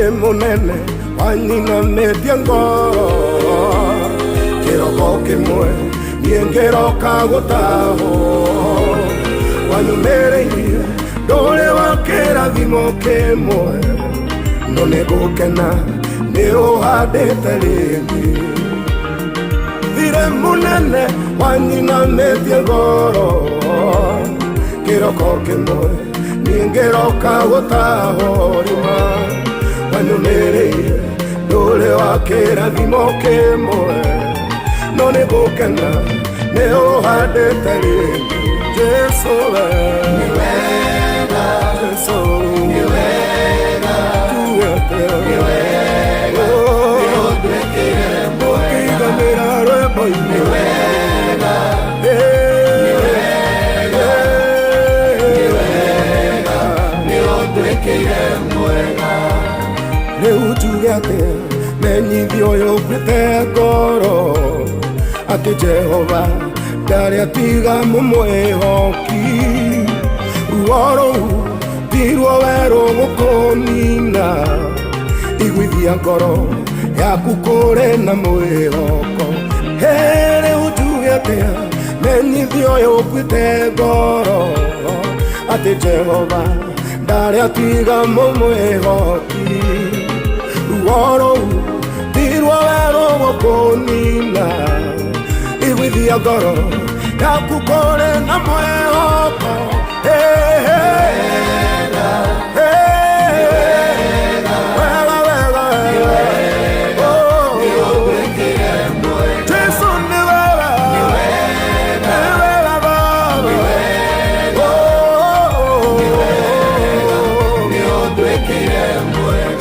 Mũnene wanyinamĩtie ngoro kĩroko kĩmwe niĩ ngĩroka gũtahwo wanyumĩrĩirie ndũrĩ wa kĩrathimo kĩmwe no nĩ ngũkena nĩ ũhandĩte rĩngĩ thire mũnene wanyinamĩtie ngoro kĩroko kĩmwe niĩ ngĩroka gũtahwo rima wanyumĩrĩire ndũrĩ wa kĩrathimo kĩmwe no nĩ ngũkena nĩ ũhandĩte rĩngĩ. Jesu we nĩ wega, Jesu nĩ wega, tuwete nĩ wega, nĩ ũkĩiganĩra rwĩmbo-inĩ nĩ wega, nĩ wega, nĩ wega, nĩ ũnduĩkĩire mwega. Rĩu njuge atĩa menyithio ũyũ ũkuĩte ngoro atĩ Jehova ndarĩ atiga mũmwĩhoki ruo rũu tiruo werũ gũkũnina iguithia ngoro yaku kũrĩ na mwĩhoko. Hĩ, rĩu njuge atĩa menyithio ũyũ ũkuĩte ngoro atĩ Jehova ndarĩ atiga mũmwĩhoki ruo rũu tiruo werũ gũkũnina iguithia ngoro yaku kũrĩ na mwĩhoko. Hey, hey. Hey. Wega, wega, wega. Oh. Jesu nĩ wega. Nĩ wega Baba. Oh.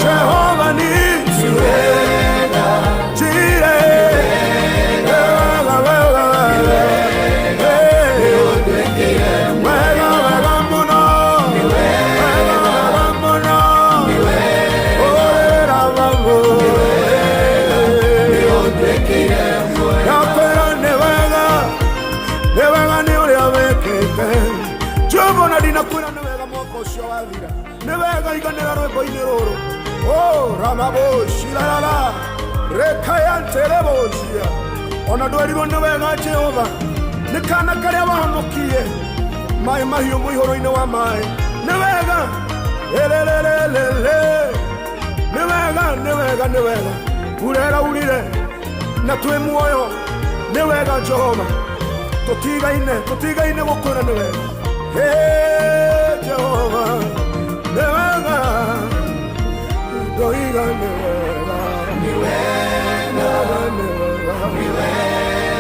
Jehova nisi. Jireh. Wega, wega, wega. Hey. Wega, wega mũno. Wega, wega mũno. Ũrĩra baba. Ndakwĩra nĩ wega, nĩ wega nĩ ũrĩa wĩkĩte Jehova, na ndinakwĩra nĩ wega mwaka ũcio wathira nĩ wega iganĩra rwĩmbo-inĩ rũrũ o ramaboshirarara rekayantereboshia ona ndwerirwo nĩ wega Jehova nĩ kana karĩa wahonokirie maĩ mahiũ mũihũro-inĩ wa maĩ nĩ wega ĩrĩrĩrĩrĩrĩ nĩ wega nĩ wega nĩ wega mbura ĩraurire na twĩ muoyo nĩ wega Jehova tũtigaine tũtigaine gũkwĩra nĩ wega. Hey, Jehova nĩ wega ndoiga nĩ wega nĩ wega nĩ wega nĩ wega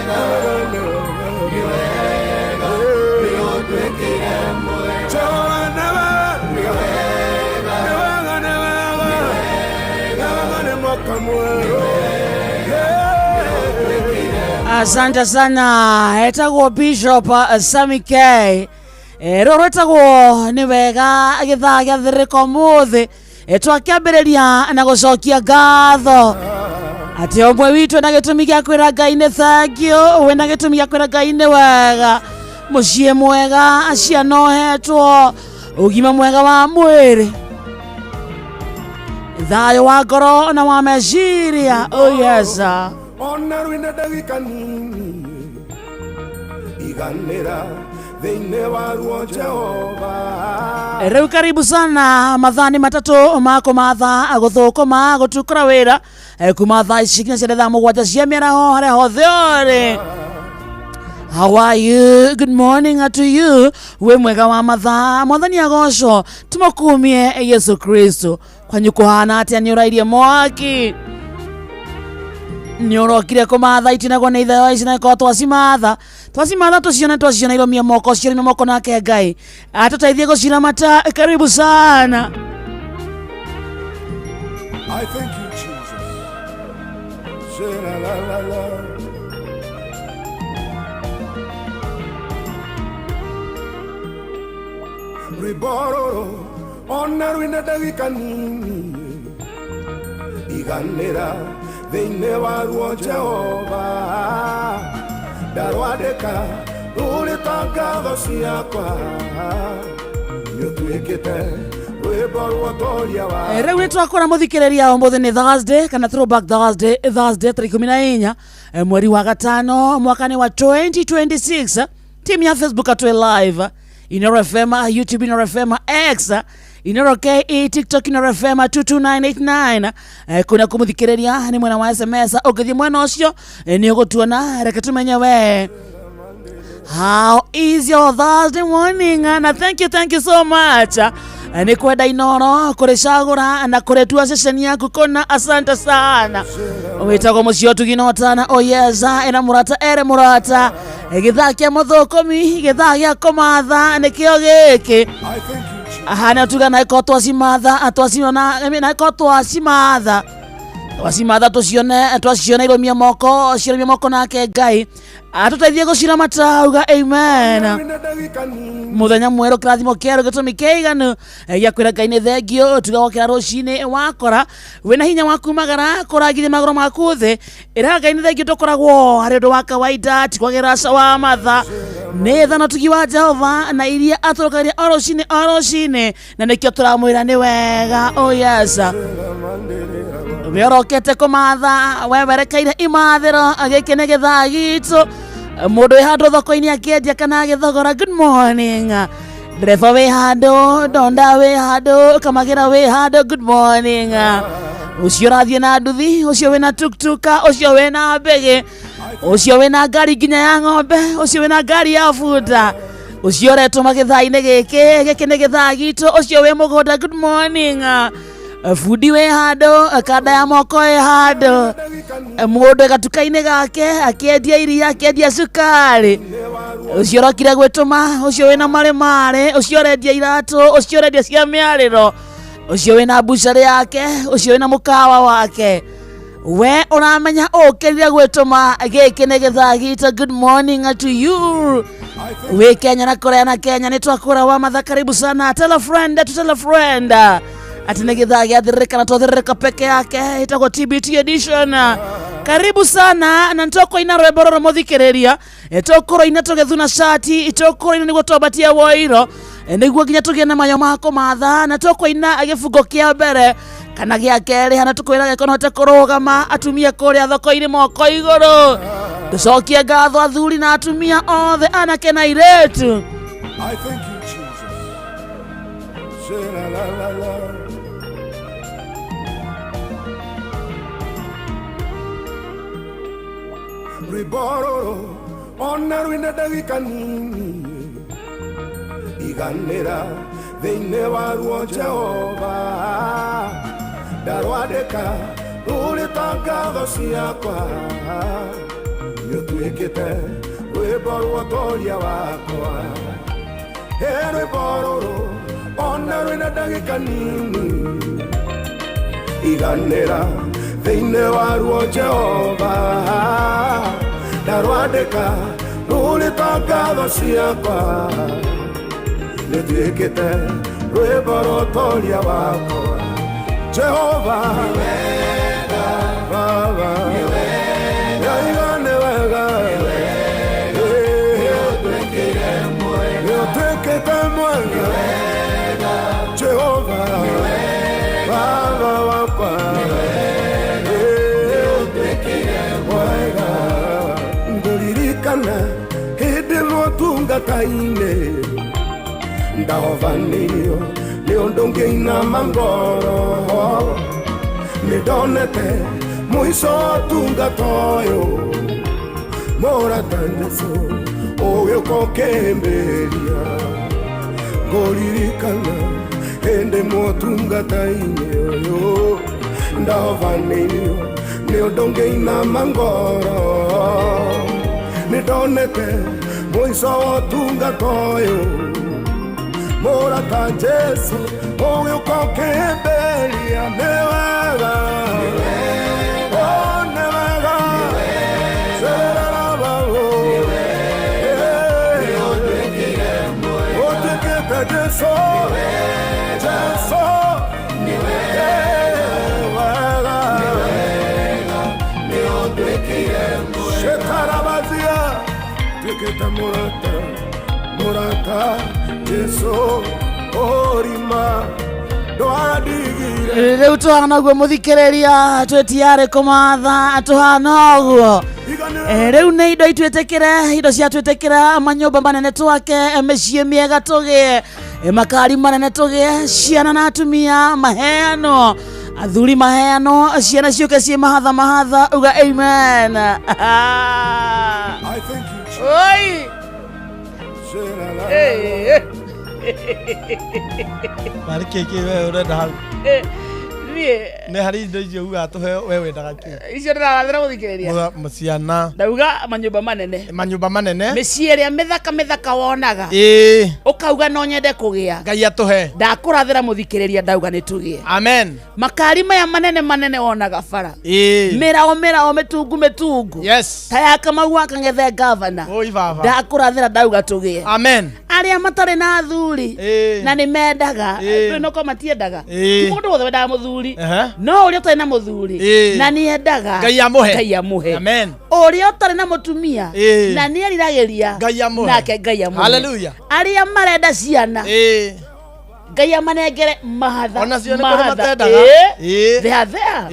nĩ wega nĩ wega nĩ ũnduĩkĩire mwega Jehova nĩ wega nĩ wega nĩ wega nĩ wega nĩ mwaka mwerũ. Yeah. Asante sana, etagwo Bishop Sammy K. Rũrũ rwĩtagwo nĩ wega gĩthaa gĩa thĩrĩko mũthĩ. Twakĩambĩrĩria na gũcokia ngatho atĩ ũmwe witũ na gĩtũmi gĩa kwĩra Ngai nĩ thank you, wĩna gĩtũmi gĩa kwĩra Ngai nĩ wega, mũciĩ mwega, ciana ũhetwo, ũgima mwega wa mwĩrĩ, thayũ wa ngoro na wa meciria. Oh yes. Ona rwĩna ndagĩka nini iganĩra thĩinĩ wa ruo Jehova. Rĩu karibu sana mathaa nĩ 3 ma kũmatha gũthũkũma gũtukũra wĩra kuma thaa ici nginya cia thaa 7 cia mĩaraho harĩa hothe ũrĩ. How are you? Good morning to you. Wĩ mwega wa mathaa mwathani agocwo tũmũkumie Yesu Kristo kwanyu kũhana atĩa nĩ ũrairie mwaki nĩ ũrokire kũmatha itinagwo nĩ itheo ici na ikorwo twacimatha twacimatha tũcione twaciona irũmie moko cirũmie moko nake Ngai atũteithie gũciramata. Karibu sana. I thank you, Jesus. Say la la la la. Rwĩmbo rũrũ ona rwĩna ndagĩka nini iganĩra thĩinĩ wa ruo Jehova ndarwandĩka rũrĩ ta ngatho ciakwa nĩ ũtuĩkĩte rwĩmbo. Rwĩmbo rwa wa Rĩu nĩ twakora mũthikĩrĩria ũmũthĩ nĩ Thursday kana throwback Thursday, Thursday tarĩki 14 mweri wa gatano mwaka-inĩ wa 2026. Timu ya Facebook atwe live Inoro FM, YouTube Inoro FM, X Inoro KE, TikTok Inoro FM 22989. Kuna kũmũthikĩrĩria nĩ mwena wa SMS, ũngĩthiĩ mwena ũcio nĩ ũgũtuona. Reke tũmenye we, how is your Thursday morning? Na thank you so much. Nĩ kwenda Inoro kũrĩcagũra na kũrĩtua ceceni yaku kũna. Asante sana. Wĩtagwo mũciĩ ũtuginotana oyeza ĩna mũrata ere mũrata. Gĩthaa kĩa mũthũkũmi, gĩthaa gĩa kũmatha nĩkĩo gĩkĩ. I thank you, Jesus. Aha, tuga na iko twacimatha twaciona na iko twacimatha twacimatha tucione twaciona irũmia moko cirũmia moko nake Ngai atũteithie gũciramata uga amen. Wĩna ndagĩka nini. Muthenya mwerũ, kĩrathimo kĩerũ, gĩtũmi kĩiganu gĩa kwĩra Ngai nĩ thengio. Tuga wokĩra rũcinĩ wakora wĩna hinya wa kumagara kũrangithia magũrũ maku thĩ, ĩraga Ngai nĩ thengio. Ndũkoragwo harĩ ũndũ wa kawaida, ti kwagĩra ca wa matha, nĩ tha na ũtugi wa Jehova na iria atũrũkagia o rũcinĩ o rũcinĩ, na nĩkĩo tũramwĩra nĩ wega. Oh yes, we ũrokete kũmatha, we werekeire imathĩro, gĩkĩ nĩ gĩthaa gitũ. Mũndũ wĩ handũ thoko-inĩ akĩendia kana agĩthogora, good morning. Ndereba wĩ handũ, ndonda wĩ handũ, kamagĩra wĩ handũ, good morning. Ũcio ũrathiĩ na nduthi, ũcio wĩna tuktuka, ũcio wĩna mbĩgĩ, ũcio wĩna ngari nginya ya ng'ombe, ũcio wĩna ngari ya bunda, ũcio ũretũma gĩthaa-inĩ gĩkĩ, gĩkĩ nĩ gĩthaa gitũ. Ũcio wĩ mũgũnda, good morning. Bundi wĩ handũ, kanda ya moko ĩ handũ, mũndũ gatuka-inĩ gake akĩendia iria, akĩendia cukari, ũcio ũrokire gwĩtũma, ũcio wĩna marĩ marĩ, ũcio ũrendia iratũ, ũcio ũrendia cia mĩarĩro, ũcio wĩna mbucarĩ yake, ũcio wĩna mũkawa wake, we ũramenya ũkĩrire gwĩtũma, gĩkĩ nĩ gĩthaa gitũ. Good morning to you. Wĩ Kenya na kũrĩa na Kenya nĩ twakũra wa matha, karibu sana. Tell a friend to tell a friend atĩ nĩ gĩthaa gĩa thĩrĩrĩka na twathĩrĩrĩka peke yake, ĩtagwo TBT edition. Karibu sana na nĩtũkũina rwĩmbo rũrũ mũthikĩrĩria, tũkũrũina tũgĩthuna cati, tũkũrũina nĩguo twambatie woiro, nĩguo nginya tũgĩe na mayo ma kũmatha, na tũkũina gĩbungo kĩa mbere kana gĩa kerĩ hana tũkwĩra gĩko note kũrũgama atumia kũrĩa thoko-inĩ moko igũrũ tũcokie ngatho athuri na atumia othe, anake na airĩtu. I thank you, Jesus. Say la la la la. Rwĩmbo rũrũ ona rwĩna ndagĩka nini, iganĩra thĩinĩ waruo Jehova, ndarwandĩka rũrĩ ta ngatho ciakwa, nĩũtuĩkĩte rwĩmbo rwa ũtoria wakwa. He rwĩmbo rũrũ ona rwĩna ndagĩka nini, iganĩra thĩinĩ waruo Jehova, ndarwandĩka rũrĩ ta ngatho ciakwa, nĩtuĩkĩte rwĩmbo rwa ũtoria wakwa. Jehova Baba, Yaiga nĩ wega, nĩũtuĩkĩte mwega, Jehova Baba wakwa, mwega. Ngũririkana hĩndĩ ĩmwe ũtungata-inĩ ndahovanĩirio nĩ ũndũ ngĩinama ngoro, nĩ ndonete mũico wa ũtungata ũyũ, mũrata Jesũ ũgĩũka ũkĩhĩmbĩria. Ngũririkana hĩndĩ ĩmwe ũtungata-inĩ ũyũ ndahovanĩirio nĩ ũndũ ngĩinama ngoro, nĩ ndonete mũico wa ũtungata ũyũ, mũrata Jesu ũgĩũka ũkĩhĩmbĩria. Nĩ wega, oh, nĩ wega. Sererarababo. Ũtuĩkĩte Jesu, Jesu, wega. Shekarabazia tuĩkĩte mũrata, mũrata Jesu orima. Ndwandigire Rĩu tũhana ũguo mũthikĩrĩria, twĩtiarĩ kũmatha tũhana ũguo. Iganĩra. Rĩu nĩ indo itwĩtĩkĩre, indo cia twĩtĩkĩra, manyũmba manene twake, mĩciĩ mĩega tũgĩe, makari manene tũgĩe, ciana na atumia maheanwo, athuri maheanwo, ciana ciũke ciĩ mahatha mahatha, uga amen. I thank you, Jesus. Oi! Shela la. Narĩ kĩ kĩ we ũrenda hau? Niĩ Nĩ harĩ indo icio ugaga tũheo, we wendaga kĩ? Icio ndĩrarathĩra mũthikĩrĩria. Ciana. Ndauga manyũmba manene, manyũmba manene, mĩciĩ ĩrĩa mĩthaka mĩthaka wonaga, ũkauga no nyende kũgĩa. Ngai atũhe. Ndakũrathĩra mũthikĩrĩria, ndauga nĩ tũgĩe Amen. Makari maya manene manene wonaga bara, mĩrao mĩrao, mĩtungu mĩtungu, ta ya Kamau wa Kang'ethe gavana. Oi baba. Ndakũrathĩra, ndauga tũgĩe. Amen. Arĩa matarĩ na athuri na nĩ mendaga, noko matiendaga. Ti mũndũ wothe wendaga mũthuri. No ũrĩa ũtarĩ na mũthuri na nĩ endaga, Ngai amũhe. Ngai amũhe. Amen. Ũrĩa ũtarĩ na mũtumia na nĩ eriragĩria, Ngai amũhe. nake Ngai amũhe. Hallelujah. Arĩa marenda ciana, Ngai amanengere mahatha. Ona cio nĩ kũrĩ Mahatha. matendaga. Thea thea.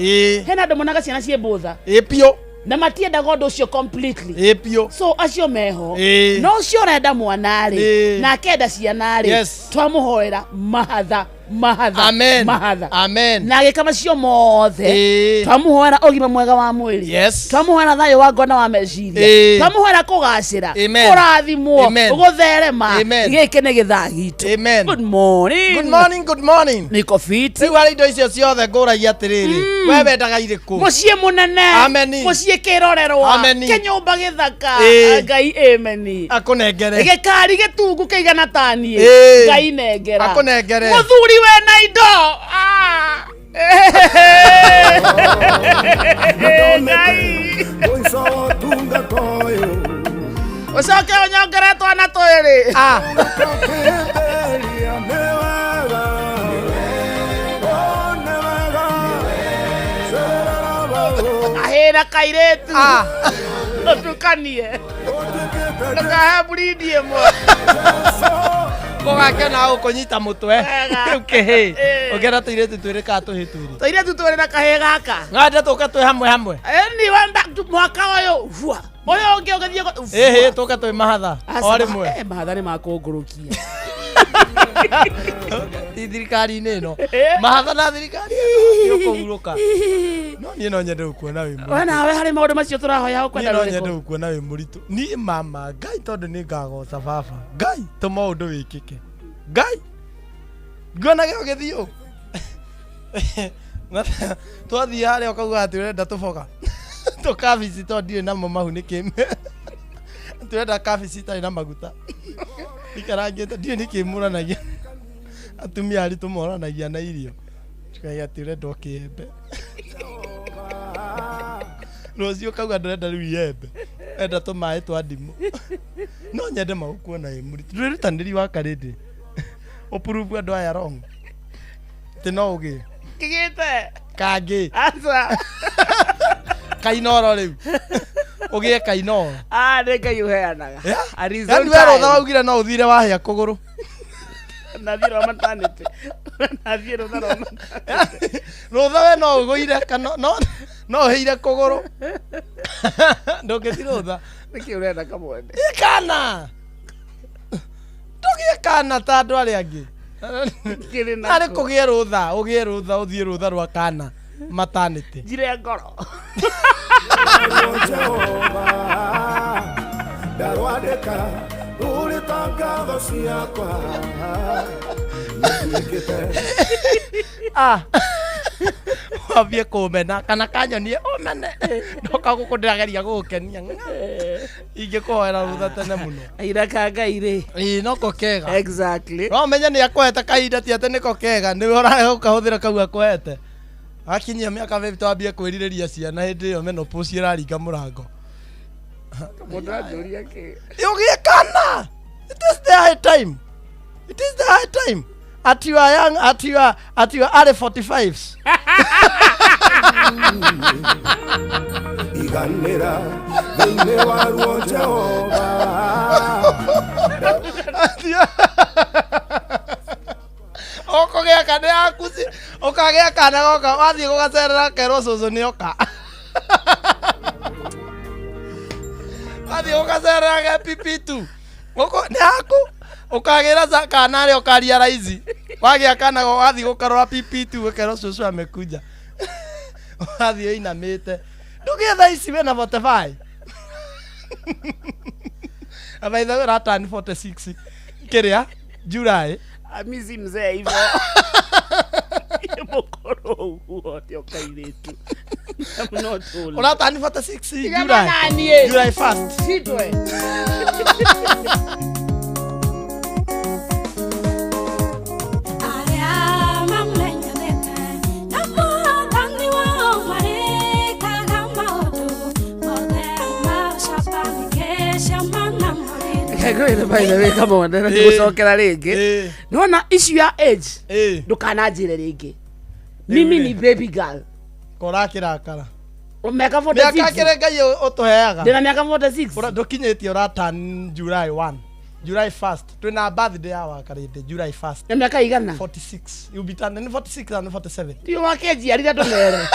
Hena andũ monaga ciana ciĩ mbũtha Ĩĩ biũ. Na matiendaga ũndũ ũcio completely. Ĩĩ biũ. So acio meho. No ũcio ũrenda mwana rĩ, na akenda ciana rĩ, twamũhoera mahatha mahatha, Amen. mahatha. Amen. Na agĩka macio mothe, twamũhoera ũgima mwega wa mwĩrĩ, twamũhoera thayũ wa ngoro na wa meciria, twamũhoera kũgacĩra, Amen. kũrathimwo, Amen. gũtherema. Amen. Gĩkĩ nĩ gĩthaa gitũ. Amen. Good morning. Good morning, good morning. Niko fiti. Rĩu harĩ indo icio ciothe ngũragia atĩrĩrĩ, we wendaga irĩkũ? Mũciĩ mũnene. Amen. Mũciĩ kĩrorerwa. Amen. Kĩnyũmba gĩthaka. Ngai ameni. Akũnengere. Gĩkari gĩtungu kĩigana ta niĩ. Ngai nengera. Akũnengere. Mũthuri wena indo. Ah. Ngai. Mũico wa ũtungata ũyũ. Ũcoke ũnyongere twana twĩrĩ. Ah. Ũkĩtheria nĩ wega. Oh, nĩ wega. Cerera bau. Kahĩra kairĩtu. Ah. Ũtukanie. Ũtuĩkĩte Ndũkahe burindi ĩmwe. Jesũ. Gũgakena gũkũnyita mũtwe. Wega. Rĩu kĩhĩ ũngĩenda tũirĩtu twĩrĩ kana tũhĩ twĩrĩ? Tũirĩtu twĩrĩ na kahĩĩ gaka. Ng'ande tũke twĩ hamwe hamwe. Ĩni wenda mwaka ũyũ fua ũyũ ũngĩ ũgĩthiĩ Ĩhĩ, tũke twĩ mahatha o rĩmwe. Mahatha nĩ makũngũrũkia. Ti thirikari-inĩ ĩno, mahatha na thirikari ĩno ũkũhurũka, no niĩ no nyende gũkuona wĩ We mũritũ. Nawe harĩ maũndũ macio tũrahoya Niĩ ũkwenda no nyende rũrĩkũ? gũkuona wĩ mũritũ. Niĩ mama Ngai, tondũ nĩ ngagoca baba Ngai, tũma ũndũ wĩkĩke Ngai, nguonage ũgĩthiĩ ũ twathiĩ harĩa ũkauga atĩ ũrenda tũboga tũkabici, tondũ ndirĩ namo mahu nĩ kĩ tũrenda kabici itarĩ na maguta ikarangĩte, ndiũĩ nĩkĩ mũranagia atumia aritũ moranagia na irio, tukaiga atĩ ũrenda o kĩembe, rũciũ ũkauga ndũrenda rĩu iembe, enda tũmaĩ twa ndimũ. No nyende magũkuona wĩ mũritũ, ndwĩrutanĩri wa karĩndĩ ũpurubu andũ aya wrong atĩ no ũgĩe Kĩgĩte. Kangĩ. Aca. Kainoro, rĩu ũgĩe kainoro. Ah, nĩ Ngai ũheanaga. At his Yani own we rũtha time. waugire no ũthire wahĩa kũgũrũ. Nathiĩ rwa maternity. Nathiĩ rũtha rwa maternity. Rũtha we no ũgũire kana no ũhĩire kũgũrũ, ndũngĩthi rũtha. Nĩkĩ ũrenda kamwende? Ĩ kana ndũgĩe kana ta andũ arĩa angĩ. Kĩrĩ Arĩ nako. kũgĩe rũtha, ũgĩe rũtha, ũthiĩ rũtha rwa kana maternity. Njire ngoro. Jehova ndarwandĩka rũrĩ ta ngatho ciakwa nĩtuĩkĩte. Ah. Wambie kũmena kana kanyonie ũmene ndoka gũkũ ndĩrageria gũgũkenia, ingĩkũhoera rũtha tene mũno. Aira ka Ngai rĩ. Ĩĩ, noko kega. Exactly. No menye nĩ akũhete kahinda, ti atĩ nĩko kega nĩwe ũrarega gũkahũthĩra kau akũhete. Akinyia mĩaka 50 wambie kwĩrirĩria ciana, hĩndĩ ĩyo menopause ĩraringa mũrango. Mũndũ anjũria kĩ? Ũgĩe kana, it is the high time, it is the high time at you are young, at your early 45s. Iganĩra thĩinĩ wa ruo Jehova. Ũkũgĩa kana yaku ci Ũkagĩa kana goka wathiĩ gũgacerera kerwo cũcũ nĩ oka. Wathiĩ gũgacerera ge pipi tu. Gũkũ nĩ haku ũkagĩra kana rĩ ũkaria raizi. Wagĩa kana wathiĩ gũkarora pipi tu ũkerwo cũcũ amekuja. Wathiĩ ũinamĩte. Ndũgĩe thaa ici wĩna 45. By the way, ũraturn 46 kĩrĩa July. Mi si mzee hivyo. Mũkũrũ ũguo ti kairĩtu. I'm not old. Ũraturn 46 Tigana July. na niĩ. July 1st. Shindwe. Arĩa mamenyanĩte na mwathani wao marĩkaga maũndũ mothe ma ũcamba nĩkĩcama na mũrĩre. Ngwĩre by the way Kamonde na ndigũcokera rĩngĩ. Nĩwona issue ya age ndũkananjĩre rĩngĩ. Mimi ni baby girl. Korakĩrakara. Mĩaka Mĩaka 46. kĩrĩa Ngai ũtũheaga. Ndĩna mĩaka 46. Ndũkinyĩtie ũraturn July 1. July 1st. Twĩna birthday ya Wakarĩndĩ July 1st. Na mĩaka igana. 46. You'll be turning 46 and 47. Ndiũ wakenjiarire ndũmere.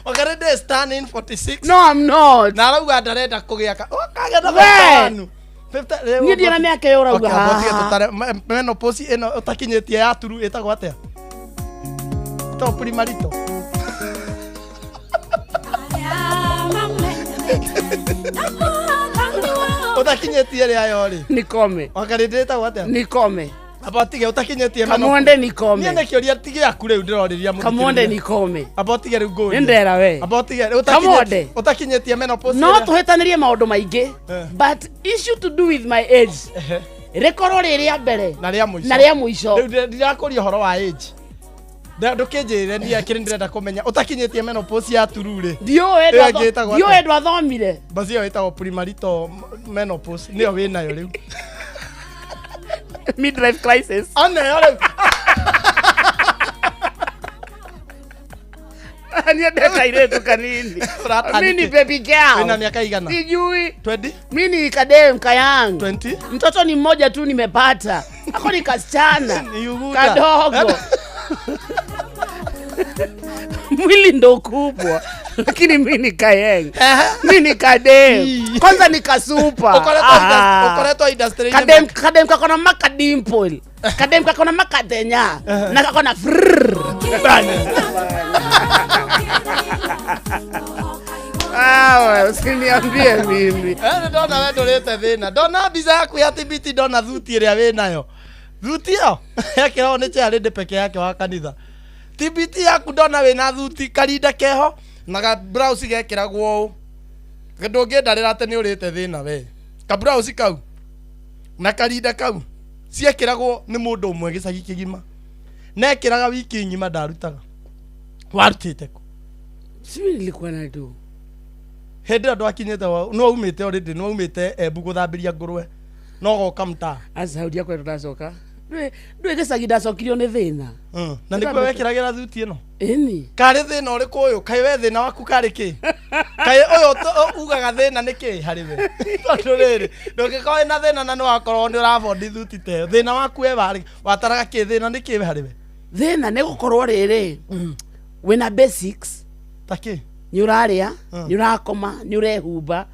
Wakarĩndĩ is turning 46. No, I'm not. Na arauga ndarenda kũgĩa ka. Ũkagĩa na We! 51. 50 Niĩ ndirĩ na mĩaka ĩyo ũrauga Okay, amba ũtige haha. tũtare menopause ĩno ũtakinyĩtie ya turu ĩtagwo atĩa? Ĩtagwo primarito. Arĩa mamenyanĩte na mwathani wao Ũtakinyĩtie rĩa yo rĩ. Nikome. Wakarĩndĩ ĩtagwo atĩa? Nikome. Amba ũtige ũtakinyĩtie Kamonde Niĩ nikome. nĩ kĩũria ti gĩaku rĩu ndĩrorĩria mũthikĩrĩria. Kamonde nikome. Amba ũtige rĩu ngũrie. Nĩ ndera we. Amba ũtige Kamonde. ũtakinyĩtie menopause. No ĩrĩa- tũhĩtanĩrie maũndũ maingĩ. But issue to do with my age. Rĩkorwo rĩ rĩa mbere Na rĩa mũico. na rĩa mũico. Rĩu ndirakũria ũhoro wa age. Ndũkĩnjĩre niĩ kĩrĩa ndĩrenda kũmenya ũtakinyĩtie menopause ya turu rĩ. Ndiũĩ Ĩyo ĩngĩ ĩtagwo ndiũĩ atĩa? ndwathomire. Basi ĩyo ĩtagwo primarito menopause nĩyo wĩnayo rĩu. Midlife crisis. Oneyo rĩu. Niĩ ndekairĩtu kanini. Ũratanĩke. Mimi ni baby girl. Wĩna mĩaka igana? Sijui. 20? Mi ni kadem kayang. 20? Mtoto ni mmoja tu nimepata. Ako ni kasichana. Ni uguta. Kadogo. Mwili ndo kubwa lakini mi ni kayeng. Mi ni kadem. Kwanza ni kasupa. Ũkoretwo industry-inĩ Kadem kadem kakona makadimple. Kadem kakona makadenya. Na kakona frrrr. Ah, usiniambie mimi. Nĩ ndona we ndũrĩte thĩna ndona mbica yaku ya TBT ndona thuti ĩrĩa wĩnayo thuti ĩyo yekĩragwo nĩ chairlady peke yake wa kanitha TBT yaku ndona wĩna thuti karinda keho na ka blouse gekĩragwo ũũ ndũngĩndarĩra atĩ nĩ ũrĩte thĩna we ka blouse kau na karinda kau ciekĩragwo nĩ mũndũ ũmwe gĩcagi kĩgima nekĩraga wiki ng'ima ndarutaga warutĩte kũ Sijui nilikuwa na do. hĩndĩ ĩyo ndwakinyĩte nĩ waumĩte already nĩ waumĩte Embu gũthambĩria ngũrwe no goka mtaa Asa hau ndiakwenda ndacoka. Ndũĩ gĩcagi ndacokirio nĩ thĩna. Na nĩkuo wekĩragĩra thuti ĩno Ĩni. karĩ thĩna ũrĩkũ ũyũ kaĩ we thĩna waku karĩ kĩ kaĩ ũyũ ugaga thĩna nĩ kĩ harĩ we tondũ rĩrĩ ndũngĩkorwo wĩna thĩna na nĩwakorwo nĩ ũrabondi thuti ta ĩyo thĩna waku we warĩ wataraga kĩ thĩna nĩ kĩ harĩ we Thĩna nĩ gũkorwo rĩrĩ wĩna basics ta kĩ nĩ ũrarĩa nĩ ũrakoma nĩ ũrehumba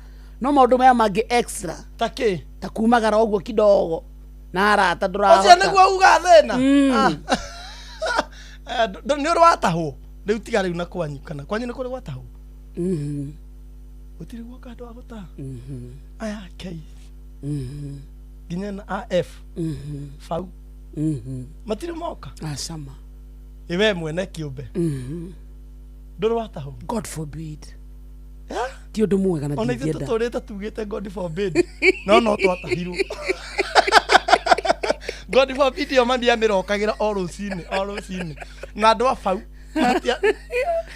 no maũndũ maya mangĩ extra ta kĩ ta kumagara ũguo kidogo na arata ũcio ndũrahota. nĩguo ugaga thĩna Ah. Nĩ ũrĩ watahwo rĩu tiga rĩu na kwanyu kana kwanyu nĩ kũrĩ gwatahwo gũtirĩ guoka andũ a gũtaha aya K nginya na A F bau matirĩ moka Acama. ĩ we mwene kĩũmbe ndũrĩ watahwo God forbid. Ti ũndũ mwega na ona ithuĩ ndingĩenda. tũtũrĩte tugĩte God forbid no no twatahirwo God forbid ĩyo mami amĩrokagĩra o rũcinĩ o rũcinĩ na andũ a bau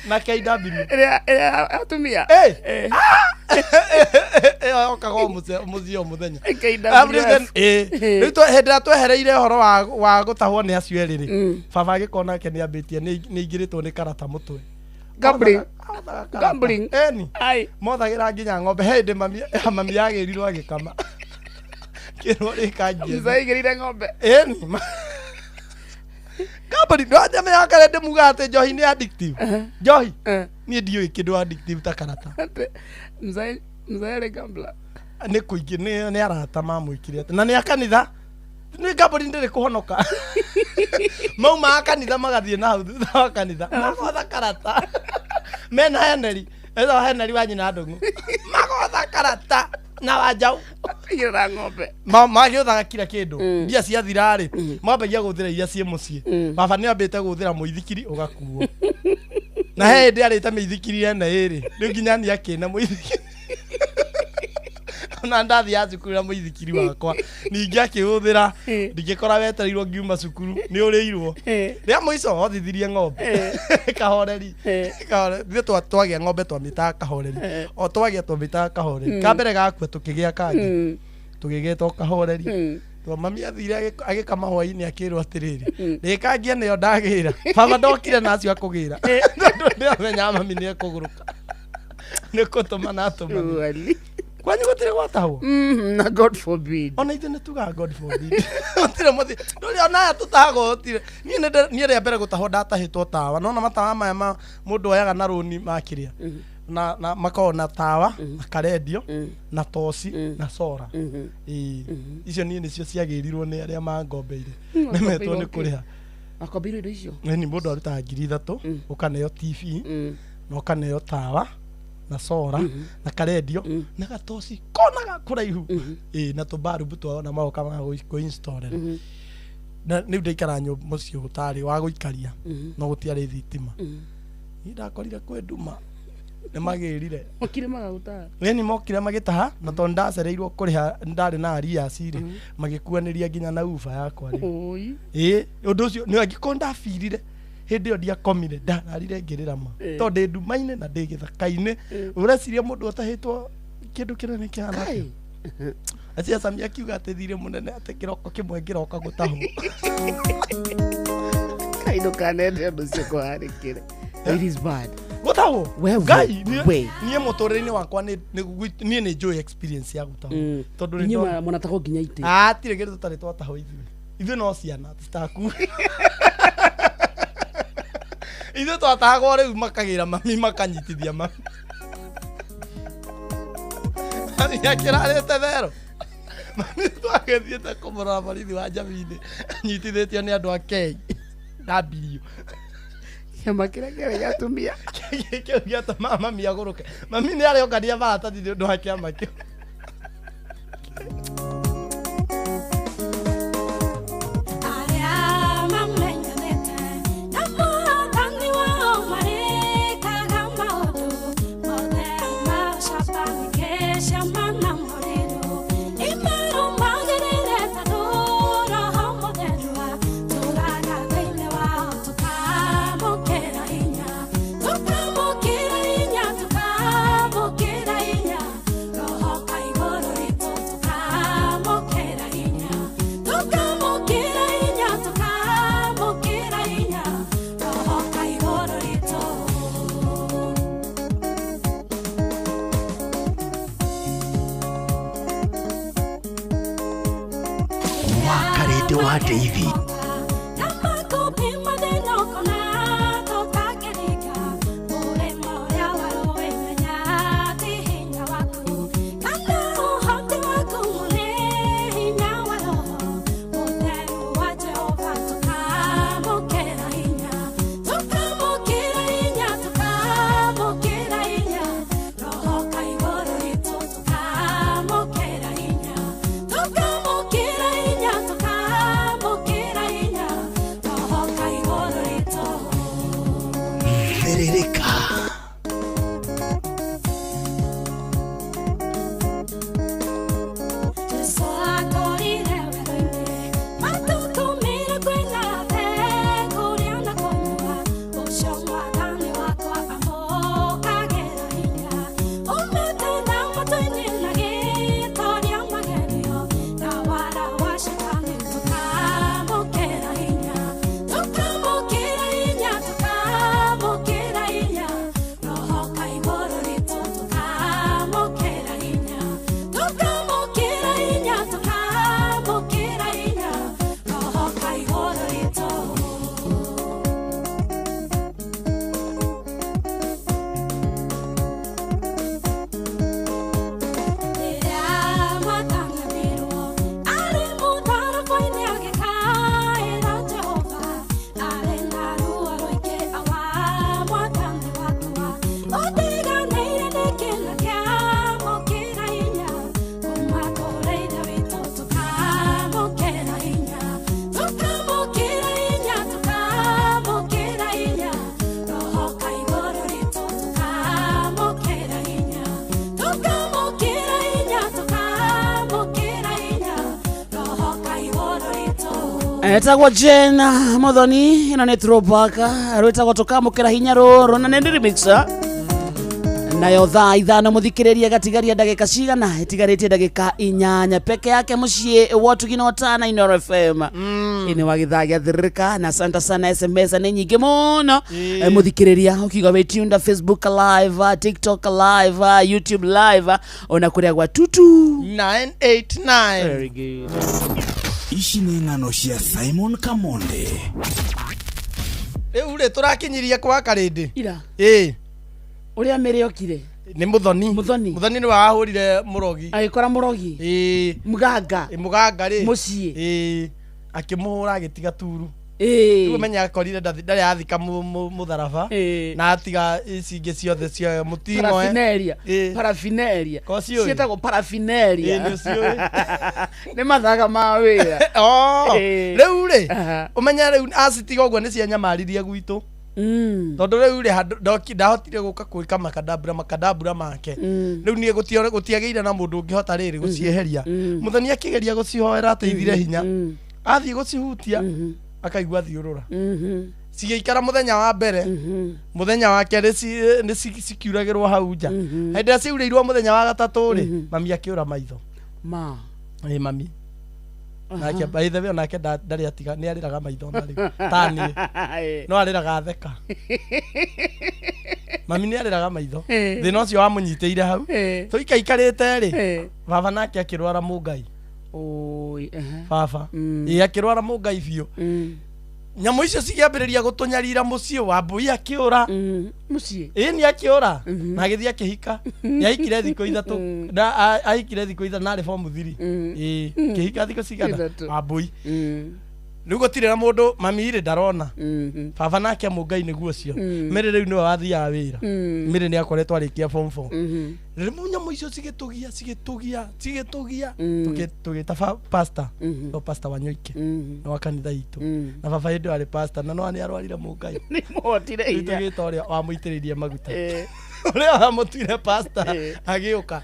na KW Ĩrĩa ĩrĩa atumia. Ĩ! Ĩyo yokaga o mũciĩ o mũthenya KWF. Rĩu hĩndĩ ĩrĩa twehereire ũhoro wa gũtahwo nĩ acio erĩ rĩ baba agĩkorwo nake nĩ ambĩtie nĩ aingĩrĩtwo nĩ karata mũtwe Gambling. Othaga karata. Gambling. Ĩni Ai. mothagĩra nginya ng'ombe he hĩndĩ mami yagĩrirwo agĩkama kĩrwo rĩkanjia Mzee aigĩrĩire ng'ombe. ĩni Kambuni ndwajamenya kare ndĩmugaga atĩ njohi nĩ addictive. Njohi niĩ ndiũĩ kĩndũ addictive ta karata. Mzae mzae gambla. Nĩ kũingĩ nĩ arata mamwĩkire atĩ na nĩ a kanitha nĩ kambuni ndĩrĩ kũhonoka. Mauma a kanitha magathiĩ na hau thutha wa kanitha magotha karata mena Henry etha Henry wa nyina ndũng'ũ magotha karata na wanjau Gira ng'ombe. Magĩũthaga kira kĩndũ mbia ciathira rĩ mambagia gũthĩra iria ciĩ mũciĩ. Baba nĩ ambĩte gũthĩra mũithikiri ũgakuo na he hĩndĩ arĩte mĩithikiri ene ĩrĩ rĩu nginya niĩ akĩna mũithikiri ona ndathiaga cukuru na mũithikiri wakwa ningĩ akĩhũthĩra ndingĩkora wetereirwo ngiuma cukuru nĩ ũrĩirwo rĩa mũico othithirie ng'ombe kahoreri. Ithuĩ twagĩa ng'ombe twamĩtaga kahoreri o twagĩa twamĩtaga kahoreri kambere gakua tũkĩgĩa kangĩ tũgĩgĩta o kahoreri. Mami athire agĩkama hwainĩ akĩrwo atĩrĩrĩ rĩkangia nĩyo ndagĩra baba ndokire na acio akũgĩra tondũ ndĩamenyaga mami nĩ ekũgũrũka nĩ kũtũma na atũma. Kwanyu gũtirĩ gwatahwo? Na God forbid. Ona ithuĩ nĩ tugaga God forbid. Gũtirĩ mũthi ndũrĩ ona aya tũtahagwo gũtirĩ. Niĩ rĩa mbere gũtahwo ndatahĩtwo tawa nona matawa maya ma mũndũ oyaga na rũni makĩrĩa na makoragwo na tawa na karendio na toci na sora. Icio niĩ nĩcio ciagĩrirwo nĩ arĩa mangombeire nemetwo nĩ kũrĩha. Makombeirwo indo icio? Nĩ mũndũ arutaga 3,000 ũkaneo TV na ũkaneo tawa na sora na karendio na gatoci konaga kũraihu na tũbarubu twao na magoka kũinstallera. Na rĩu ndaikara mũciĩ gũtarĩ wa gũikaria no gũtiarĩ thitima. Niĩ ndakorire kwĩ nduma nĩ magĩrire mokire magagũtaha. Nĩ mokire magĩtaha na tondũ ndacereirwo kũrĩha ndarĩ na arrears rĩ magĩkuanĩria nginya na uba yakwa rĩu. Ĩĩ ũndũ ũcio nĩ angĩkorwo ndabirire hĩndĩ ĩyo ndiakomire ndararire ngĩrĩra ma tondũ ndĩ nduma-inĩ na ndĩ gĩthaka-inĩ ũreciria mũndũ atahĩtwo kĩndũ kĩnene kĩhana atĩa. Acia Sami akiuga atĩ thirĩ mũnene atĩ kĩroko kĩmwe ngĩroka gũtahwo. Kai ndũkanende ũndũ ũcio kũharĩkĩre. It is bad. Gũtahwo Ngai niĩ mũtũrĩre-inĩ wakwa niĩ nĩ njũĩ experience ya gũtahwo tondũ nĩ mũnatahwo nginya itĩ. Hatirĩ kĩndũ tũtarĩ twatahwo ithuĩ. Ithuĩ no ciana tũtaku. Ithuĩ twatahagwo rĩu makagĩra mami makanyitithia mami. Mami akĩrarĩte thero. Mami twagĩthiĩte kũmũrora borithi wa Njabini anyitithĩtio nĩ andũ a Kei na mbirio. Kĩama kĩrĩa kĩarĩ gĩa atumia. Kĩu gĩatũmaga mami agũrũke. Mami nĩ arĩongania maratathi nĩ ũndũ wa kĩama kĩu. David. Etagwo Jane Muthoni, ĩno nĩ throwback, rwĩtagwo tũkamũkĩra hinya rũrũ na nĩ remix. Nayo thaa 5 mũthikĩrĩria gatigaria ndagĩka cigana? Ĩtigarĩtie ndagĩka 8 peke yake mũciĩ wa Ũtugi na Ũtana Inooro FM. Ĩnĩ wa gĩthaa gĩa thĩrĩrĩka na asante sana, SMS nĩ nyingĩ mũno. Mũthikĩrĩria ũkiuga wĩ tuned Facebook live, TikTok live, YouTube live, ona kũrĩa gwa tutu 989. Very good. Ici nĩ ng'ano cia Simon Kamonde. Rĩu rĩ tũrakinyirie kwa karĩndĩ. Ira. Ĩĩ. Ũrĩa mĩrĩ okire. Nĩ Muthoni. Muthoni. Muthoni nĩwe wahũrire mũrogi. Agĩkora mũrogi. Ĩĩ. Mũganga. Ĩ, mũganga rĩ. Mũciĩ. Ĩĩ. Akĩmũhũra agĩtiga turu. Ĩĩ. Rĩu ũmenye akorire ndarĩ athika mũtharaba. Ĩĩ. Na atiga ici ingĩ ciothe cia mũting'oe. Parafineria. Ĩĩ. Parafineria. Ko ciũĩ? Ciĩtagwo parafineria. Ĩĩ, nĩ ũciũĩ. Nĩ mathaga ma wĩra. Oh, Ĩĩ. rĩu rĩ Aha. ũmenye rĩu acitiga ũguo nĩ cianyamaririe gwitũ. Tondũ rĩu rĩ handũ ndahotire gũka gwĩka makadabura makadabura make. Rĩu niĩ gũtiagĩire na mũndũ ũngĩhota rĩrĩ gũcieheria. Mũthoni akĩgeria gũcihoera ateithire hinya. Athiĩ gũcihutia akaigua thiũrũra. Cigĩikara mũthenya wa mbere, mũthenya wa kerĩ nĩ cikiuragĩrwo hau nja. Hĩndĩ ĩrĩa ciurĩirwo mũthenya wa gatatũ rĩ, mami akĩũra maitho. Ma. Ĩ mami. Nake by the way onake ndarĩ atiga nĩ arĩraga maitho na rĩu ta niĩ. No arĩraga theka. Mami nĩ arĩraga maitho. Thĩna ũcio wamũnyitĩire hau. Tũikaikarĩte rĩ, baba nake akĩrwara mũngai. Oi, aha. Baba. Ĩ akĩrwara mũngai biũ. Nyamũ icio cikĩambĩrĩria gũtũnyarira mũciĩ wa mbui akĩũra. Mũciĩ? Ĩ nĩ akĩũra. Na agĩthiĩ akĩhika. Nĩ ahikire thikũ 3. Na ahikire thikũ 3 na arĩ form 3. Ĩ, kĩhika thikũ cigana? 3. Wa mbui. Rĩu gũtirĩ na mũndũ, mami rĩ ndarona. Baba nake mũngai nĩguo ũcio. Mĩrĩ rĩu nĩwe wathiaga wĩra. Mĩrĩ nĩ akoretwo arĩkia form 4. Rĩu nyamũ icio cigĩtũgia, cigĩtũgia, cigĩtũgia. Tũgĩta pastor. No pastor wa Nyoike. Nĩ wa kanitha itũ. Na baba hĩndĩ ĩyo arĩ pastor, na no nĩ arwarire mũngai. Nĩ mũhotire Rĩu hinya. tũgĩta ũrĩa wamũitĩrĩirie maguta. Ũrĩa wamũtuire pastor, agĩũka.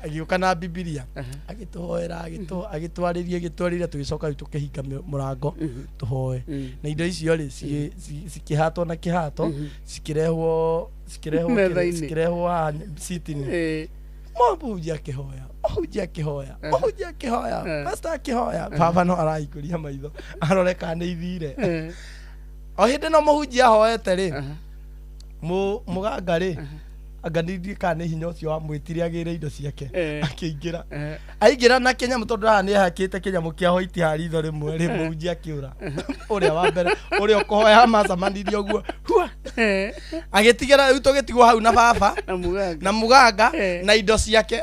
Agĩũka na Bibilia. Agĩtũhoera, agĩtwarĩria, agĩtwarĩria, tũgĩcoka rĩu tũkĩhinga mũrango, tũhoe. Na indo icio rĩ, cikĩhatwo na kĩhato, cikĩrehwo, cikĩrehwo kĩrĩa, Metha-inĩ. cikĩrehwo haha citini. Mũhunjia akĩhoya, mũhunjia akĩhoya, mũhunjia akĩhoya, pastor akĩhoya. Baba no arahingũria maitho, arore kana nĩ ithire. O hĩndĩ no mũhunjia ahoete rĩ, mũganga rĩ, anga nĩ kana nĩ hinya ũcio wamwĩtire agĩre indo ciake, akĩingĩra. Aingĩra na kĩnyamũ tondũ haha nĩ ehakĩte kĩnyamũ kĩa hoiti ha ritho rĩmwe rĩ, mũhunjia akĩũra. Ũrĩa wa mbere, ũrĩa ũkũhoya macamanirie ũguo, hua. Agĩtigĩra rĩu tũgĩtigwo hau na baba, Na mũganga. na mũganga, na indo ciake.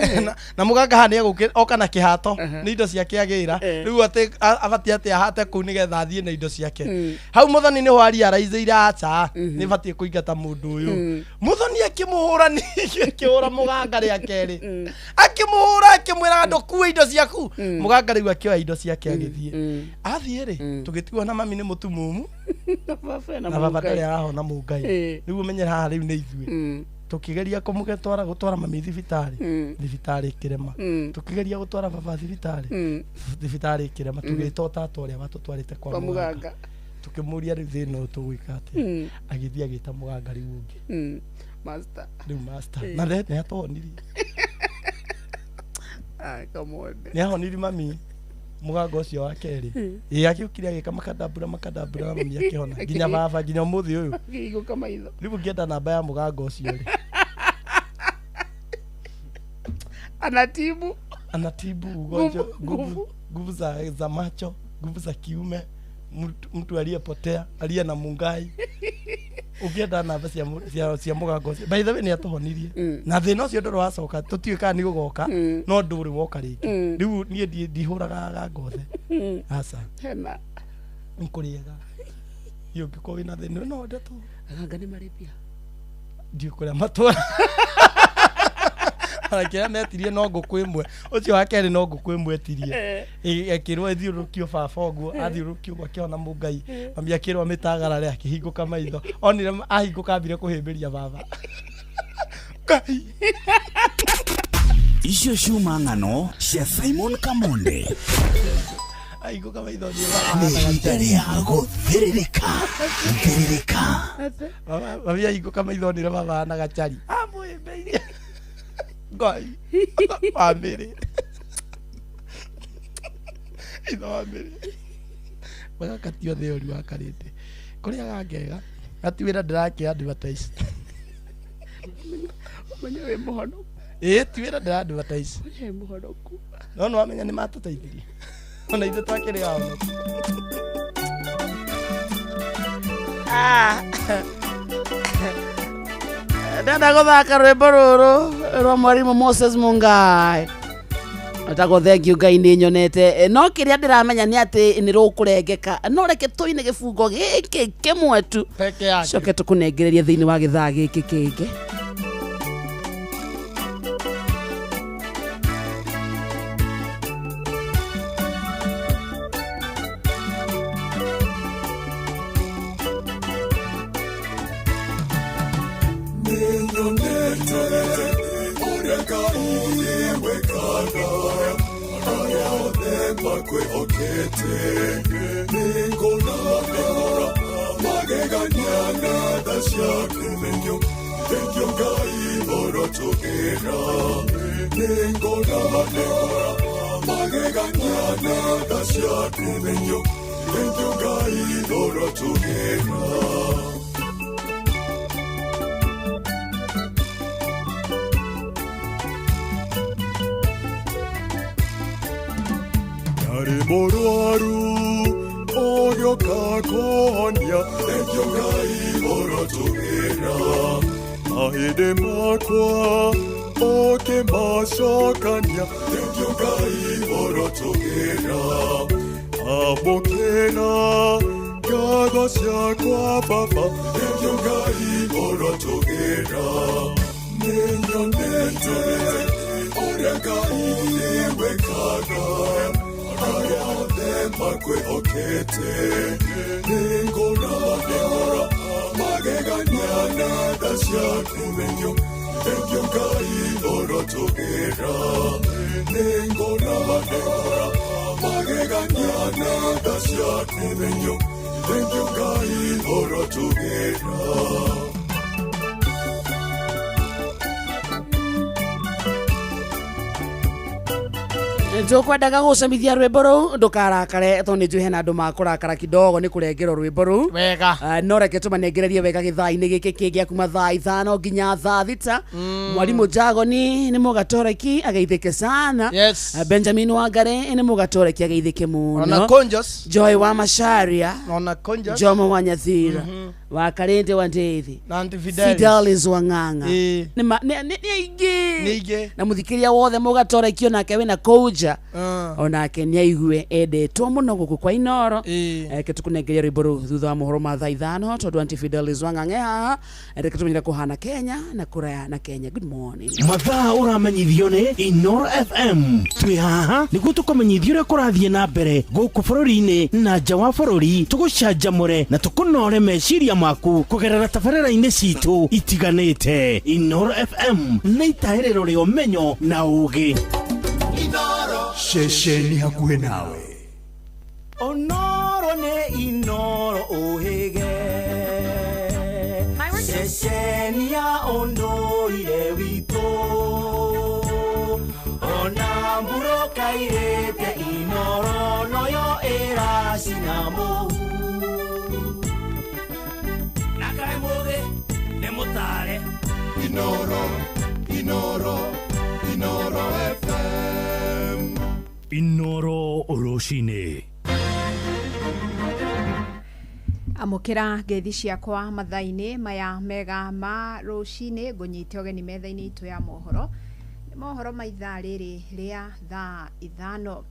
Na mũganga haha nĩ egũkĩ-, oka na kĩhato, nĩ indo ciake agĩra. Rĩu atĩ, abatiĩ atĩ ahate kũu nĩgetha athiĩ na indo ciake. Hau Mũthoni nĩho ariaraithĩire aca, nĩ batiĩ kũingata mũndũ ũyũ. Mũthoni akĩmũhũra ningĩ, akĩhũra mũganga rĩa kerĩ. Akĩmũhũra, akĩmwĩra ndũkue indo ciaku. Mũganga rĩu akĩoya indo ciake agĩthiĩ. Athiĩ rĩ, tũgĩtigwo na mami nĩ mũtumumu. Na baba Na baba mũngai. ndarĩ arahona mũngai. Rĩu ũmenye haha rĩu nĩ ithuĩ. Tũkĩgeria kũmũgetwara gũtwara mami thibitarĩ. Thibitarĩ ĩkĩrema. Tũkĩgeria gũtwara baba thibitarĩ. Thibitarĩ ĩkĩrema. Tũgĩta ũtata ũrĩa watũtwarĩte kwa Kwa mũganga. mũganga. Tũkĩmũria rĩu thĩna ũyũ tũgwĩka atĩa. Agĩthiĩ agĩta mũganga rĩu ũngĩ. Master. Rĩu master. Na nĩ atũhonirie. Ah, come on. Nĩ ahonirie mami mũganga ũcio wa kerĩ. Ĩ agĩũkire agĩka makadabura makadabura na mami akĩhona. Nginya baba nginya ũmũthĩ ũyũ. Akĩhingũka maitho. Rĩu ũngĩenda namba ya mũganga ũcio rĩ. Anatibu. Anatibu ugonjwa, Nguvu, nguvu, nguvu za macho, nguvu za kiume, mtu aliyepotea, aliye na mungai. Ũngĩenda namba cia mũganga ũcio. By the way nĩ atũhonirie. Na thĩna ũcio ndũrĩ wacoka, tũtiũĩ kana nĩ ũgoka, no ndũrĩ woka rĩngĩ. Rĩu niĩ ndihũraga aganga othe. Aca. Hena. Nĩ kũrĩega. Niĩ ũngĩkorwo wĩna thĩna, no wende tu. Aganga nĩ marĩ mbia. Ndiũĩ kũrĩa matwara. Ona kĩrĩa metirie no ngũkũ ĩmwe. Ũcio wa kerĩ no ngũkũ ĩmwe etirie. Ĩ, akĩrwo ĩthiũrũrũkio baba ũguo, athiũrũrũkio ũguo akĩona mũngai. Mami akĩrwo amĩtagarare akĩhingũka maitho. Onire ahingũka ambire kũhĩmbĩria baba. Ngai. Icio ciuma ng'ano cia Simon Kamonde. Ahingũka maitho nĩ Nĩ ihinda rĩa gũthĩrĩrĩka thĩrĩrĩka. Mami ahingũka maitho nĩ baba ahana gachari. Amũhĩmbĩirie. Ngai. Bamĩrĩ. Ithe wa mĩrĩ. Magakatio thĩ ũru wa karĩndĩ. Kũrĩaga ngega. Gati wĩra ndĩrakĩ advertise. Ũmenye wĩ mũhonoku. Ĩĩ ti wĩra ndĩra advertise. Wĩ mũhonoku. No nĩ wamenya nĩ matũteithirie. Ona ithuĩ twakĩrĩ ahonoku. Ah. Ndenda gũthaka rwĩmbo rũrũ rwa mwarimũ Moses Mungai tagwo thank you Ngai nĩ nyonete. No kĩrĩa ndĩramenya nĩ atĩ nĩ rũkũrengeka, no reke tũine gĩbungo gĩkĩ kĩmwe tu Peke yake. coke tũkũnengererie thĩinĩ wa gĩthaa gĩkĩ kĩngĩ. Nĩnyonete ũrĩa Ngai wĩkaga, arĩa othe makwĩhokete. Nĩngona magegania na tha ciaku. Thank you, thank you Ngai ũrotũgĩra. Nĩngona magegania na tha ciaku. Thank you, thank you Ngai ũrotũgĩra. Ndarĩ mũrwaru ũgĩũka kũhonia. Thank you Ngai ũrotũgĩra. Mahĩndĩ makwa ũkĩmacokania. Thank you Ngai ũrotũgĩra. Amũkĩra ngatho ciakwa Baba. Thank you Ngai ũrotũgĩra. Nĩnyonete ũrĩa Ngai wĩkaga, arĩa othe makwĩhokete. Nĩngona magegania na tha ciaku. Thank you, thank you Ngai ũrotũgĩra. Nĩngona magegania na tha ciaku. Thank you, thank you Ngai ũrotũgĩra. Tũkwendaga gũcemithia rwĩmbo rũu ndũkarakare tondũ nĩ njũĩ hena andũ makũrakara kidogo nĩ kũrengerwo rwĩmbo rũu. Wega. No reke tũmanengererie wega gĩthaa-inĩ gĩkĩ kĩngĩ kuma thaa 5 nginya thaa 6. Mwarimũ Jagoni nĩ mũgatoreki ageithĩke sana. Yes. Benjamin Wangare nĩ mũgatoreki ageithĩke Ona mũno. Conjos. Joy wa Macharia, Ona Conjos. Jomo wa Nyathira, wa Karende wa Ndeithi, Na Aunty Fidelis. Fidelis wa Ng'ang'a. Ĩĩ. Nĩ nĩ aingĩ. Nĩ aingĩ. Na mũthikĩria wothe mũgatorekio nake wĩna kũnja onake nĩ aigue endetwo mũno gũkũ kwa Inoro. Ĩĩ. Reke tũkũnengeria rwĩmbo rũu thutha wa mohoro ma thaa 5 tondũ Aunty Fidelis wa Ng'ang'a e haha. Reke tũmenyere kũhana Kenya na kũraya na Kenya. Good morning. Mathaa ũramenyithio nĩ Inoro FM. Twĩ haha nĩguo tũkũmenyithia ũrĩa kũrathiĩ na mbere gũkũ bũrũri-inĩ na nja wa bũrũri, tũgũcanjamũre na tũkũnore meciria maku kũgerera tabarĩra-inĩ citũ itiganĩte. Inoro FM nĩ itahĩrĩro rĩa ũmenyo na ũũgĩ. Ceceni hakuhĩ nawe. Onoro nĩ Inoro ũhĩge. Ceceni ya ũndũire witũ. Ona mbura kairĩte Inoro noyo ĩracina mũhu. Na kaĩ mũthĩ nĩ mũtare. Inoro, Inoro, Inoro FM. Inoro rũcinĩ. Amũkĩra ngeithi ciakwa mathaa-inĩ maya mega ma rũcinĩ, ngũnyite ũgeni metha-inĩ itũ ya mohoro. Nĩ mohoro ma ithaa rĩrĩ rĩa thaa 5.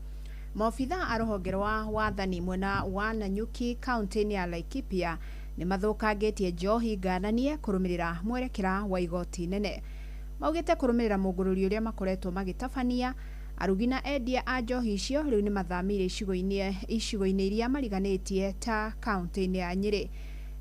Maobitha a rũhonge rwa wathani mwena wa Nanyuki kaunti-inĩ ya Laikipia nĩ mathũkangĩtie njohi ngananie kũrũmĩrĩra mwerekera wa igoti nene. Maugĩte kũrũmĩrĩra mũngũrũri ũrĩa makoretwo magĩtabania, arugi na endia a njohi icio rĩu nĩ mathamĩire icigo-inĩ iria mariganĩtie ta kaunti-inĩ ya Nyĩrĩ.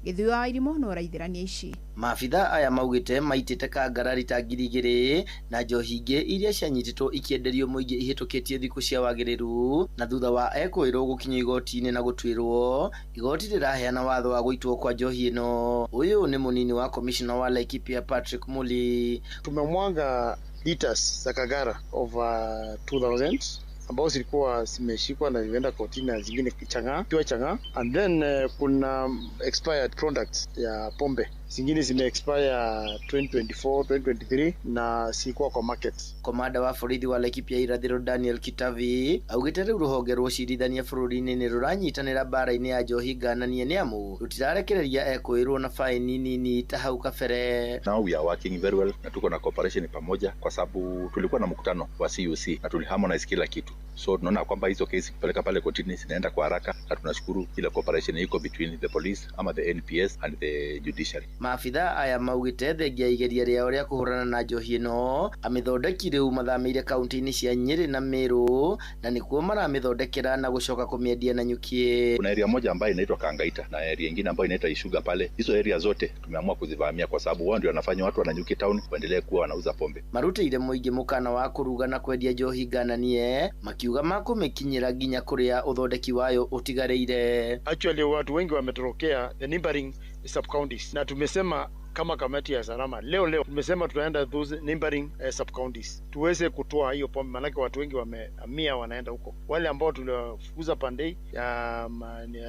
Gĩthuĩ wa Irimũ no ũraithĩrania ici. Maabitha aya maugĩte maitĩte kangara rita 2000 na njohi ingĩ iria cianyitĩtwo ikĩenderio mũingĩ ihĩtũkĩtie thikũ cia wagĩrĩru, na thutha wa ekũĩrwo gũkinyio igoti-inĩ na gũtuĩrwo, igoti rĩraheana watho wa gũitwo kwa njohi ĩno. Ũyũ nĩ mũnini wa komishona wa Laikipia Patrick Muli. Tumemwaga liters za kagara over 2000 ambao zilikuwa zimeshikwa na zilienda kotini na zingine chang'aa, kiwa chang'aa, and then kuna expired products ya pombe zingine zime expire 2024 2023 na zilikuwa kwa market. Komanda wa borithi wa Laikipia irathĩro Daniel Kitavi augĩte rĩu rũhonge rwa ũcirithania bũrũri-inĩ nĩ rũranyitanĩra mbara-inĩ ya njohi ngananie nĩ amu rũtirarekereria ekũĩrwo na faini nini ta hau kabere. Now we are working very well na tuko na cooperation pamoja, kwa sababu tulikuwa na mkutano wa CUC na tuliharmonize kila kitu, so tunaona kwamba hizo kesi kupeleka pale kotini zinaenda kwa haraka, na tunashukuru ile cooperation iko between the police ama the NPS and the judiciary. Maabitha aya maugĩte thengia igeria rĩao rĩa kũhũrana na njohi ĩno, amĩthondeki rĩu mathamĩire kaunti-inĩ cia Nyĩrĩ na Meru, na nĩkuo maramĩthondekera na gũcoka kũmĩendia na nyuki. Kuna area moja ambayo inaitwa Kangaita na area nyingine ambayo inaitwa Ishuga pale. Hizo area zote tumeamua kuzivamia kwa sababu wao ndio wanafanya watu wa Nanyuki town waendelee kuwa wanauza pombe. Marutĩire mũingĩ mũkana wa kũruga na kwendia njohi ngananie, makiuga makũmĩkinyĩra nginya kũrĩa ũthondeki wayo ũtigarĩire. Actually watu wengi wametorokea the neighboring sub counties, na tumesema kama kamati ya salama leo tumesema tunaenda those neighboring sub counties tuweze kutoa hiyo pombe, manake watu wengi wamehamia wanaenda huko. Wale ambao tuliwafukuza pande ya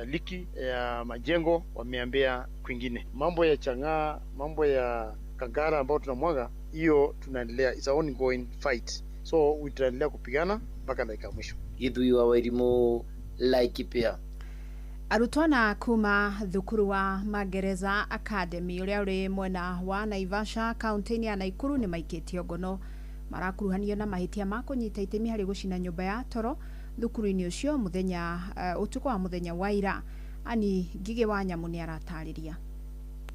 Liki ya Majengo wameambia kwingine. Mambo ya chang'aa, mambo ya kangara ambao tunamwaga hiyo, tunaendelea, it's an ongoing fight, so tutaendelea kupigana mpaka dakika ya mwisho. Githui wa Wairimu, Laikipia. Arutwo na kuma thukuru wa Magereza Academy uria uri mwena wa Naivasha kaunti-inĩ ya Naikuru nĩ maikĩtio ngono marakuruhanio na mahĩtia ma kũnyita itemi harĩ gũcina nyũmba ya toro thukuru-inĩ ũcio mũthenya ũtukũ wa mũthenya wa ira. Ani Ngigĩ wa Nyamũ nĩ aratarĩria.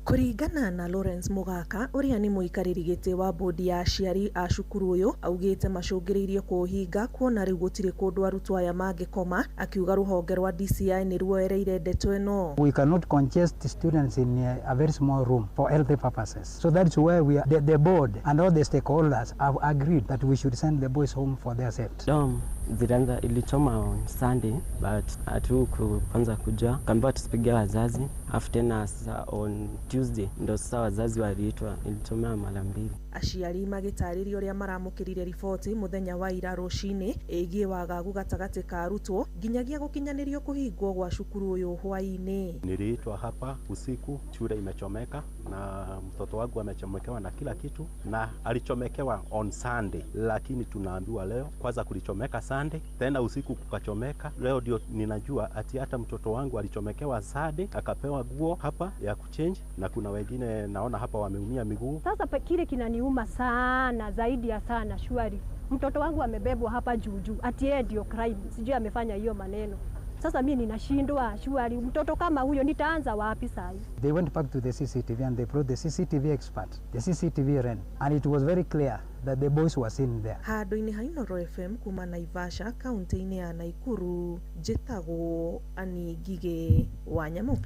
Kũringana na Lawrence Mugaka ũrĩa nĩ mũikarĩri gĩtĩ wa bodi ya aciari a cukuru ũyũ, augĩte macũngĩrĩirie kũũhinga kuona rĩu gũtirĩ kũndũ arutwo aya mangĩkoma, akiuga rũhonge rwa DCI nĩ ruoereire ndeto ĩno. We cannot congest students in a very small room for healthy purposes. So that's where we are, the board and all the stakeholders have agreed that we should send the boys home for their safety. Dom zilianza ilichoma on Sunday, but hatu kwanza kujua kaambiwa tusipigie wazazi, afu tena sasa on Tuesday ndo sasa wazazi waliitwa, ilichomea mara mbili. Aciari magĩtarĩria ũrĩa maramũkĩrire riboti mũthenya wa ira rũcinĩ ĩgiĩ wagagu gatagatĩ ka arutwo nginyagia gũkinyanĩrio kũhingwo gwa cukuru ũyũ hwaĩ-inĩ. Niliitwa hapa usiku, shule imechomeka na mtoto wangu amechomekewa na kila kitu, na alichomekewa on Sunday, lakini tunaambiwa leo kwanza kulichomeka Sunday, tena usiku kukachomeka. Leo ndio ninajua ati hata mtoto wangu alichomekewa Sunday, akapewa nguo hapa ya kuchange, na kuna wengine naona hapa wameumia miguu. Sasa kile kinaniuma sana zaidi ya sana shwari, mtoto wangu amebebwa hapa juu juu ati yeye ndio crime, sijui amefanya hiyo maneno. Sasa mimi ninashindwa shwari, mtoto kama huyo nitaanza wapi sasa? They went back to the CCTV and they brought the CCTV expert, the CCTV ran, and it was very clear that the boys were seen there. Handũ-inĩ ha Inooro FM kuma Naivasha kaunti-inĩ ya Naikuru, njĩtagwo Ani Ngigĩ wa Nyamũ.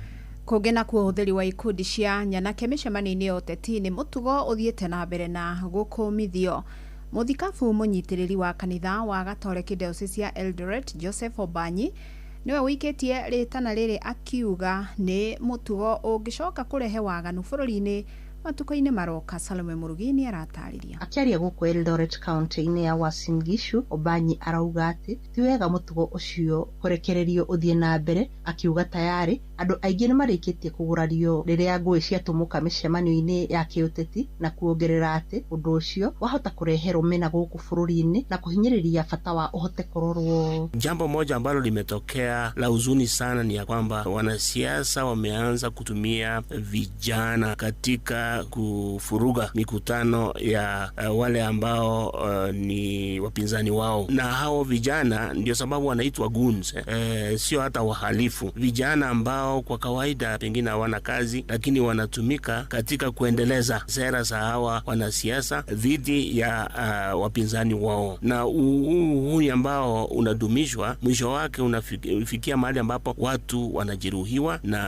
Kũngĩ nakuo ũhũthĩri wa ikundi cia nyanake mĩcemanio-inĩ ya ũteti nĩ mũtugo ũthiĩte na mbere na gũkũmithio. Mũthikabu mũnyitĩrĩri wa kanitha wa Gatoreki Diocese ya Eldoret Joseph Obanyi nĩwe ũikĩtie rĩtana rĩrĩ akiuga nĩ mũtugo ũngĩcoka kũrehe waganu bũrũri-inĩ matukũ-inĩ maroka. Salome Mũrugi nĩ aratarĩria. Akĩaria gũkũ Eldoret kaunti-inĩ ya Uasin Gishu, Obanyi arauga atĩ ti wega mũtugo ũcio kũrekererio ũthiĩ na mbere, akiuga tayarĩ andũ aingĩ nĩ marĩkĩtie kũgurario rĩrĩa ngũĩ ciatũmũka mĩcemanio-inĩ ya kĩũteti, na kuongerera atĩ ũndũ ũcio wahota kũrehe rũmena gũkũ bũrũri-inĩ na kũhinyĩrĩria bata wa ũhote kũrorwo. Jambo moja ambalo limetokea la huzuni sana ni ya kwamba wanasiasa wameanza kutumia vijana katika kwenda kufuruga mikutano ya wale ambao ni wapinzani wao, na hao vijana ndio sababu wanaitwa goons, sio hata wahalifu, vijana ambao kwa kawaida pengine hawana kazi, lakini wanatumika katika kuendeleza sera za hawa wanasiasa dhidi ya wapinzani wao, na huu uhuni ambao unadumishwa, mwisho wake unafikia mahali ambapo watu wanajeruhiwa na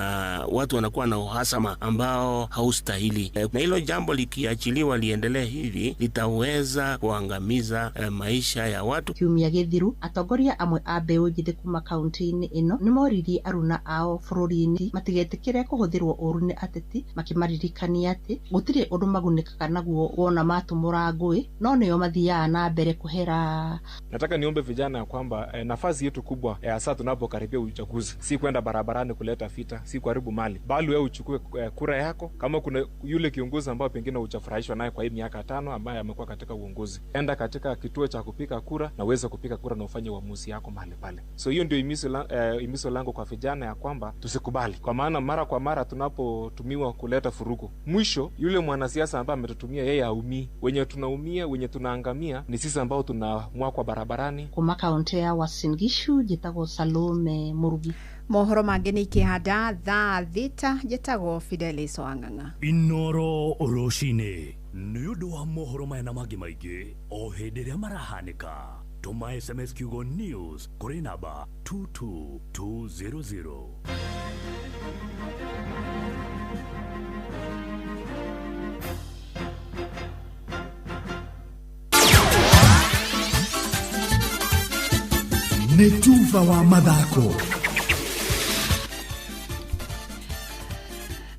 watu wanakuwa na uhasama ambao haustahili. Na hilo jambo likiachiliwa liendelee hivi, litaweza kuangamiza maisha ya watu. Kiumia gĩthiru atongoria amwe a mbeũ njĩthĩ kuma kaunti-inĩ ĩno nĩ moririe aruna ao bũrũri-inĩ matigetĩkĩre kũhũthĩrwo ũũru nĩ ateti, makĩmaririkania atĩ gũtirĩ ũndũ magunĩkaga naguo wona matumũra ngũĩ, no nĩo mathiaga na mbere kũhera. Nataka niombe vijana ya kwamba nafasi yetu kubwa hasa tunapokaribia uchaguzi si kwenda barabarani kuleta vita, si kuharibu mali, bali wewe uchukue kura yako. Kama kuna yule kiongozi ambaye pengine hujafurahishwa naye kwa hii miaka 5 ambaye amekuwa katika uongozi, enda katika kituo cha kupiga kura na uweze kupiga kura na ufanye uamuzi yako mahali pale. So hiyo ndio imiso langu kwa vijana ya kwamba tusikubali, kwa maana mara kwa mara tunapotumiwa kuleta furugu, mwisho yule mwanasiasa ambaye ametutumia yeye haumii. Wenye tunaumia, wenye tunaangamia ni sisi ambao tunamwakwa barabarani. Kuma kaunti ya Uasin Gishu njĩtagwo Salome Murugi. Mohoro mangĩ nĩ ikĩhanda thaa 6 njĩtagwo Fidelis Wang'ang'a. Inoro rũcinĩ nĩ ũndũ wa mohoro maya na mangĩ maingĩ o hĩndĩ ĩrĩa marahanĩka, tũma SMS kiugo news kũrĩ namba 22200. Nĩ tuba wa mathako.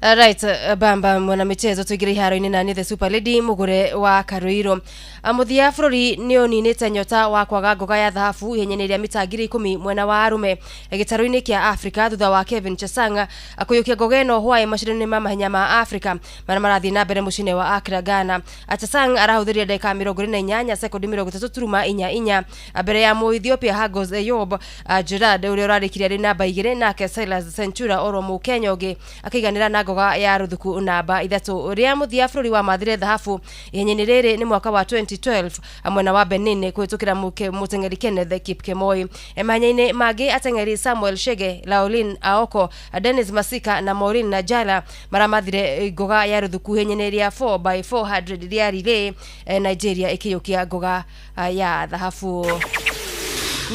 Right, bamba mwanamichezo tuingire iharo-inĩ na nĩ the super lady mugure wa Karuiro. Mũthia bũrũri nĩ ũninĩte nyota wa kwaga ngoga ya thahabu ihenya-inĩ rĩa mita 10,000 mwena wa arume gĩtarũ-inĩ kĩa Afrika thutha wa Kevin Chesang kũiyũkia ngoga ĩno hwaĩ macindano-inĩ ma mahenya ma Afrika marĩa marathiĩ na mbere mũciĩ-inĩ wa Accra, Ghana. Chesang arahũthĩrire ndagĩka 28 sekondi 33.44 mbere ya Mũethiopia Hagos Eyob Gerard ũrĩa ũrarĩkirie arĩ namba 2, nake Silas Centura oro Mũkenya ũngĩ akĩiganĩra na ngoga ya ruthuku namba 3. Rĩa mũthia bũrũri wa mathire thahabu ihenya-inĩ rĩrĩ nĩ mwaka wa 2012 mwena wa Benin kũhĩtũkĩra mũteng'eri Kenneth Kipkemoi. Mahenya-inĩ mangĩ ateng'eri Samuel Shege, Laolin Aoko, Dennis Masika na Maureen Najala maramathire ngoga ya ruthuku ihenya-inĩ rĩa 4x400 rĩa relay, Nigeria ĩkĩiyũkia ngoga ya thahabu.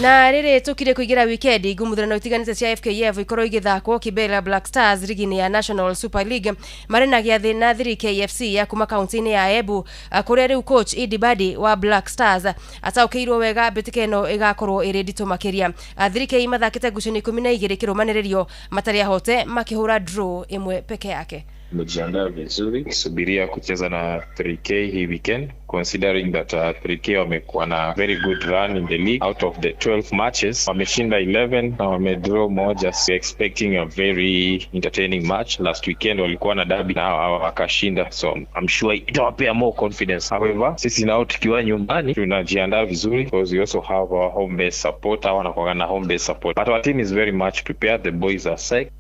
Na rĩrĩ tũkire kũingĩra wikendi ngumuthurano itiganĩte cia FKF ikorwo igĩthakwo. Kibera Black Stars rigi-inĩ ya National Super League marĩ na gĩathĩ na 3KFC ya kuma kaunti-inĩ ya Embu, kũrĩa rĩu coach Idi Badi wa Black Stars ataũkĩirwo wega mbĩtĩka ĩno ĩgakorwo ĩrĩ nditũ makĩria. 3K mathakĩte ngucanio 12 kĩrũmanĩrĩrio matarĩ ahote makĩhũra draw ĩmwe peke yake. Tumejiandaa vizuri kusubiria kucheza na 3K hii weekend, considering that 3K wamekuwa na very good run in the league. Out of the 12 matches wameshinda 11 na wamedraw moja. So expecting a very entertaining match. Last weekend walikuwa na derby na hawa wakashinda, so I'm sure itawapea more confidence. However, sisi nao tukiwa nyumbani tunajiandaa vizuri because we also have our home base support. Hawa wanakuwa na home base support, but our team is very much prepared. The boys are psyched.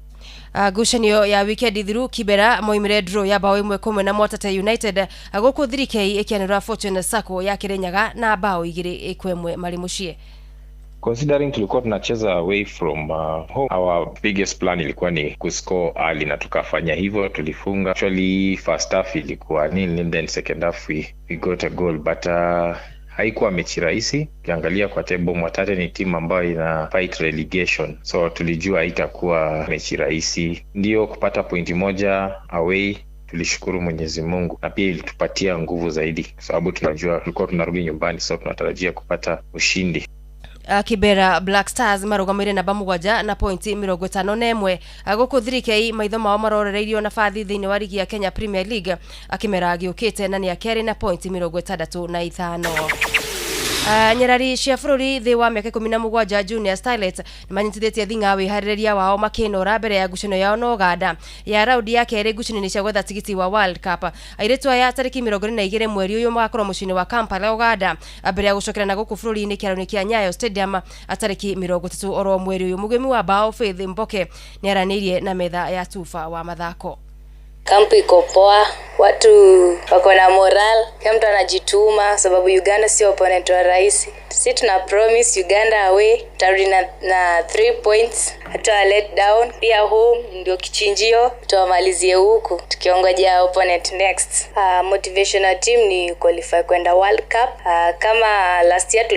Ngucanio ya wikendi thiru Kibera moimire draw ya bao 1-1 na Mwatate United, gũkũ 3K ĩkĩanĩrĩra Fortune Sacco ya Kirinyaga na bao 2-1 marĩ mũciĩ. Considering tulikuwa tunacheza away from home, our biggest plan ilikuwa ni kuscore early na tukafanya hivyo, tulifunga. Actually first half ilikuwa 0-0, then second half we got a goal, but haikuwa mechi rahisi. Ukiangalia kwa table, Mwatate ni timu ambayo ina fight relegation, so tulijua haitakuwa mechi rahisi. Ndio kupata pointi moja away, tulishukuru Mwenyezi Mungu, na pia ilitupatia nguvu zaidi kwa sababu tunajua tulikuwa tunarudi nyumbani, so tunatarajia kupata ushindi. Kibera Black Stars marũgamĩire namba 7 na pointi 51, gũkũ 3K maitho mao marorereirio na bathi thĩinĩ wa rigi ya Kenya Premier League akĩmera gĩũkĩte na nĩ akerĩ na pointi 65. Nyarari cia bũrũri thĩ wa mĩaka 17 Junior Starlets nĩmanyitithĩtie thing'a wĩharĩrĩria wao makĩnora mbere ya ngucanio yao na Uganda ya raundi ya kerĩ ngucanio-inĩ cia gwetha tigiti wa World Cup. Airĩtu aya tarĩki 22 mweri ũyũ magakorwo mũciĩ-inĩ wa Kampala, Uganda, mbere ya gũcokera na gũkũ bũrũri-inĩ kĩharo-inĩ kĩa Nyayo Stadium tarĩki 30 oro mweri ũyũ. Mũgĩmi wa bao Faith Mboke nĩaranĩirie na metha ya tuba wa mathako. Kampu iko poa, watu wako na moral, kila mtu anajituma sababu Uganda sio opponent wa rahisi. Si tuna promise Uganda away tarudi na 3 points, hatuwa let down. Pia home ndio kichinjio, tuwamalizie huku tukiongoja opponent next. Motivation ya team ni qualify kwenda World Cup. Kama last year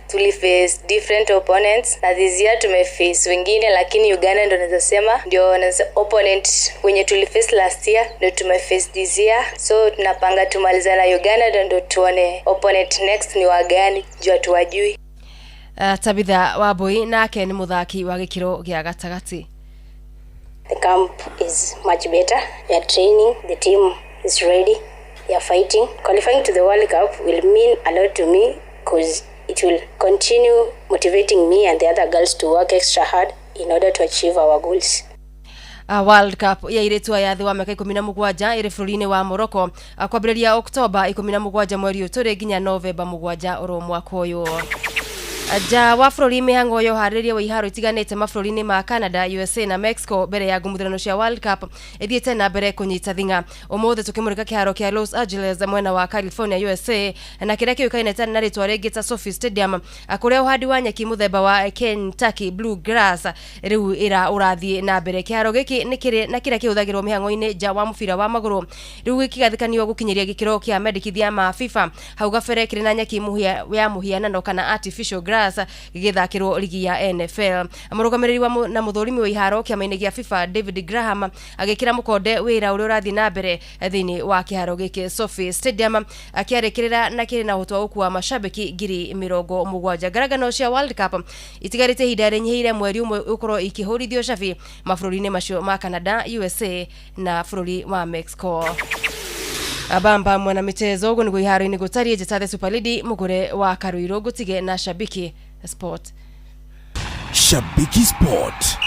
tuliface different opponents na this year tumeface wengine, lakini Uganda ndio naweza sema ndio opponent wenye tuliface last year ndio tumeface this year, so tunapanga tumaliza na Uganda ndio tuone opponent next ni wagani juu hatuwajui. Tabitha Wambui nake nĩ mũthaki wa gĩkĩro gĩa gatagatĩ. The camp is much better. We are training, the team is ready, we are fighting. Qualifying to the World Cup will mean a lot to me because it will continue motivating me and the other girls to work extra hard in order to achieve our goals. World Cup ya airĩtu aya thĩ wa mĩaka 17 ĩrĩ bũrũri-inĩ wa Morocco kwambĩrĩria Oktoba 17 mweri ũyũ tũrĩ nginya Novemba 7 oro mwaka ũyũ. Nja wa bũrũri mĩhang'o ya ũharĩrĩria wa iharo itiganĩte mabũrũri-inĩ ma Canada, USA na Mexico mbere ya ngũmũthĩrano cia World Cup ĩthiĩte na mbere kũnyita thing'a. Ũmũthĩ tũkĩmũrĩka kĩharo kĩa Los Angeles mwena wa California USA na kĩrĩa kĩũĩkaine na rĩtwa rĩngĩ ta SoFi Stadium, kũrĩa ũhandi wa nyeki mũthemba wa Kentucky Blue Grass rĩu ĩra ũrathiĩ na mbere. Kĩharo gĩkĩ nĩ kĩrĩ na kĩrĩa kĩhũthagĩrwo mĩhang'o-inĩ nja wa mũbira wa magũrũ rĩu gĩkĩgathĩkanio gũkinyĩria gĩkĩro kĩa mendekithia ma FIFA. Hau gabere kĩrĩ na nyeki ya mũhianano kana artificial grass gĩgĩthakĩrwo ligi ya NFL. Mũrũgamĩrĩri wa na mũthũrimi wa iharo kĩama-inĩ gĩa FIFA David Graham agĩkĩra mũkonde wĩra ũrĩa ũrathiĩ na mbere thĩinĩ wa kĩharo gĩkĩ SoFi Stadium, akĩarĩkĩrĩra na kĩrĩ na ũhoti wa gũkua mashabiki 70,000. Ngarangano cia World Cup itigarĩte ihinda rĩnyihĩire mweri ũmwe ũkorwo ikĩhũrithio cabi mabũrũri-inĩ macio ma Canada, USA na bũrũri wa Mexico. Abamba mwana michezo ugu niguo iharo-inĩ gũtariĩ. Njĩta Super Lady mũgũre wa Karuirũ ngũtige na Shabiki Sport. Shabiki Sport.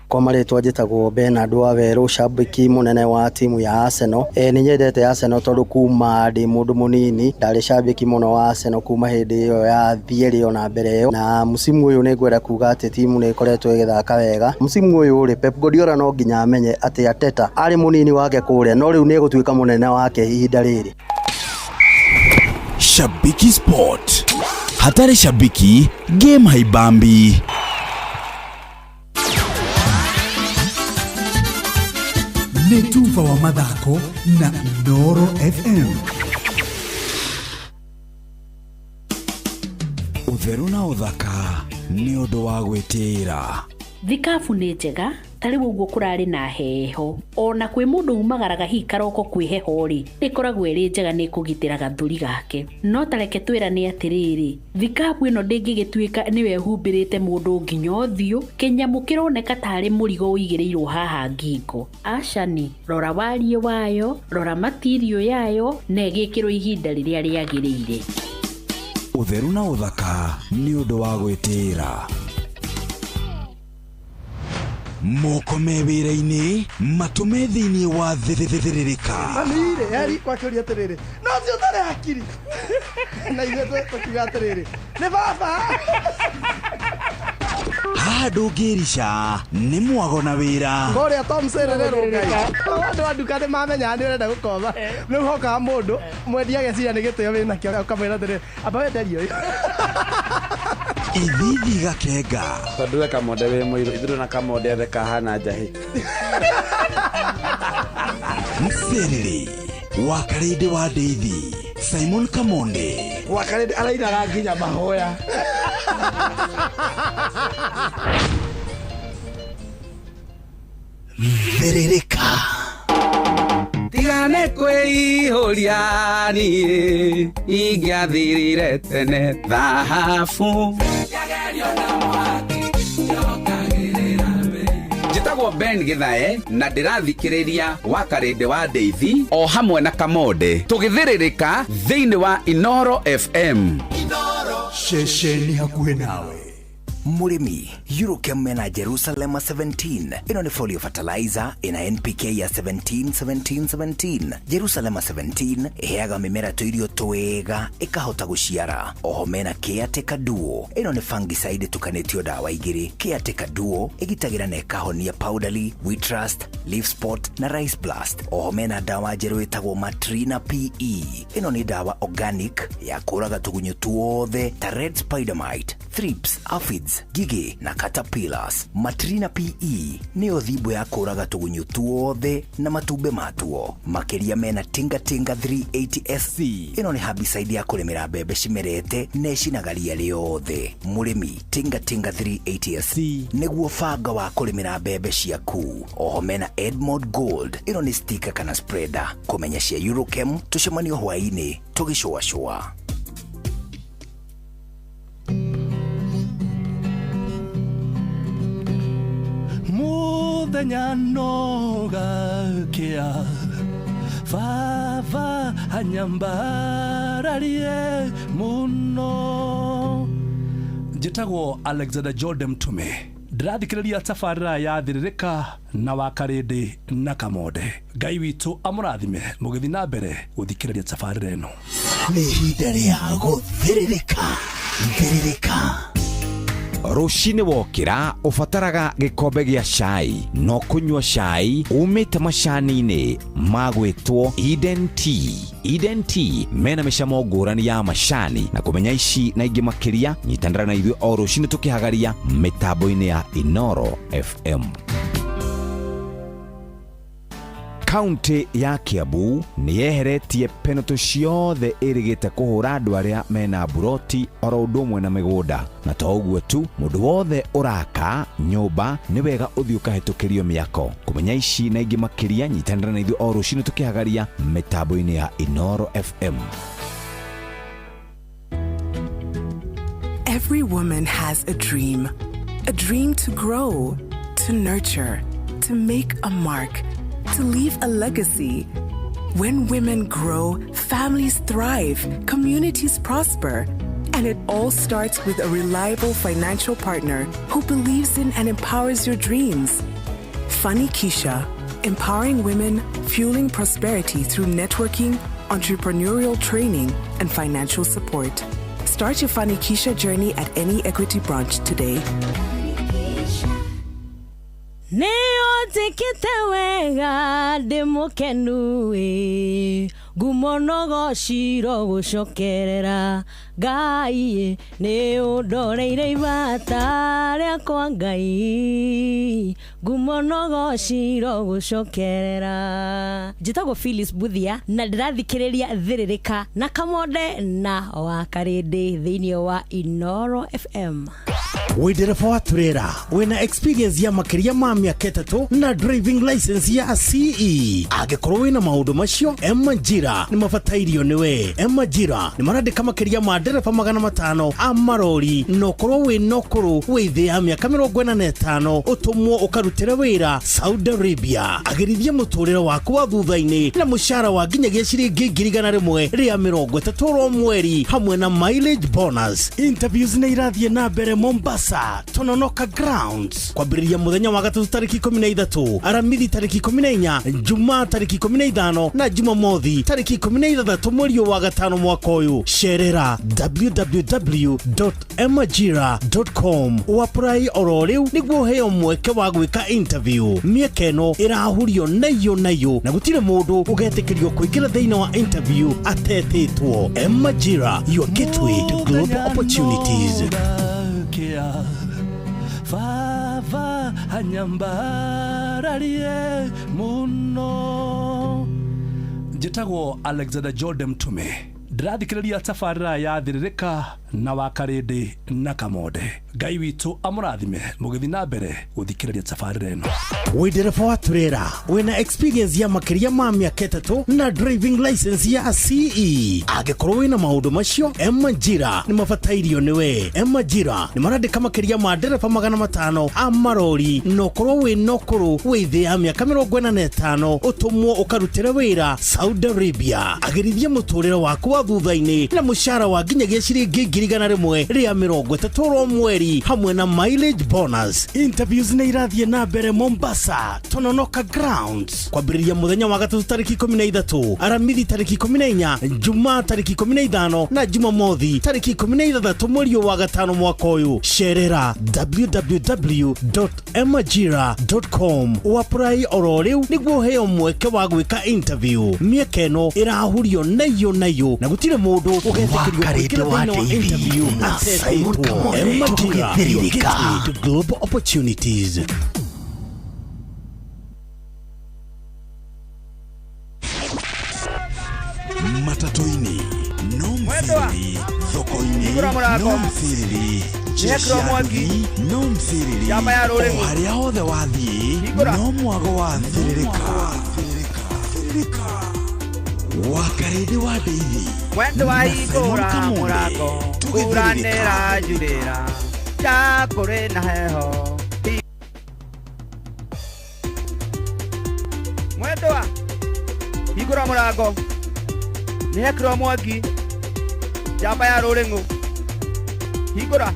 Kwa marĩtwa njĩtagwo Bernard Wawerũ, shabiki mũnene wa timu ya Arsenal. Nĩ nyendete Arsenal tondũ kuma ndĩ mũndũ mũnini ndarĩ shabiki mũno wa Arsenal kuma hĩndĩ ĩyo ya Thierry ona mbere ĩyo, na msimu ũyũ nĩ ngwenda kuga atĩ timu nĩ ĩkoretwo ĩgĩthaka wega. Msimu ũyũ rĩ, Pep Guardiola no nginya amenye atĩ Arteta arĩ mũnini wake kũrĩa, no rĩu nĩ egũtuĩka mũnene wake ihinda rĩrĩ. Shabiki Sport. Hatari shabiki, game haibambi. Nĩ tuba wa mathako na Inooro FM. Ũtheru na ũthaka nĩ ũndũ wa gwĩtĩĩra. Thikabu nĩ njega ta rĩu ũguo kũrarĩ na heho, ona kwĩ mũndũ umagaraga hihi karoko kwĩ heho rĩ, nĩ ĩkoragwo ĩrĩ njega, nĩ ĩkũgitĩra gathũri gake. No ta reke twĩrane atĩrĩrĩ, thikabu ĩno ndĩngĩgĩtuĩka nĩwe ĩhumbĩrĩte mũndũ nginya ũthiũ, kĩnyamũ kĩroneka tarĩ mũrigo ũigĩrĩirwo haha ngingo. Acani, rora wariĩ wayo, rora matirio yayo, na ĩgĩkĩrwo ihinda rĩrĩa rĩagĩrĩire. Ũtheru na ũthaka nĩ ũndũ wa gwĩtĩĩra. Moko me wĩra-inĩ, matũ me thĩinĩ wa thĩrĩrĩka. Mami-rĩ, eri kwakĩũria atĩrĩrĩ, no ũcio ũtarĩ hakiri. Na ithuĩ tũkiuga atĩrĩrĩ, nĩ baba. Haha ndũngĩrica nĩ mwago na wĩra. Kũrĩa Tom Serererwo Ngai. Andũ a nduka nĩ mamenyaga nĩ ũrenda gũkomba. Rĩu hokaga mũndũ mwendia ageciria nĩ gĩtĩo wĩnakĩo, ũkamwĩra atĩrĩrĩ, amba wenderie ũyũ. Ithithi gakenga. Tondũ we Kamonde wĩ mũirũ, ithuĩ na Kamonde othe kahana njahĩ. Mserere wa Karĩndĩ wa Ndeithi, Simon Kamonde. Wa Karĩndĩ arainaga nginya mahoya. Thĩrĩrĩka. Tigane kwĩihũria niĩ ingĩathirire tene thahabu. Njĩtagwo Ben Githae na ndĩrathikĩrĩria wa Karĩndĩ wa Ndeithi o hamwe na Kamonde tũgĩthĩrĩrĩka thĩinĩ wa Inooro FM. Ceceni hakuhĩ nawe. Mũrĩmi, Eurochem mena Jerusalema 17. Ĩno nĩ folio fertilizer ĩna NPK ya 17 17 17. Jerusalema 17 ĩheaga mĩmera tũirio twega ĩkahota gũciara. Oho mena Caretaker Duo. Ĩno nĩ fungicide ĩtukanĩtio ndawa igĩrĩ. Caretaker Duo ĩgitagĩra na ĩkahonia powdery, wheat rust, leaf spot na rice blast. Oho mena ndawa njerũ ĩtagwo Matrina PE. Ĩno nĩ ndawa organic ya kũraga tũgunyũ tuothe ta red spider mite, thrips, aphids, ngigĩ na caterpillars. Matrina PE nĩyo thimbo ya kũraga tũgunyũ tuothe na matumbĩ matuo. Makĩria mena Tinga Tinga 380 SC. Ĩno nĩ herbicide ya kũrĩmĩra mbembe cimerete na ĩcinaga ria rĩothe. Mũrĩmi, Tinga Tinga 380 SC nĩguo banga wa kũrĩmĩra mbembe ciaku. Oho mena Edmond Gold. Ĩno nĩ sticker kana spreader. Kũmenya cia Eurochem tũcemanio hwaĩ-inĩ tũgĩcũacũa. Muthenya no gakia baba anyambararie muno. Njĩtagwo Alexander Jordan Mtume, ndĩrathikĩrĩria tabarĩra ya Thĩrĩrĩka na Wakarĩndĩ na Kamonde. Ngai witũ amũrathime mũgĩthiĩ na mbere gũthikĩrĩria tabarĩra ĩno. Nĩ ihinda rĩa gũthĩrĩrĩka thĩrĩrĩka. Rũcinĩ wokĩra ũbataraga gĩkombe gĩa cai, no kũnyua cai umĩte macani-inĩ magwĩtwo Eden Tea. Eden Tea mena mĩcamo ngũrani ya macani, na kũmenya ici na ingĩ makĩria nyitanĩra na ithuĩ o rũcinĩ tũkĩhagaria mĩtambo-inĩ ya Inoro FM. Kaunti ya Kiambu nĩ yeheretie penalty ciothe ĩrĩgĩte kũhũra andũ arĩa mena mburoti oro ũndũ ũmwe na mĩgũnda, na to ũguo tu, mũndũ wothe ũraka nyũmba nĩ wega ũthiĩ ũkahĩtũkĩrio mĩako. Kũmenya ici na ingĩ makĩria nyitanĩra na ithuĩ o rũcinĩ tũkĩhagaria mĩtambo-inĩ ya Inoro FM. Every woman has a dream. A dream to grow, to nurture, to make a mark, to leave a legacy. When women grow, families thrive, communities prosper. And it all starts with a reliable financial partner who believes in and empowers your dreams. Funny Keisha, empowering women, fueling prosperity through networking, entrepreneurial training, and financial support. Start your Funny Keisha journey at any Equity branch today. Nĩ ũnjĩkĩte wega, ndĩ mũkenu ĩ, ngumo no gociro gũcokerera Ngai, nĩ ũndoreire ibata rĩakwa Ngai, ngumo no gociro gũcokerera. Njĩtagwo Phyllis Buthia na ndĩrathikĩrĩria Thĩrĩrĩka na Kamonde na Wakarĩndĩ thĩinĩ wa Inoro FM. Wĩ ndereba wa turera wĩna experience ya makĩria ma mĩaka 3 na driving license ya CE, angĩkorwo wĩna maũndũ macio, Emajira nĩ mabatairio nĩwe. Emajira nĩ marandĩka makĩria ma ndereba 500 a marori, na ũkorwo wĩna ũkũrũ wĩ thĩ ya mĩaka 45, ũtũmwo ũkarutĩre wĩra Saudi Arabia. Agĩrithie mũtũrĩre waku wa thutha-inĩ na mũcara wa nginyagia ciringi 130,000 oro mweri hamwe na mileage bonus. Interviews nĩ irathiĩ na mbere Mombasa, Tononoka Grounds, kwambĩrĩria mũthenya wa gatatũ tarĩki 13, Aramithi tarĩki 14, Jumaa tarĩki 15 na Jumamothi tarĩki 16 mweri wa gatano mwaka ũyũ. Cerera www.emajira.com ũapply oro rĩu nĩguo ũheo mweke wa gwĩka interview. Mĩeke ĩno ĩrahurio nayo nayo na gũtirĩ mũndũ ũgetĩkĩrio kũingĩra thĩinĩ wa interview atetĩtwo. Emajira, your gateway to global opportunities. Kia baba anyambararie muno. Njĩtagwo Alexander Jordan Mtume, ndĩrathikĩrĩria tabarĩra ya Thĩrĩrĩka na Wakarĩndĩ na Kamonde. Ngai witũ amũrathime mũgĩthiĩ na mbere gũthikĩrĩria tabarĩra ĩno. Wĩ ndereba wa turera wĩna experience ya makĩria ma mĩaka 3 na driving license ya CE, angĩkorwo wĩna maũndũ macio, Emajira nĩ mabatairio nĩwe. Emajira nĩ marandĩka makĩria ma ndereba 500 a marori, na ũkorwo wĩna ũkũrũ wĩ thĩ ya mĩaka 45, ũtũmwo ũkarutĩre wĩra Saudi Arabia. Agĩrithie mũtũrĩre waku wa thutha-inĩ na mũcara wa nginyagia ciringi ngiri 130 oro mweri hamwe na mileage bonus. Interviews nĩ irathiĩ na mbere Mombasa, Tononoka Grounds, kwambĩrĩria mũthenya wa gatatũ tarĩki 13, Aramithi tarĩki 14, Jumaa tarĩki 15 na Jumamothi tarĩki 16 mweri wa gatano mwaka ũyũ. Cerera www.majira.com ũapply oro rĩu nĩguo ũheo mweke wa gwĩka interview. Mĩeke ĩno ĩrahurio nayo nayo na gũtirĩ mũndũ ũgetĩkĩrio kũingĩra thĩinĩ wa interview na Simon atetĩtwo. Kamore, Majira, your tũgĩthĩrĩrĩka. gateway to global opportunities. Matatũ-inĩ no Mwendwa. mthiriri, thoko-inĩ Hingũra mũrango. no mthiriri, njĩra Nĩhekĩrwo cia mwaki. nduthi no mthiriri, Njamba ya o rũrĩmũ. harĩa hothe wathiĩ Hingũra. no mwago wa thĩrĩrĩka. Wakarĩndĩ wa ndeithi Mwendwa na Simon hingũra Kamonde, mũrango mbura tũgĩthĩrĩrĩka. nĩranjurĩra nja kũrĩ na heho. Mwendwa hingũra mũrango nĩhekĩrwo mwaki njamba ya rũrĩng'ũ hingũra.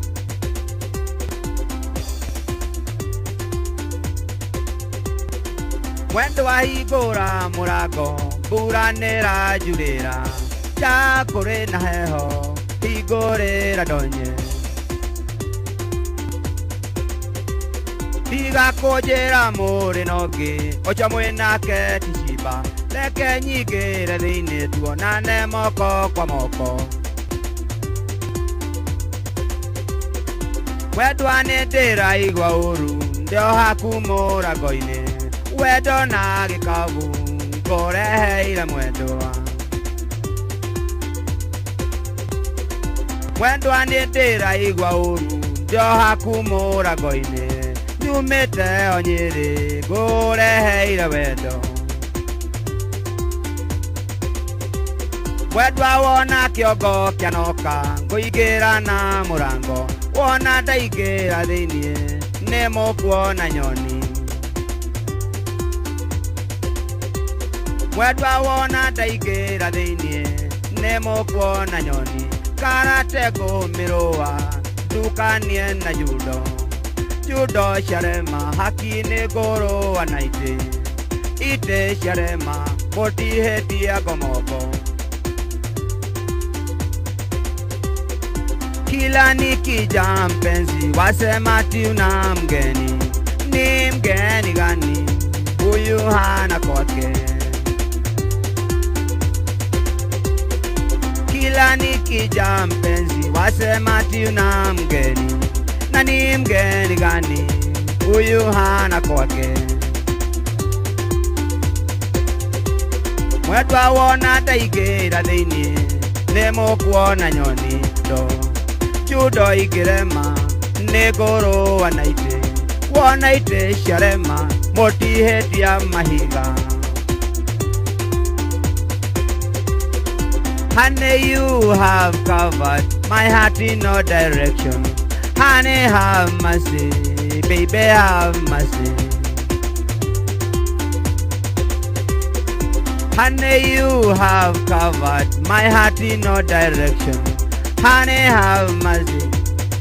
Mwendwa hingũra mũrango mbura nĩranjurĩra nja kũrĩ na heho hingũrĩra ndonye. Tiga kũnjĩra mũrĩ na ũngĩ ũcio mwĩnake ti cimba, reke nyingĩre thĩinĩ tuonane moko kwa moko. Mwendwa nĩ ndĩraigua ũru ndĩohaku mũrango-inĩ wendo na gĩkabu ngũreheire mwendwa. Mwendwa nĩ ndĩraigua ũru ndĩohaku mũrango-inĩ nyumĩte o Nyĩrĩ ngũreheire wendo. Mwendwa wona kĩongo kĩanoka ngũingĩra na mũrango wona ndaingĩra thĩinĩ nĩ mũkuona nyoni. Mwendwa wona ndaingĩra thĩinĩ nĩ mũkuona nyoni karate ngũmĩrũa ndukanie na judo judo ciarema haki nĩ ngũrũa na itĩ itĩ ciarema mũtihĩtie ngomoko. Kila nikija mpenzi wasema ati una mgeni, ni mgeni gani huyu hana kwake? Kila nikija mpenzi wasema ati una mgeni, na ni mgeni gani huyu hana kwake? Mwendwa wona ndaingĩra thĩinĩ nĩ mũkuona nyoni ndo judo ingĩrema nĩ ngũrũa na itĩ wona itĩ ciarema mũtihĩtia mahiga. Honey, you have covered my heart in no direction. Honey, have mercy, baby, have mercy. Honey, you have covered my heart in no direction. Honey, have mercy,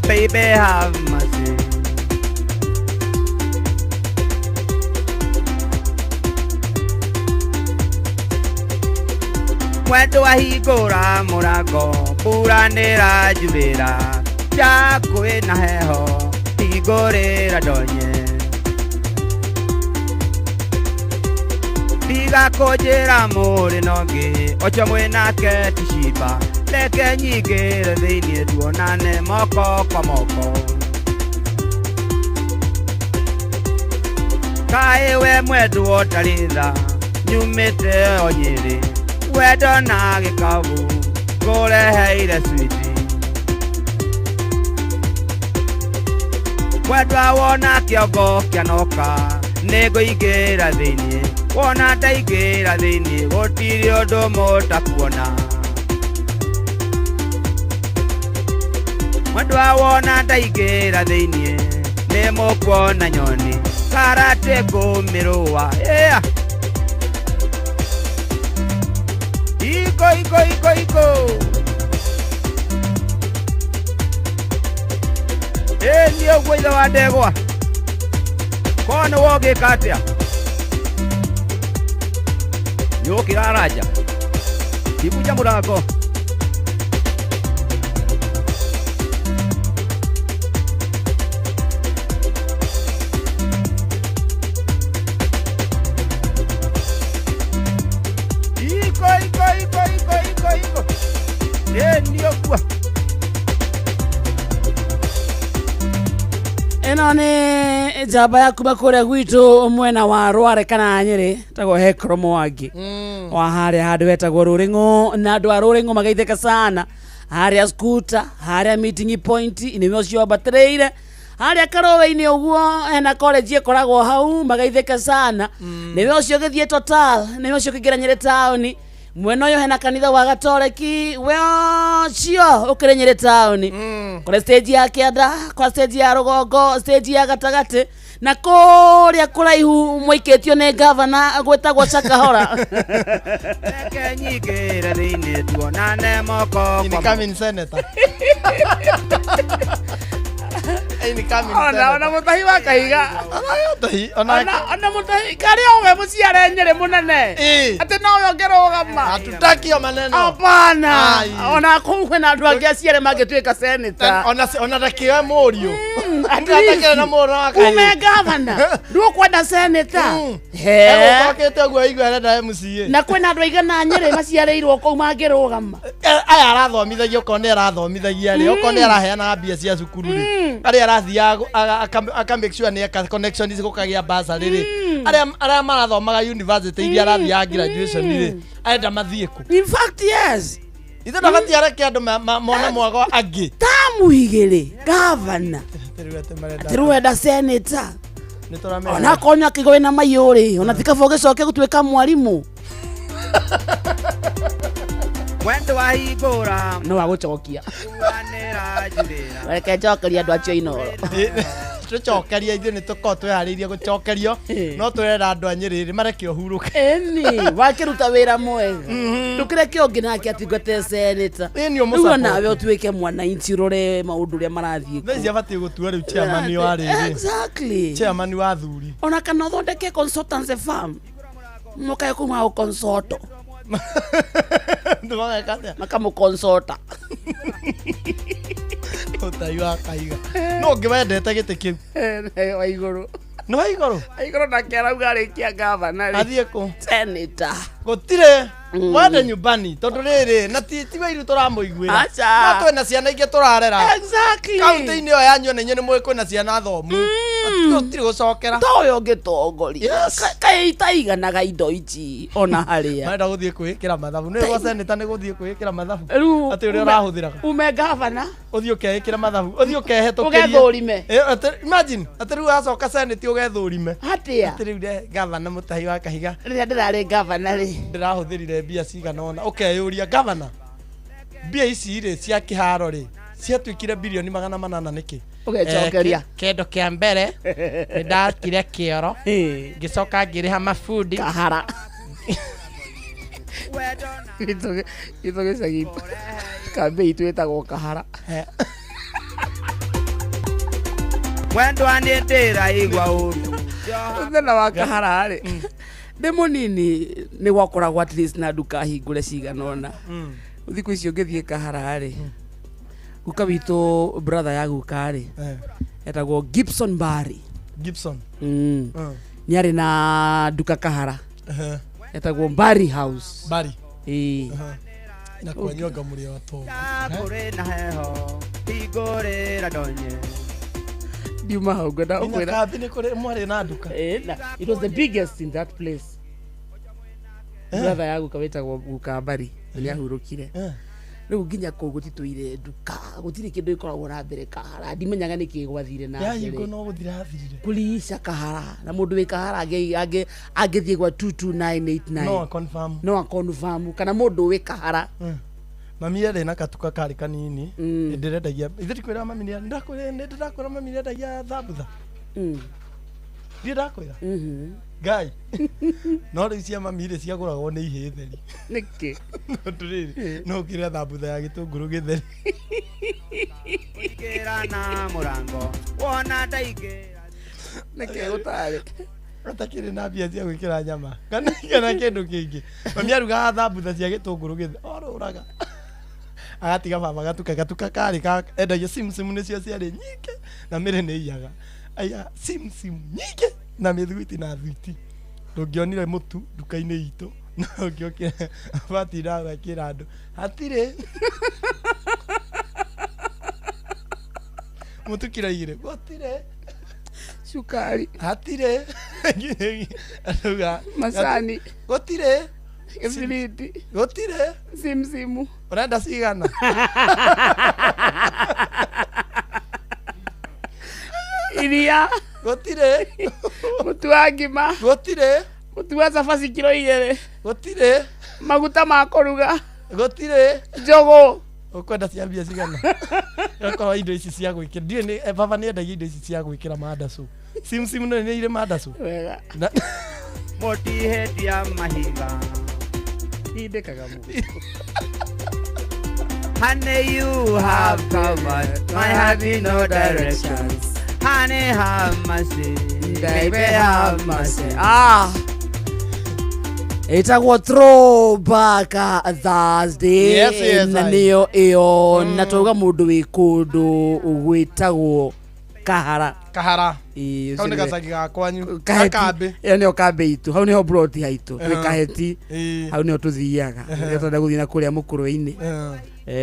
baby, have mercy. Mwendwa hingũra mũrango mbura nĩranjurĩra nja kwĩna heho hingũrĩra ndonye. Tiga kũnjĩra mũrĩ na ũngĩ ũcio mwĩnake ti cimba, reke nyingĩre thĩinĩ tuonane moko kwa moko. Kaĩ we mwendwa ũtarĩ tha nyumĩte o Nyĩrĩ wendo na gĩkabu ngũreheire switi. Mwendwa wona kĩongo kĩanoka nĩngũingĩra thĩinĩ wona ndaingĩra thĩinĩ gũtirĩ ũndũ mũtakuona. Mwendwa wona ndaingĩra thĩinĩ nĩ mũkuona nyoni karate ngũmĩrũa yeah. Iko iko iko iko. Ĩ niĩ ũguo ithe wa ndegwa ko nĩ wogĩka atĩa nĩũkĩra aranja ibunja mũrango iko iko iko iko iko iko ĩ niĩ ũguo ĩno nĩ njamba ya kuma kũrĩa gwitũ mwena wa Rware kana Nyĩrĩ tagwo Hekro Mwangi wa harĩa handũ hetagwo Rũrĩng'ũ na andũ a Rũrĩng'ũ magaithĩka sana harĩa skuta harĩa meeting point nĩwe ũcio wambatĩrĩire harĩa Karũĩ-inĩ ũguo hena college ĩkoragwo hau magaithĩka sana nĩwe ũcio ũgĩthiĩ Total nĩwe ũcio ũkĩingĩra Nyĩrĩ taũni mwena ũyũ hena kanitha wa Gatoreki we ũcio ũkĩrĩ Nyĩrĩ taũni kũrĩ stage ya kĩanda kwa stage ya rũgongo stage ya gatagatĩ na kũrĩa kũraihu mũikĩtio nĩ gavana gwĩtagwo Shakahora reke nyingĩre thĩinĩ tuonane moko kwa Incoming senator. Incoming ona senator. ona mũtahi wa kahiga Mũtahi ona ona mũtahi karĩa owe mũciare Nyĩrĩ mũnene atĩ nowe ũngĩrũgama Hatutakio maneno. Hapana. Ai. Ona kũu kwĩna andũ angĩ aciare mangĩtuĩka senator. Ona ndakĩoe mũriũ. At Atakĩrĩ na mũriũ wa kahiga. Ume gavana. Ndũkwenda senator. He. Egũkokĩte ũguo aigua arenda MCA. Na kwĩna andũ aigana Nyĩrĩ maciarĩirwo kũu mangĩrũgama. Aya arathomithagia okorwo nĩ arathomithagia rĩ okorwo nĩ araheanaga mbia cia cukuru rĩ arĩa arathiaga aka make sure nĩ eka connections gũkagĩa bursary rĩ arĩa arĩa marathomaga university iria arathiaga graduation rĩ arenda mathiĩ kũ In fact yes. Ithe ndabatiĩ areke andũ mone mwago angĩ Tamu igĩrĩ gavana. Atĩ rĩu wenda senator. Ona akorwo nĩ akĩigua wĩna maiyũ rĩ ona ti kaba ũgĩcoke gũtuĩka mwarimũ mwendo wahingũra no agũcokia reke njokerie andũ acio Inooro tũcokerie ithuĩ nĩ tũkorwo twĩharĩirie gũcokerio no tũrera andũ a Nyĩrĩ rĩ mareke ũhurũke ĩni wakĩruta wĩra mwega ndũkĩreke ũngĩ nake atingate seneta Ĩni rĩu ũmũ onawe ũtuĩke mwananchi ũrore maũndũ ũrĩa marathiĩ thaa ici abatiĩ gũtua rĩu chairman wa rĩrĩ Exactly. chairman wa athuri ona kana ũthondeke consultancy firm mũkae kuma gũconsulto makamũconsota ũtai wa kahiga no ũngĩ wendete gĩtĩ kĩu wa igũrũ nĩ wa igũrũ igũrũ nake arauga arĩkia gavana rĩ athiĩ kũ senator gũtirĩ wende nyumbani tondũ rĩrĩ na ti wairu tũramũiguĩra Aca. no twĩna ciana ingĩ tũrarera Exactly. kaunti-inĩ ĩyo yanyu ona inyuĩ nĩ mũĩ kwĩna ciana thomu gũtirĩ gũcokera ta ũyũ ũngĩtongoria Yes. Kaĩ itaiganaga indo ici ona harĩa marenda gũthiĩ kwĩĩkĩra mathabu nĩ gwa seneta nĩ gũthiĩ kwĩĩkĩra mathabu Rĩu atĩ ũrĩa ũrahũthĩraga ume gavana ũthiĩ ũkeĩkĩra mathabu ũthiĩ ũkehĩtũkĩrie Ũgethũrime. Imagine atĩ rĩu wacoka senate ũgethũrime Atĩa? atĩ rĩu gavana mũtahi wa kahiga rĩrĩa ndĩrarĩ gavana rĩ ndĩrahũthĩrire mbia cigana ũna ũkeyũria gavana mbia ici rĩ cia kĩharo rĩ ciatuĩkire birioni 800 nĩkĩ Ũgecokeria. Kĩndũ kĩa mbere nĩ ndakire kĩoro ngĩcoka ngĩrĩha mabundi kahara gitũ gĩcagi kambĩ itũ ĩtagwo kahara mwendwa nĩ ndĩraigua ũru mũthenya wa kahara rĩ ndĩ mũnini nĩ gwakoragwo at least na nduka hingũre cigana ũna thikũ icio ngĩthiĩ kahara rĩ guka witũ brother ya guka rĩ etagwo Gibson Bari Gibson nĩ arĩ na nduka kahara etagwo Bari House Bari ĩĩ na kwanyua ngamũrĩa wa tongo kũrĩ na heho hingũrĩra ndonye ndiuma hau ngwenda Nginya gũkwĩra kambi nĩ kũrĩ mwarĩ na nduka Ĩĩ, it was the biggest in that place brother ya guka wĩtagwo guka Bari nĩ ahurũkire rĩu nginya kũu gũtitũire nduka gũtirĩ kĩndũ gĩkoragwo na mbere kahara ndimenyaga nĩkĩ gwathire na yahingwo mbere no gũthira athirire kuliisha kahara na mũndũ wĩ kahara angĩthiĩ gwa 22989 no aconfirm no aconfirm kana mũndũ wĩ kahara mami arĩ na katuka karĩ kanini ndĩrendagia ithe ndikwĩra mami nĩ ndĩrakwĩra mami nĩendagia thambutha Ndiĩ ndakwĩra ngai no rĩu cia mami rĩ ciagũragwo nĩ ihĩĩ theri. Nĩkĩ? Tondũ rĩrĩ no ũkĩrĩa thambutha ya gĩtũngũrũ gĩtheri. Ingĩra na mũrango wona ndaingĩra. Nĩkĩ gũtarĩ? Atakĩrĩ na mbia cia gwĩkĩra nyama kana kĩndũ kĩngĩ. Mami arugaga thambutha cia gĩtũngũrũ gĩtheri orũraga agatiga baba gatuka gatuka karĩ ka endagia simsim nĩcio ciarĩ nyingĩ na mĩrĩ nĩ iyaga aya simsim nyingĩ na mĩthwiti na thwiti. Ndũngĩonire mũtu nduka-inĩ itũ no ũngĩokire batinda gwĩkĩra andũ hatirĩ mũtu kiro 2 gũtirĩ cukari hatirĩ macani gũtirĩ gĩbiriti gũtirĩ simsimu ũrenda cigana. Iria gũtirĩ mũtu wa ngima gũtirĩ mũtu wa cabaci kiro 2 gũtirĩ maguta ma kũruga gũtirĩ njũgũ. Ũkwenda cia mbia cigana? Okorwo indo ici cia gwĩkĩra ndiũĩ nĩ baba nĩ endagia indo ici cia gwĩkĩra mandacu. Simsim nĩ irĩ mandacu wega mũtihĩtia mahiga indĩkaga mũno. Honey, you have covered my heart in no directions. Honey, have mercy, baby, have mercy. Ah, ĩtagwo Throwback Thursday. Yes, na I. nĩyo ĩyo na twauga mũndũ wĩ kũndũ gwĩtagwo Kahara. Kahara. Ĩĩ, Kau ũcio nĩ nĩwe. gacagi ga kwanyu. Kaheti. Gakambĩ. Ĩyo nĩyo kambĩ itũ hau nĩho broti haitũ twĩ Eh. Kaheti Ĩĩ. hau nĩho tũthiaga rĩrĩa twenda gũthiĩ na kũrĩa mũkũrwe-inĩ.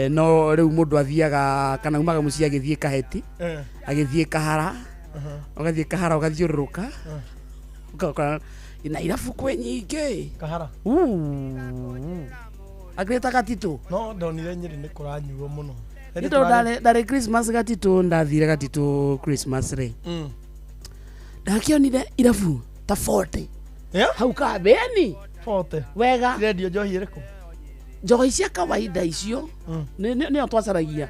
No rĩu mũndũ athiaga kana umaga mũciĩ agĩthiĩ Kaheti agĩthiĩ Kahara ũgathiĩ Kahara ũgathiũrũrũka ũgakora na irabu kwĩ nyingĩ Kahara. Akĩrĩta Gatitũ. No ndonire Nyĩrĩ nĩ kũranyuo mũno. Nĩ tondũ ndarĩ Christmas Gatitũ ndathire Gatitũ Christmas rĩ ndakĩonire irabu ta 40 hau kambĩni 40 wega. Irendio njohi ĩrĩkũ? Njohi cia kawaida icio nĩyo twacaragia.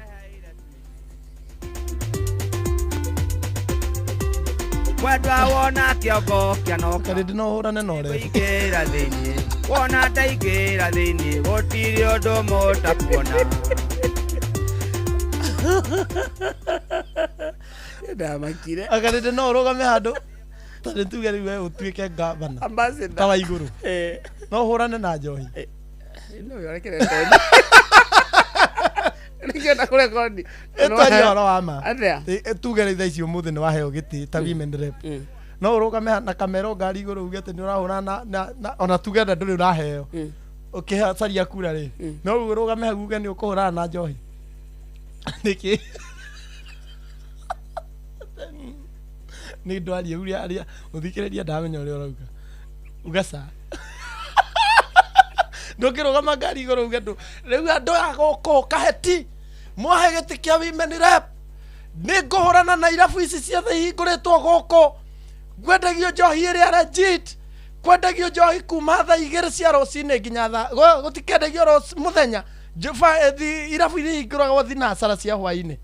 Mwendwa wona kĩongo kĩanoka Karĩndĩ no ũhũrane na ũrebi. Ingĩra thĩinĩ wona ndaingĩra thĩinĩ gũtirĩ ũndũ mũtakuona. Ndamakire. Akarĩndĩ no ũrũgame handũ tarĩ tuge rĩu we ũtuĩke gavana Ambassador. ta wa igũrũ no ũhũrane na njohi. No ũrekere rekondi. Nĩkĩenda kũrekondi. Ĩtwaria ũhoro wa ma. Atĩa? Tuge rĩu thaa ici ũmũthĩ nĩ waheo gĩtĩ ta women rep no ũrũgame na kamera ngari igũrũ uge atĩ nĩ ũrahũrana na ona tuge na ndũrĩ ũraheo ũkĩcaria kura rĩ no ũrũgame hau uge nĩ ũkũhũrana na njohi nĩkĩ? Nĩ ndwarie ũrĩa arĩa mũthikĩrĩria ndamenya ũrĩa ũrauga uga ca ndũngĩrũgama ngari igũrũ uge ndũ rĩu andũ a gũkũ Kaheti mwahe gĩtĩ kĩa women rep nĩ ngũhũrana na irabu ici ciothe ihingũrĩtwo gũkũ kwendagio njohi ĩrĩa legit kwendagio njohi kuma thaa 2 cia rũcinĩ nginya thaa gũtikendagio mũthenya irabu iria ihingũragwo thinacara cia hwainĩ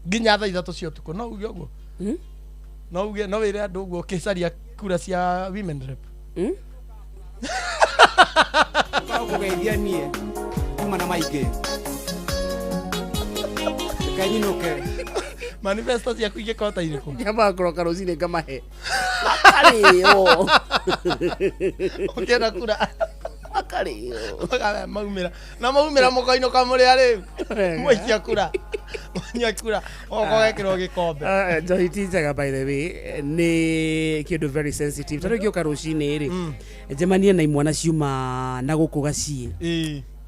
nginya thaa 3 cia ũtukũ no uge ũguo no uge no wĩre andũ ũguo ũkĩcaria kura cia women rep. Kũgeithia niĩ kuma na maingĩ reke nyinũke. Manifesto ciaku ingĩkorwo ta irĩkũ? Nyambaga kũroka rũcinĩ ngamahe makarĩo ũkĩenda kura makarĩo maumĩra na maumĩra mũkainũka mũrĩ arĩu mwaikia kura mwanyua kura ũgekĩrwo gĩkombe. Njohi ti njega by the way nĩ kĩndũ very sensitive tarĩu ngĩũka rũcinĩ rĩ njemanie na imwana ciuma na gũkũ gaciĩ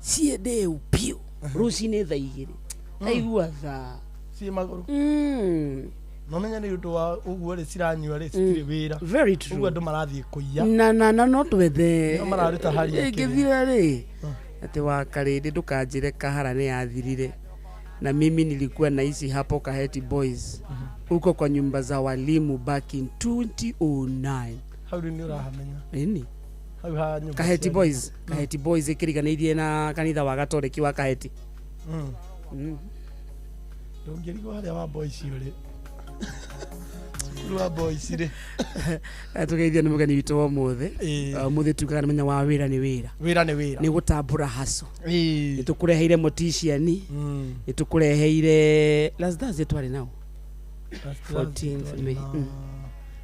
ciĩ ndĩu biũ rũcinĩ thaa 2 ndaigua thaa ciĩ magũrũ no menya nĩ ũndũ wa ũguo rĩ ciranyua rĩ citirĩ wĩra. Very true. Ũguo andũ marathiĩ kũiya na no twethe Nĩo mararuta hari ya kĩrĩa. ĩngĩthira rĩ atĩ wa Karĩndĩ ndũkanjĩre Kahara nĩ yathirire na mimi nilikuwa naishi hapo Kaheti Boys huko kwa nyumba za walimu back in 2009. Hau rĩu nĩ ũrahamenya Ĩni hau ha nyũmba Kaheti cia Boys Kaheti Boys ĩkĩriganĩirie na kanitha wa Gatoreki wa Kaheti. Ndũngĩrigwo harĩa wa boys ũrĩ. Cukuru wa boys rĩ. Tũgeithio nĩ mũgeni witũ wa ũmũthĩ. Ũmũthĩ tugaga nĩ mũthenya wa wĩra nĩ wĩra. Wĩra nĩ wĩra. Nĩ gũtambũra haco. Ĩĩ. Nĩ tũkũreheire mortician, nĩ tũkũreheire last Thursday twarĩ nao. 14th May.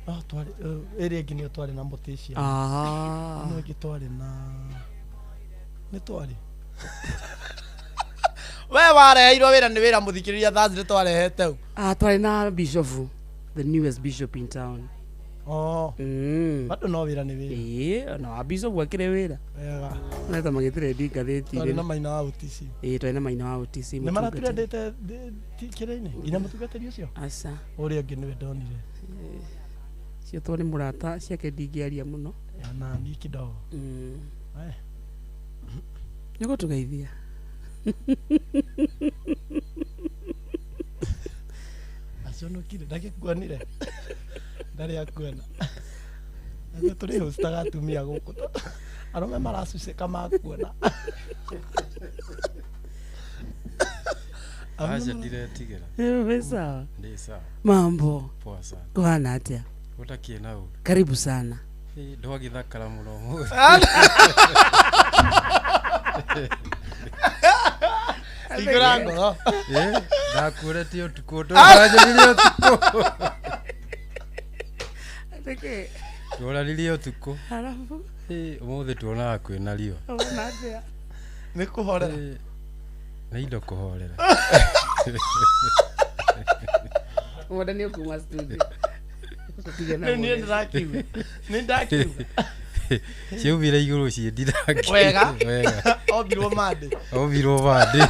No twarĩ ĩrĩa ĩngĩ nĩyo twarĩ na mortician. Ah. Ĩno ĩngĩ twarĩ na nĩ twarĩ. We wareheirwo wĩra nĩ wĩra mũthikĩrĩria Thursday twarehete u. Ah, twarĩ na bishop, the newest bishop in town. Oh. Bado no wĩra nĩ wĩra. Ĩĩ, ona wa bishop akĩrĩ wĩra. Wega. Neta magĩtĩrendi ngathĩti. Twarĩ na maina wa OTC. Ĩĩ, twarĩ na maina wa OTC. Nĩ maratũrendete kĩrĩa-inĩ nginya mũtungatĩri ũcio. Aca. Ũrĩa ũngĩ nĩwe ndonire. Ciotwo nĩ mũrata ciake ndingĩaria mũno. Na niĩ kidogo. Nĩ ũgũtũgeithia. Aconokire ndagĩkuonire. Ndarĩ akuona. Ithuĩ tũrĩ hostaga atumia gũkũ. Arũme maracucĩka makuona. Aca ndiretigĩra. Wĩ sawa? Ndĩ sawa. Mambo. Poa sana. Kũhana atĩa? Gũtakĩĩ na ũru. Karibu sana. Ĩ, ndwagĩthakara mũno ũmũthĩ. Hingũra ngoro. Ĩ, ndakuoretie ũtukũ ndũranjĩrire ũtukũ. Nĩkĩ? Tũraririe ũtukũ. Halafu? Ĩ, ũmũthĩ tuonaga kwĩna riũa. Ũrona atĩa? Nĩ kũhorera. Nĩ indo kũhorera. Mwenda nĩ ũkuma studio. Tũtige na Rĩu niĩ mũgeni. ndĩrakiuga. Nĩ ndakiuga. Ciaumire igũrũ ciĩndirangi. Wega. Wega. Ombirwo mandĩ. Ombirwo mandĩ.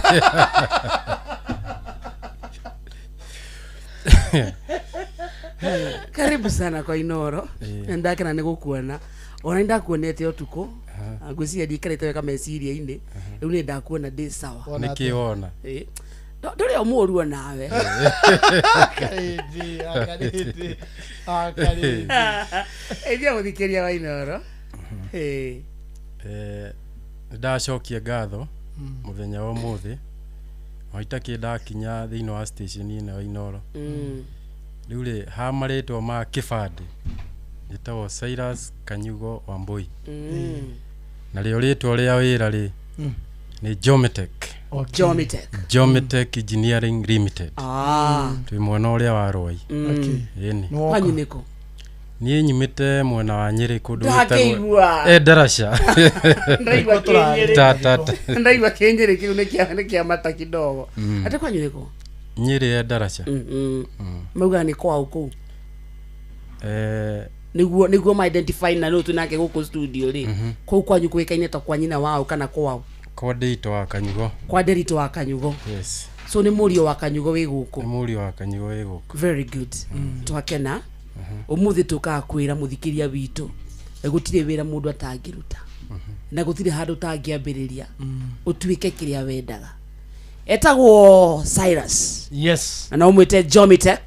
Karibu sana kwa Inoro. Ĩĩ. Ndakena nĩ gũkuona. Ona nĩ ndakuonete ũtukũ. Ngwĩciria ndiikarĩte wega meciria-inĩ. Rĩu nĩ ndakuona ndĩ sawa. Nĩkĩ wona? Ĩĩ. Ndũrĩ o mũũru onawe. Akarĩndĩ, akarĩndĩ, akarĩndĩ. Ĩthia mũthikĩria wa Inoro. Ĩĩ. Nĩ ndacokia ngatho mũthenya wa ũmũthĩ maitakĩ ndakinya thĩinĩ wa station ĩno ya Inoro. Rĩu rĩ ha marĩtwa ma kĩbandĩ njĩtagwo Cyrus Kanyugo Wambui. Narĩo rĩtwa rĩa wĩra rĩ nĩ Jometech. Okay. Jometech. Jometech Engineering Limited. Ah. Twĩ mwena ũrĩa wa Rwai. Okay. Ĩni. Kwanyu nĩkũ? Niĩ nyumĩte mwena wa Nyĩrĩ kũndũ Ndakĩigua. Eh, Ndaraca. Ndaigua kĩnyĩrĩ. Ta, ta, ta. Ndaigua kĩnyĩrĩ kĩu nĩ kĩa mata kidogo. Atĩ kwanyu nĩkũ? Nyĩrĩ ya Ndaraca. Maugaga nĩ kwao kũu. Eh, Nĩguo ma identify na nũ twĩ nake gũkũ studio rĩ. Kũu kwanyu kũĩkaine ta kwa nyina wao kana kwao. Kwa Ndĩritũ wa Kanyugo. Kwa Ndĩritũ wa Kanyugo. Yes. So nĩ mũriũ wa Kanyugo wĩ gũkũ. Nĩ mũriũ wa Kanyugo wĩ gũkũ. Very good. Twakena. Ũmũthĩ tũkaga kwĩra mũthikĩria witũ gũtirĩ wĩra mũndũ atangĩruta na gũtirĩ handũ ũtangĩambĩrĩria ũtuĩke kĩrĩa wendaga. Etagwo Cyrus. Yes. Na no ũmwĩte Jomitech.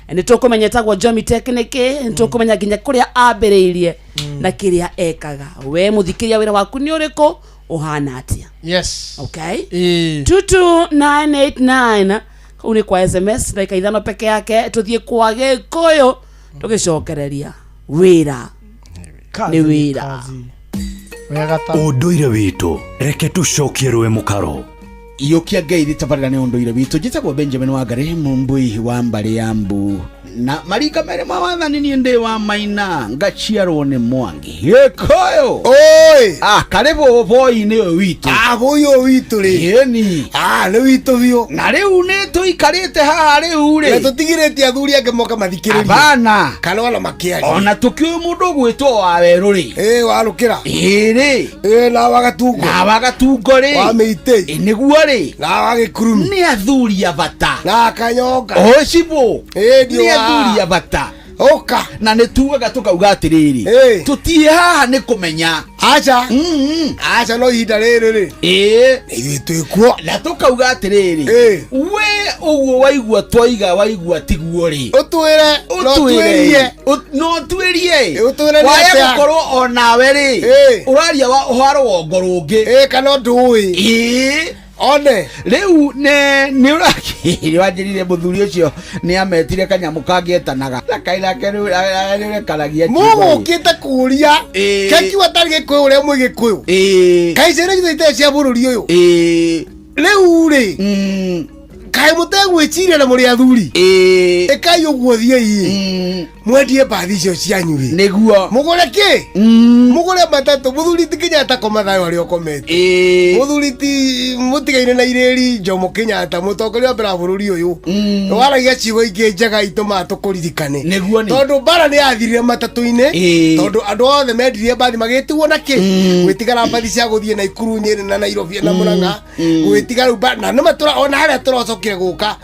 Nĩ tũkũmenya etagwo Jomitech nĩkĩ, nĩ tũkũmenya nginya kũrĩa ambĩrĩirie na kĩrĩa ekaga. We mũthikĩria wĩra waku nĩ ũrĩkũ, ũhana atĩa? Yes. Okay. 22989 kau nĩ kwa SMS ndagĩka ithano peke yake tũthiĩ kwa Gĩkũyũ tũgĩcokereria wĩra nĩ wĩra. Ũndũire witũ reke tũcokie rũĩ mũkaro. Iũkia ngeithi tabarĩra nĩ ũndũire witũ. Njĩtagwo Benjamin Wangari Mumbui wa mbarĩ ya Mbu na marika merĩ ma wathani niĩ ndĩ wa Maina ngaciarwo nĩ Mwangi Gĩkũyũ. Oi. Ah, karibu boi-inĩ ũyũ witũ. Ah, boi ũyũ witũ rĩ. Ĩni. Ah, nĩ witũ biũ. Na rĩu nĩ tũikarĩte haha rĩu rĩ. Na tũtigirĩtie athuri angĩ moka mathikĩrĩrie. Abana. Kana ona makĩaria. Ona tũkĩũĩ mũndũ ũgwĩtwo wa werũ rĩ. Ĩ, warũkĩra. Ĩ rĩ. Ĩ, na wa Gatungo. Na wa Gatungo rĩ. Wa Mĩitĩ. Ĩ, nĩguo rĩ. Na wa Gĩkurumi. Nĩ athuri a bata. Na Kanyonga. Ũcibũ. Ĩ, Nĩ athuri a bata. Ũka. Na nĩ tugaga tũkauga atĩrĩrĩ. Tũtirĩ haha nĩ kũmenya. Aca. Aca no ihinda rĩrĩ rĩ. Ĩ. Ithuĩ twĩkuo. Na tũkauga atĩrĩrĩ. We ũguo waigua twaiga waigua tiguo rĩ. Ũtwĩre. No tuĩrie. No tuĩrie. Ũtwĩre nĩ Waya atĩa? gũkorwo onawe rĩ. Ũraria wa ũhoro wa rũgongo rũngĩ. Ĩ, kana ũndũ ũĩ. Ĩ. One. Rĩu nĩ ũrakĩrĩ wanjĩrire mũthuri ũcio nĩ ametire kanyamũ kangĩetanaga na kairake rĩu rekaragia. Mũgũkĩte kũria kekiwa tarĩ gĩkũyũ ũrĩa mwĩ gĩkũyũ kaĩ ciana ciothe itarĩ cia bũrũri ũyũ rĩu rĩ kaĩ mũtegwĩciria na mũrĩ athuri ĩkai ũguo thiĩi mwendie mbathi icio cianyu rĩ nĩguo mũgũre kĩ mũgũre matatũ. Mũthuri ti Kenyatta koma thayũ harĩa ũkomete. Mũthuri ti mũtigaire na irĩri Jomo Kenyatta, mũtongoria wa mbere wa bũrũri ũyũ, waragia ciugo ingĩ njega itũmaga tũkũririkane. Nĩguo nĩ. Tondũ mbara nĩ yathirire matatũ-inĩ, tondũ andũ othe mendirie mbathi magĩtigwo na kĩ gwĩtigara mbathi cia gũthiĩ Naikuru, Nyĩrĩ na Nairobi na Mũrang'a gwĩtiga rĩu na nĩma ona harĩa tũracokire gũka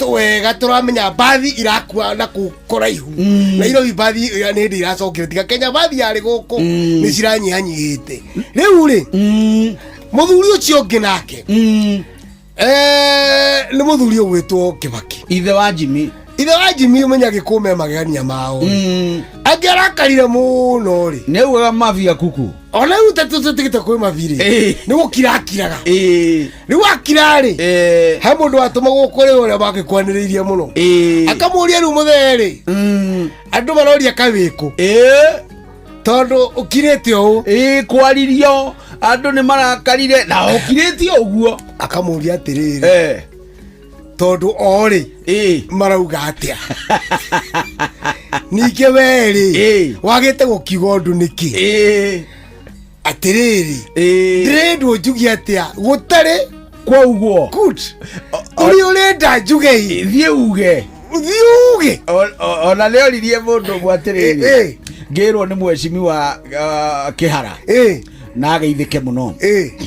wega tũramenya mbathi irakua na kũu kũraihu Nairobi. Mbathi ĩrĩa nĩ hĩndĩ iracokire tiga Kenya mbathi yarĩ gũkũ nĩ ciranyihanyihĩte. Rĩu rĩ, mũthuri ũcio ũngĩ nake nĩ mũthuri ũgwĩtwo Kĩbaki, ithe wa Jimmy. Ithe wa Jimmy, ũmenya gĩkũme magegania mao angĩ arakarire mũno rĩ. Nĩ augaga mabi ya kuku. Ona rĩu tũtigĩte kwĩ mabi rĩ, nĩ gũkira akiraga. Rĩu akira rĩ, he mũndũ watũmagwo kũrĩ ũrĩa makĩkwanĩrĩirie mũno akamũria, rĩu mũthee rĩ, andũ maroria kawĩkũ tondũ ũkirĩte ũũ? Kwaririo andũ nĩ marakarire na ũkirĩte ũguo. Akamũria atĩrĩrĩ, tondũ o rĩ marauga atĩa? Ningĩ we rĩ, wagĩte gũkiuga ũndũ nĩkĩ? Atĩrĩrĩ, ndĩrendwo njuge atĩa gũtarĩ kwa ũguo? Good, ũrĩa ũrenda njuge ĩ? Thiĩ uge. Thiĩ uge. Ona nĩ oririe mũndũ ũmwe atĩrĩrĩ, ngĩrwo nĩ mwecimiwa Kĩhara na ageithĩke mũno,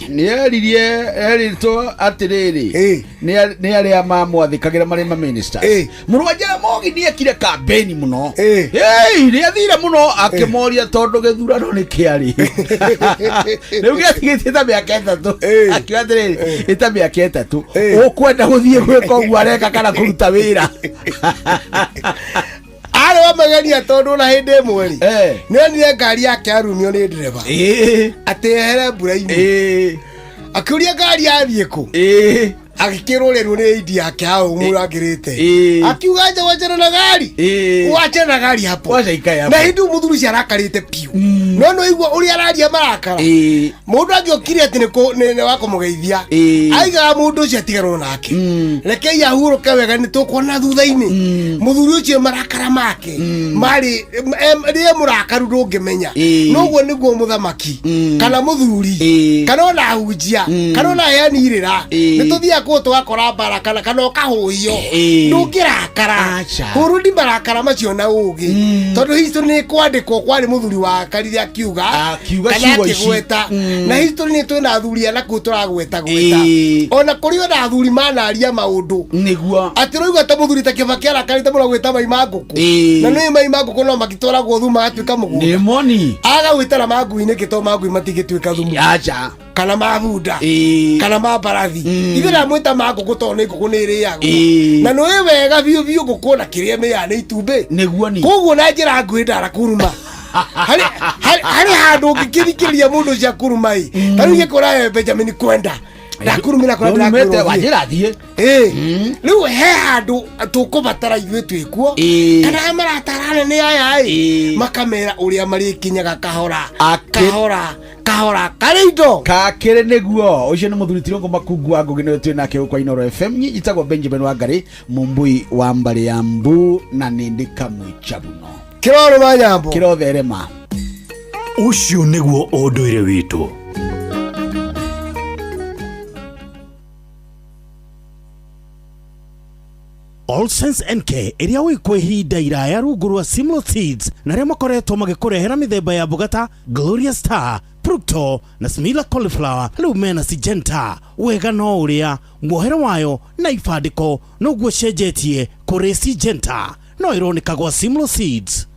nĩ eririe erĩtwo atĩrĩrĩ, nĩ arĩa mamwathĩkagĩra marĩ ma ministers. Mũrũ wa Jaramogi nĩ ekire kambeni mũno. Ĩĩ, nĩ athire mũno akĩmoria tondũ gĩthurano nĩ kĩarĩ rĩu gĩatigĩtie ta mĩaka 3, akiuga atĩrĩrĩ, ĩta mĩaka 3 ũkwenda gũthiĩ gwĩka ũguo areka kana kũruta wĩra? Arĩ wa magenia tondũ na hĩndĩ ĩmwe rĩ, nĩ onire ngari yake arumio nĩ ndereba atĩ ehere mbura-inĩ, akĩũria ngari yathiĩ kũ, agĩkĩrwo rĩrwo nĩ indi yake hau mũrangĩrĩte, akiuga nja wachana na gari, wachana na gari hapo. Wacha ikae hapo. Na hĩndĩ ĩyo mũthuri ũcio arakarĩte piũ, no no igua ũrĩa araria marakara. Mũndũ angĩokire atĩ nĩ wa kũmũgeithia, aigaga mũndũ ũcio atiganwo nake, rekei ahurũke wega, nĩ tũkuona thutha-inĩ. Mũthuri ũcio marakara make marĩ rĩe mũrakaru ndũngĩmenya. Noguo nĩguo mũthamaki kana mũthuri kana ona ahunjia kana ona aheani irĩra, nĩ tũthiaga kũu tũgakora mbara kana ũkahũhio, ndũngĩrakara. Aca. Hũrũndi marakara macio na ũgĩ, tondũ history nĩ kwandĩkwo kwarĩ mũthuri wakarire akiuga Akiuga kana ciugo ici. akĩgweta. Na history nĩ twĩna athuri a nakũu tũragweta gweta, ona kũrĩ ona athuri manaria maũndũ nĩguo atĩ rũigua ta mũthuri ta Kĩbakĩ arakarĩte mũno gwĩta mai ma ngũkũ. Na nĩ mai ma ngũkũ no makĩtwaragwo thumu magatuĩka mũgũnda. Nĩ moni. Aga gwĩtara ma ngui nĩkĩ? To ma ngui matingĩtuĩka thumu? Aca. Kana ma bunda kana ma mbarathi. Ithe ndamwĩta ma ngũkũ tondũ nĩ ngũkũ nĩ ĩrĩagwo. Na nĩ wega biũ biũ ngũkũ ona kĩrĩa ĩmĩaga nĩ itumbĩ. Nĩguo ni. Koguo na njĩra nguhĩ ndarakuruma harĩ handũ ũngĩkĩthikĩrĩria mũndũ ũcio akuruma ĩ, ta rĩu gĩkũra we Benjamin kwenda ndakurumĩra kũrĩa. Nĩumĩte, ndĩrakwĩra ũthiĩ. Wanjĩra thiĩ. Rĩu he handũ tũkũbatara ithuĩ twĩkuo kana arĩa maratarana nĩ aya ĩ makamera ũrĩa marĩkinyaga kahora kahora kahora karĩ indo. Kakĩrĩ nĩguo ũcio nĩ mũthuri Tirũngũ Makungu wa Ngũgĩ, nĩwe twĩ nake gũkũ Inooro FM. Niĩ njĩtagwo Benjamin Wangari Mũmbui wa mbarĩ ya mbu na nĩ ndĩ kamwĩchabuno. Kĩrorũma nyambo. Kĩrotherema. Ũcio nĩguo ũndũire witũ. Allsense NK ĩrĩa wĩkwo ihinda iraya rungu rwa Simlo Seeds na arĩa makoretwo magĩkũrehera mĩthemba ya mboga ta Gloria Star, Fructo na Smila Cauliflower, rĩu mena Syngenta. Wega no ũrĩa muohere wayo na ibandĩko noguo cenjetie kũrĩ Syngenta, no ĩroneka gwa Simlo Seeds.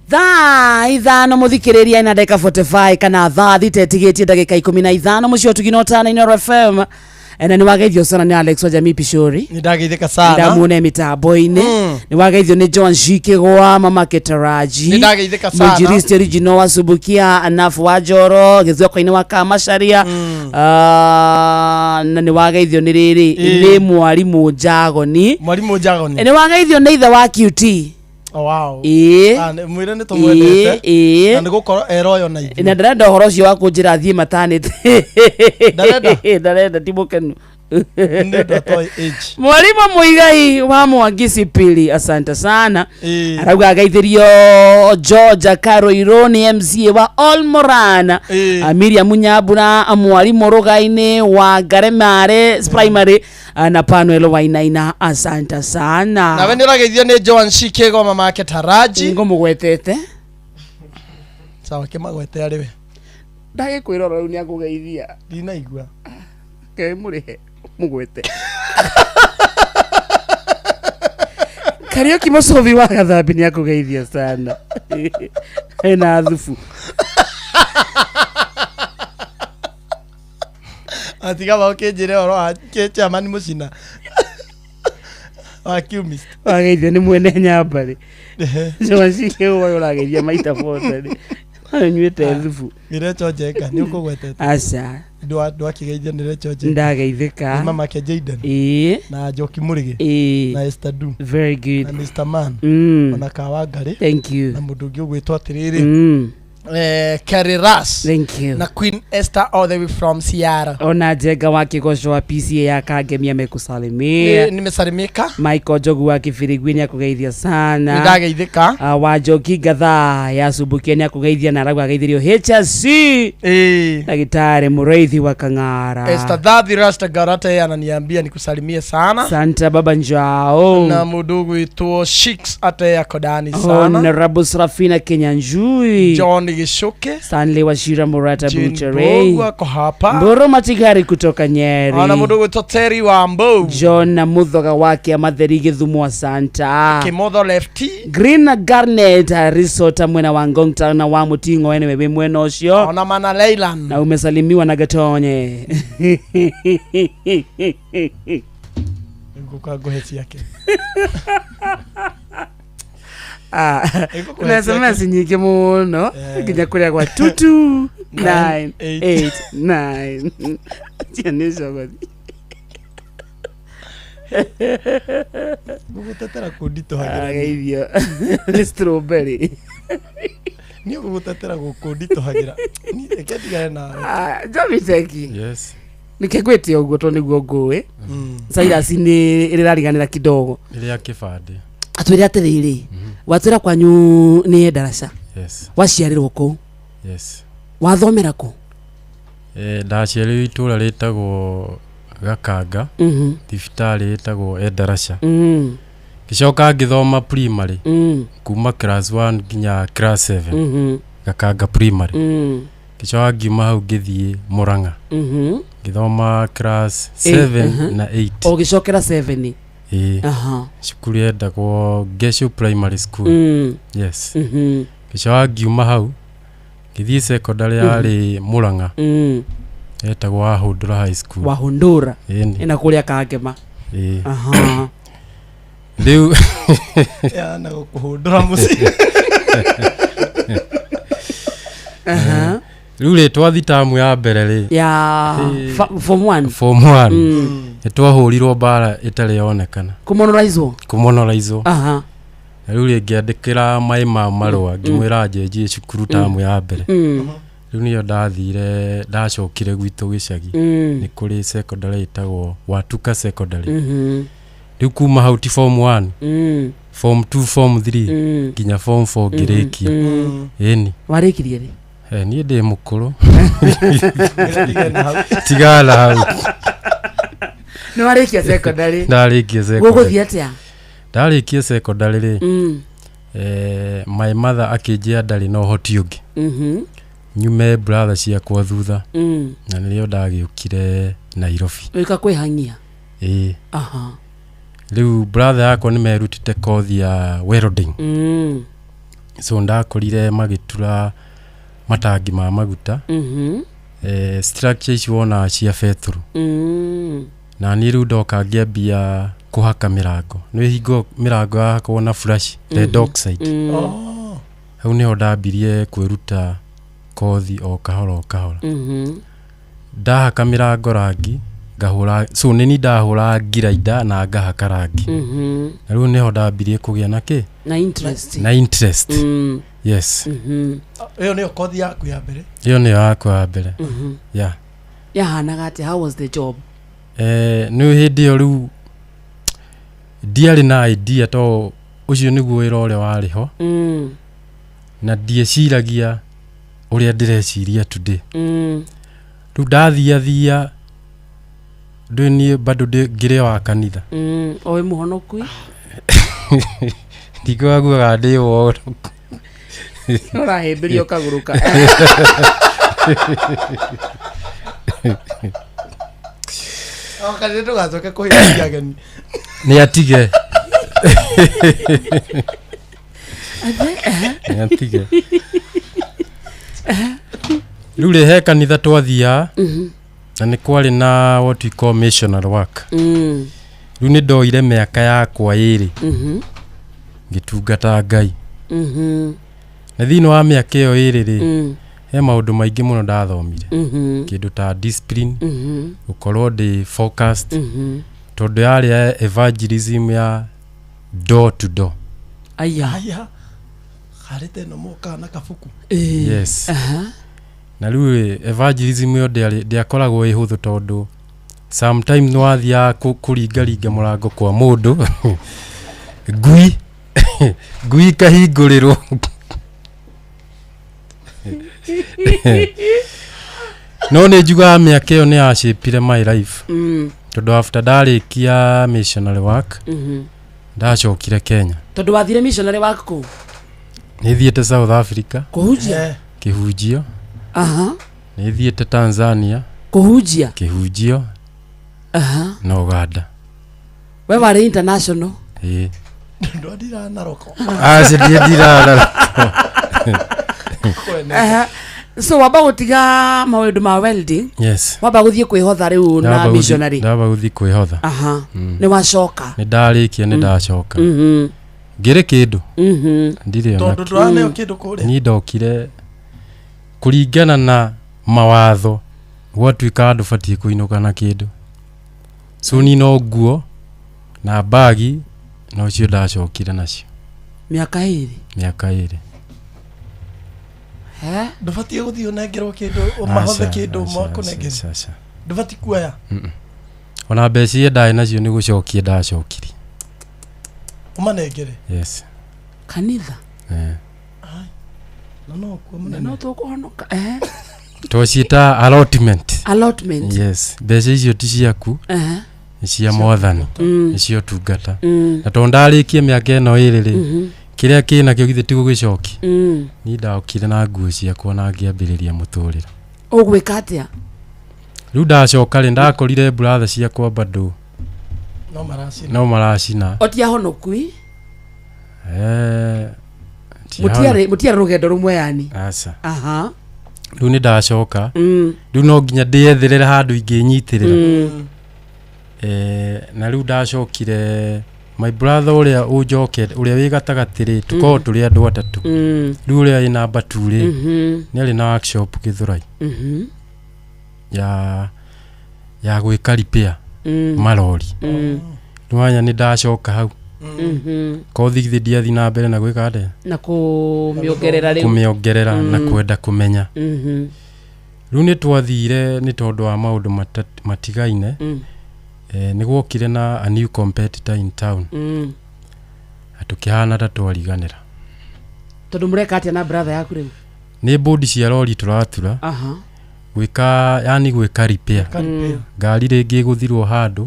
Thaa 5 mũthikĩrĩria ina ndagĩka 45 kana thaa 6 ĩtigĩtie ndagĩka 15 mũciĩ wa Tugina Ũtana, Inooro FM. Na nĩ wageithio sana nĩ Alex wa Jamii Pishori. Nĩ ndageithĩka sana. Ndamuona mĩtambo-inĩ. Nĩ wageithio nĩ John Shikigwa, Mama Ketaraji. Nĩ ndageithĩka sana. Mwinjilisti original wa Subukia, Anafu wa Njoro, Gĩthweko-inĩ wa Kamacharia. Ah, na nĩ wageithio nĩ rĩrĩ nĩ mwarimũ Njagoni. Mwarimũ Njagoni. Nĩ wageithio nĩ ithe wa QT. Oh, wow. Ĩĩ. Ah, mwĩre nĩ tũmwendete. Ĩĩ. Na nĩ gũkorwo eroyo na ithuĩ. Na ndarenda ũhoro ũcio wa kũnjĩra thiĩ matanĩte. Ndarenda? Ndarenda ti mũkenu. Nĩ ũndũ atoĩ age. Mwalimu Muigai wa Mwangi Sipili, asante sana. Arauga ageithirio Georgia Karoiro nĩ MCA wa Olmoran, Miriam Nyambura mwalimu Rugaini wa Ngaremare Primary na Panuel Wainaina, asante sana. Nawe nĩ ũrageithio nĩ Joan Shikego mama yake Taraji. Ngũmũgwetete. Sawa kĩmagwete arĩ we. Ndagĩkwĩra oro rĩu nĩ akũgeithia. Ndinaigua. Ke mũrĩhe mũgwete. Kariũki Mũcũthi wa Gathambi nĩ akũgeithia sana. Ena thubu. Atiga ba ũkĩnjĩre ũhoro wa chairman Mũcina. Wa Qmist. Wageithio nĩ mwene nyambarĩ. Joan ũyũ ũrageithia maita bote rĩ. Anyuĩte thubu. Nĩ Recho Njenga nĩ ũkũgwetete. Aca. Ndwakĩgeithio nĩ Recho Njenga. Ndageithĩka. Nĩ mama ke Jaden. Ĩĩ. Na Njoki Mũrĩgĩ. Ĩĩ. Na Esther Du. Very good. Na Mr Man. Ona Kawa Ngarĩ. Thank you. Na mũndũ ũngĩ ũgwĩtwo atĩrĩrĩ. Kerry Ras. Thank you. Na Queen Esther all the way from Seattle. Ona Njenga wa Kĩgoco wa PCA ya Kangemi amekusalimia. Nimesalimika. Michael Njogu wa Kibirigwi nĩ akũgeithia sana. Nĩ ndageithĩka. Wa Njoki Ngathaa ya Subukia nĩ akũgeithia na arauga ageithirio HSC. Ndagĩtarĩ Mũraithi wa Kang'ara. Esther Thathi Rasta Garate ananiambia nikusalimie sana. Santa Baba Njao. Na mũndũ ũgwĩtwo Shix Ateya Kodani sana. Honorable Srafina Kenyanjui. John Gishuke. Stanley Washira Murata Jane Buchere. Mbugua ako hapa. Mburu Matigari kutoka Nyeri. Ona mũndũ ũgwĩtwo Terry Wambou. John na Muthoga wake Amatheri Githumo Santa. Kimotho Lefty. Green Garnet Resort mwena wa Ngong Town na wa Mutingo anyway wĩ mwena ũcio. Ona Mana Leyland. Na umesalimiwa na Gatonye. Ngũka ngũhe ciake. Na SMS nyingĩ mũno nginya kũrĩa gwa 22989. Cia nĩ cogothi. Ngũgũtetera kũnditũhagĩra. Ageithio nĩ strawberry. Nĩ ũgũgũtetera gũkũnditũhagĩra. Reke ndigane nawe. Jomiteki. Yes. Nĩkĩ ngwĩte ũguo tondũ nĩguo ngũĩ. Cyrus nĩ ĩrĩrariganĩra kidogo. Ĩrĩa kĩbandĩ. Atwĩre atĩrĩrĩ, watwĩra kwanyu nĩ ndaraca. Yes. Waciarĩrwo kũ? Yes. Wathomera kũ? Ndaciarĩirwo itũũra rĩtagwo Gakanga. Thibitarĩ ĩtagwo Endarasha. Ngĩcoka ngĩthoma primary. Kuma class 1 nginya class 7. Gakanga primary. Ngĩcoka ngiuma hau ngĩthiĩ Murang'a. Ngĩthoma class 7 na 8. Ũgĩcokera 7. Ĩĩ. Aha. Cukuru yendagwo Geshu Primary School. Yes. Ngĩcoka ngiuma hau ngĩthiĩ secondary yarĩ Murang'a. Etagwo Wahundura High School. Wahundura. Ĩni. Ĩna kũrĩa Kangema. Ĩĩ. Aha. Rĩu Yana gũkũhũndũra mũciĩ. Aha. Rĩu rĩ twathi tamu ya mbere rĩ. Ya form 1. Form 1. Nĩ twahũrirwo mbara ĩtarĩ yonekana. Kũmonoraizwo. Kũmonoraizwo. Aha. Na rĩu rĩ ngĩandĩkĩra maĩ ma marũa ngĩmwĩra njenjie cukuru tamu ya mbere. Rĩu nĩyo ndathire ndacokire gwitũ gĩcagi. Nĩ kũrĩ secondary ĩtagwo Watuka Secondary. Rĩu kuma hau ti form 1. Form 2, form 3 nginya form 4 ngĩrĩkia. Ĩni. Warĩkirie rĩ? Niĩ ndĩ mũkũrũ. Tigana hau. Nĩ warĩkia secondary? Ndarĩkia secondary. Gũgũthiĩ atĩa? Ndarĩkia secondary rĩ. My mother akĩnjĩra ndarĩ na ũhoti ũngĩ. Nyume brother ciakwa thutha. Na nĩrĩo ndagĩũkire Nairobi. Ũgĩũka kwĩhang'ia? Ĩĩ. Aha. Rĩu brother yakwa nĩ merutĩte kothi ya welding. So ndakorire magĩtura matangi ma maguta. Structure ici wonaga cia betũrũ. Na niĩ rĩu ndoka ngĩambia kũhaka mĩrango, nĩ hingo mĩrango yahakwo na flash red oxide. Oh. Hau nĩho ndambirie kwĩruta kothi o kahora o kahora. Ndahaka mĩrango rangi ngahũra, so nĩ ni ndahũra ngiraida na ngahaka rangi. Na rĩu nĩho ndambirie kũgĩa na kĩ Na interest. Na interest. Yes. Ĩyo nĩyo kothi yaku ya mbere? Ĩyo nĩyo yakwa ya mbere. Yeah. Yahanaga atĩa? How was the job? Nĩ hĩndĩ ĩyo rĩu ndiarĩ na idea to ũcio nĩguo wĩra ũrĩa warĩ ho. Na ndieciragia ũrĩa ndĩreciria today. Rĩu ndathiathia ndĩ niĩ bado ngĩrĩ wa kanitha. O wĩ mũhonoku? Ndikwaguaga ndĩ wonoku. Ũrahĩmbĩria ũkagũrũka. Kanitha ndũgacoke kũhĩmbĩria ageni. Nĩ atige, nĩ atige. Rĩu rĩ, he kanitha twathiaga na nĩ kwarĩ na what we call missionary work. Rĩu nĩ ndoire mĩaka yakwa 2 ngĩtungata Ngai. Na thĩinĩ wa mĩaka ĩyo 2 rĩ, he maũndũ maingĩ mũno ndathomire. Kĩndũ ta discipline, gũkorwo ndĩ focused, tondũ yarĩ ya evangelism ya door to door. Aya. Aya. Harĩte ĩno mokaga na kabuku. Yes. Na rĩu rĩ, evangelism ĩyo ndĩakoragwo ĩ hũthũ tondũ sometimes nĩ wathiaga kũringaringa mũrango kwa mũndũ, ngui ikahingũrĩrwo. No nĩ njugaga mĩaka ĩyo nĩ yashapire my life. Tondũ after ndarĩkia missionary work, ndacokire Kenya. Tondũ wathire missionary work kũ? Nĩ thiĩte South Africa. Kũhunjia? Kĩhunjio. Nĩ thiĩte Tanzania. Kũhunjia? Kĩhunjio. Na Uganda. We warĩ international? Ĩĩ. Ndwandira Naroko? Aca, ndiendira Naroko. So wamba gũtiga maũndũ ma welding? Yes. Wamba gũthiĩ kwĩhotha rĩu na missionary? Ndamba gũthiĩ kwĩhotha. Nĩ wacoka? Nĩ ndarĩkia, nĩ ndacoka. Ngĩrĩ kĩndũ. Ndirĩ ona Tondũ ndũraneo kĩndũ kũrĩa. Niĩ ndokire kũringana na mawatho, gwatuĩka ndũbatiĩ kũinũka na kĩndũ, so niĩ no nguo na mbagi nocio ndacokire nacio. Mĩaka 2? Mĩaka 2. Ndũbatiĩ gũthiĩ ũnengerwo kĩndũ, ũmahothe kĩndũ makũnengere? Aca. Ndũbatiĩ kuoya? Ona mbeca iria ndarĩ nacio nĩ gũcokia ndacokirie. Ũmanengere? Yes. Kanitha? Eh. Na no kuo Na mũnene. no tũkũhonoka. Twociĩta allotment. Allotment. Yes, mbeca icio ti ciaku, nĩ cia mwathani. Nĩ cia ũtungata. Na tondũ ndarĩkia mĩaka ĩno 2 rĩ, kĩrĩa kĩnakĩo githĩ ti gũgĩcokia? Niĩ ndokire na nguo ciakwa na ngĩambĩrĩria mũtũrĩre. Ũgwĩka atĩa? Rĩu ndacoka rĩ, ndakorire brother ciakwa bado No maracina. No maracina. O ti ahonoku i? Eh, ti Mũtiarĩ rũgendo rũmwe yani? Aca. Rĩu nĩ ndacoka. Rĩu no nginya ndĩetherere handũ ingĩnyitĩrĩra. Na rĩu ndacokire my brother ũrĩa ũnjokete, ũrĩa wĩ gatagatĩ rĩ, tũkoragwo tũrĩ andũ atatũ. Rĩu ũrĩa wĩ namba 2 rĩ, nĩ arĩ na workshop Gĩthũrai ya gwĩka repair marori. Nĩwanya nĩ ndacoka hau. Kothi githĩ ndiathiĩ na mbere na gwĩka atĩa? Na kũmĩongerera rĩu. Kũmĩongerera na kwenda kũmenya. Rĩu nĩ twathire nĩ tondũ wa maũndũ matigaine. Nĩ gwokire na a new competitor in town. Na tũkĩhana ta twariganĩra. Tondũ mũreka atĩa na brother yaku rĩu? Nĩ bodi cia rori tũratura. Gwĩka, yani gwĩka repair. Gwĩka repair. Ngari rĩngĩ ĩgũthirwo handũ.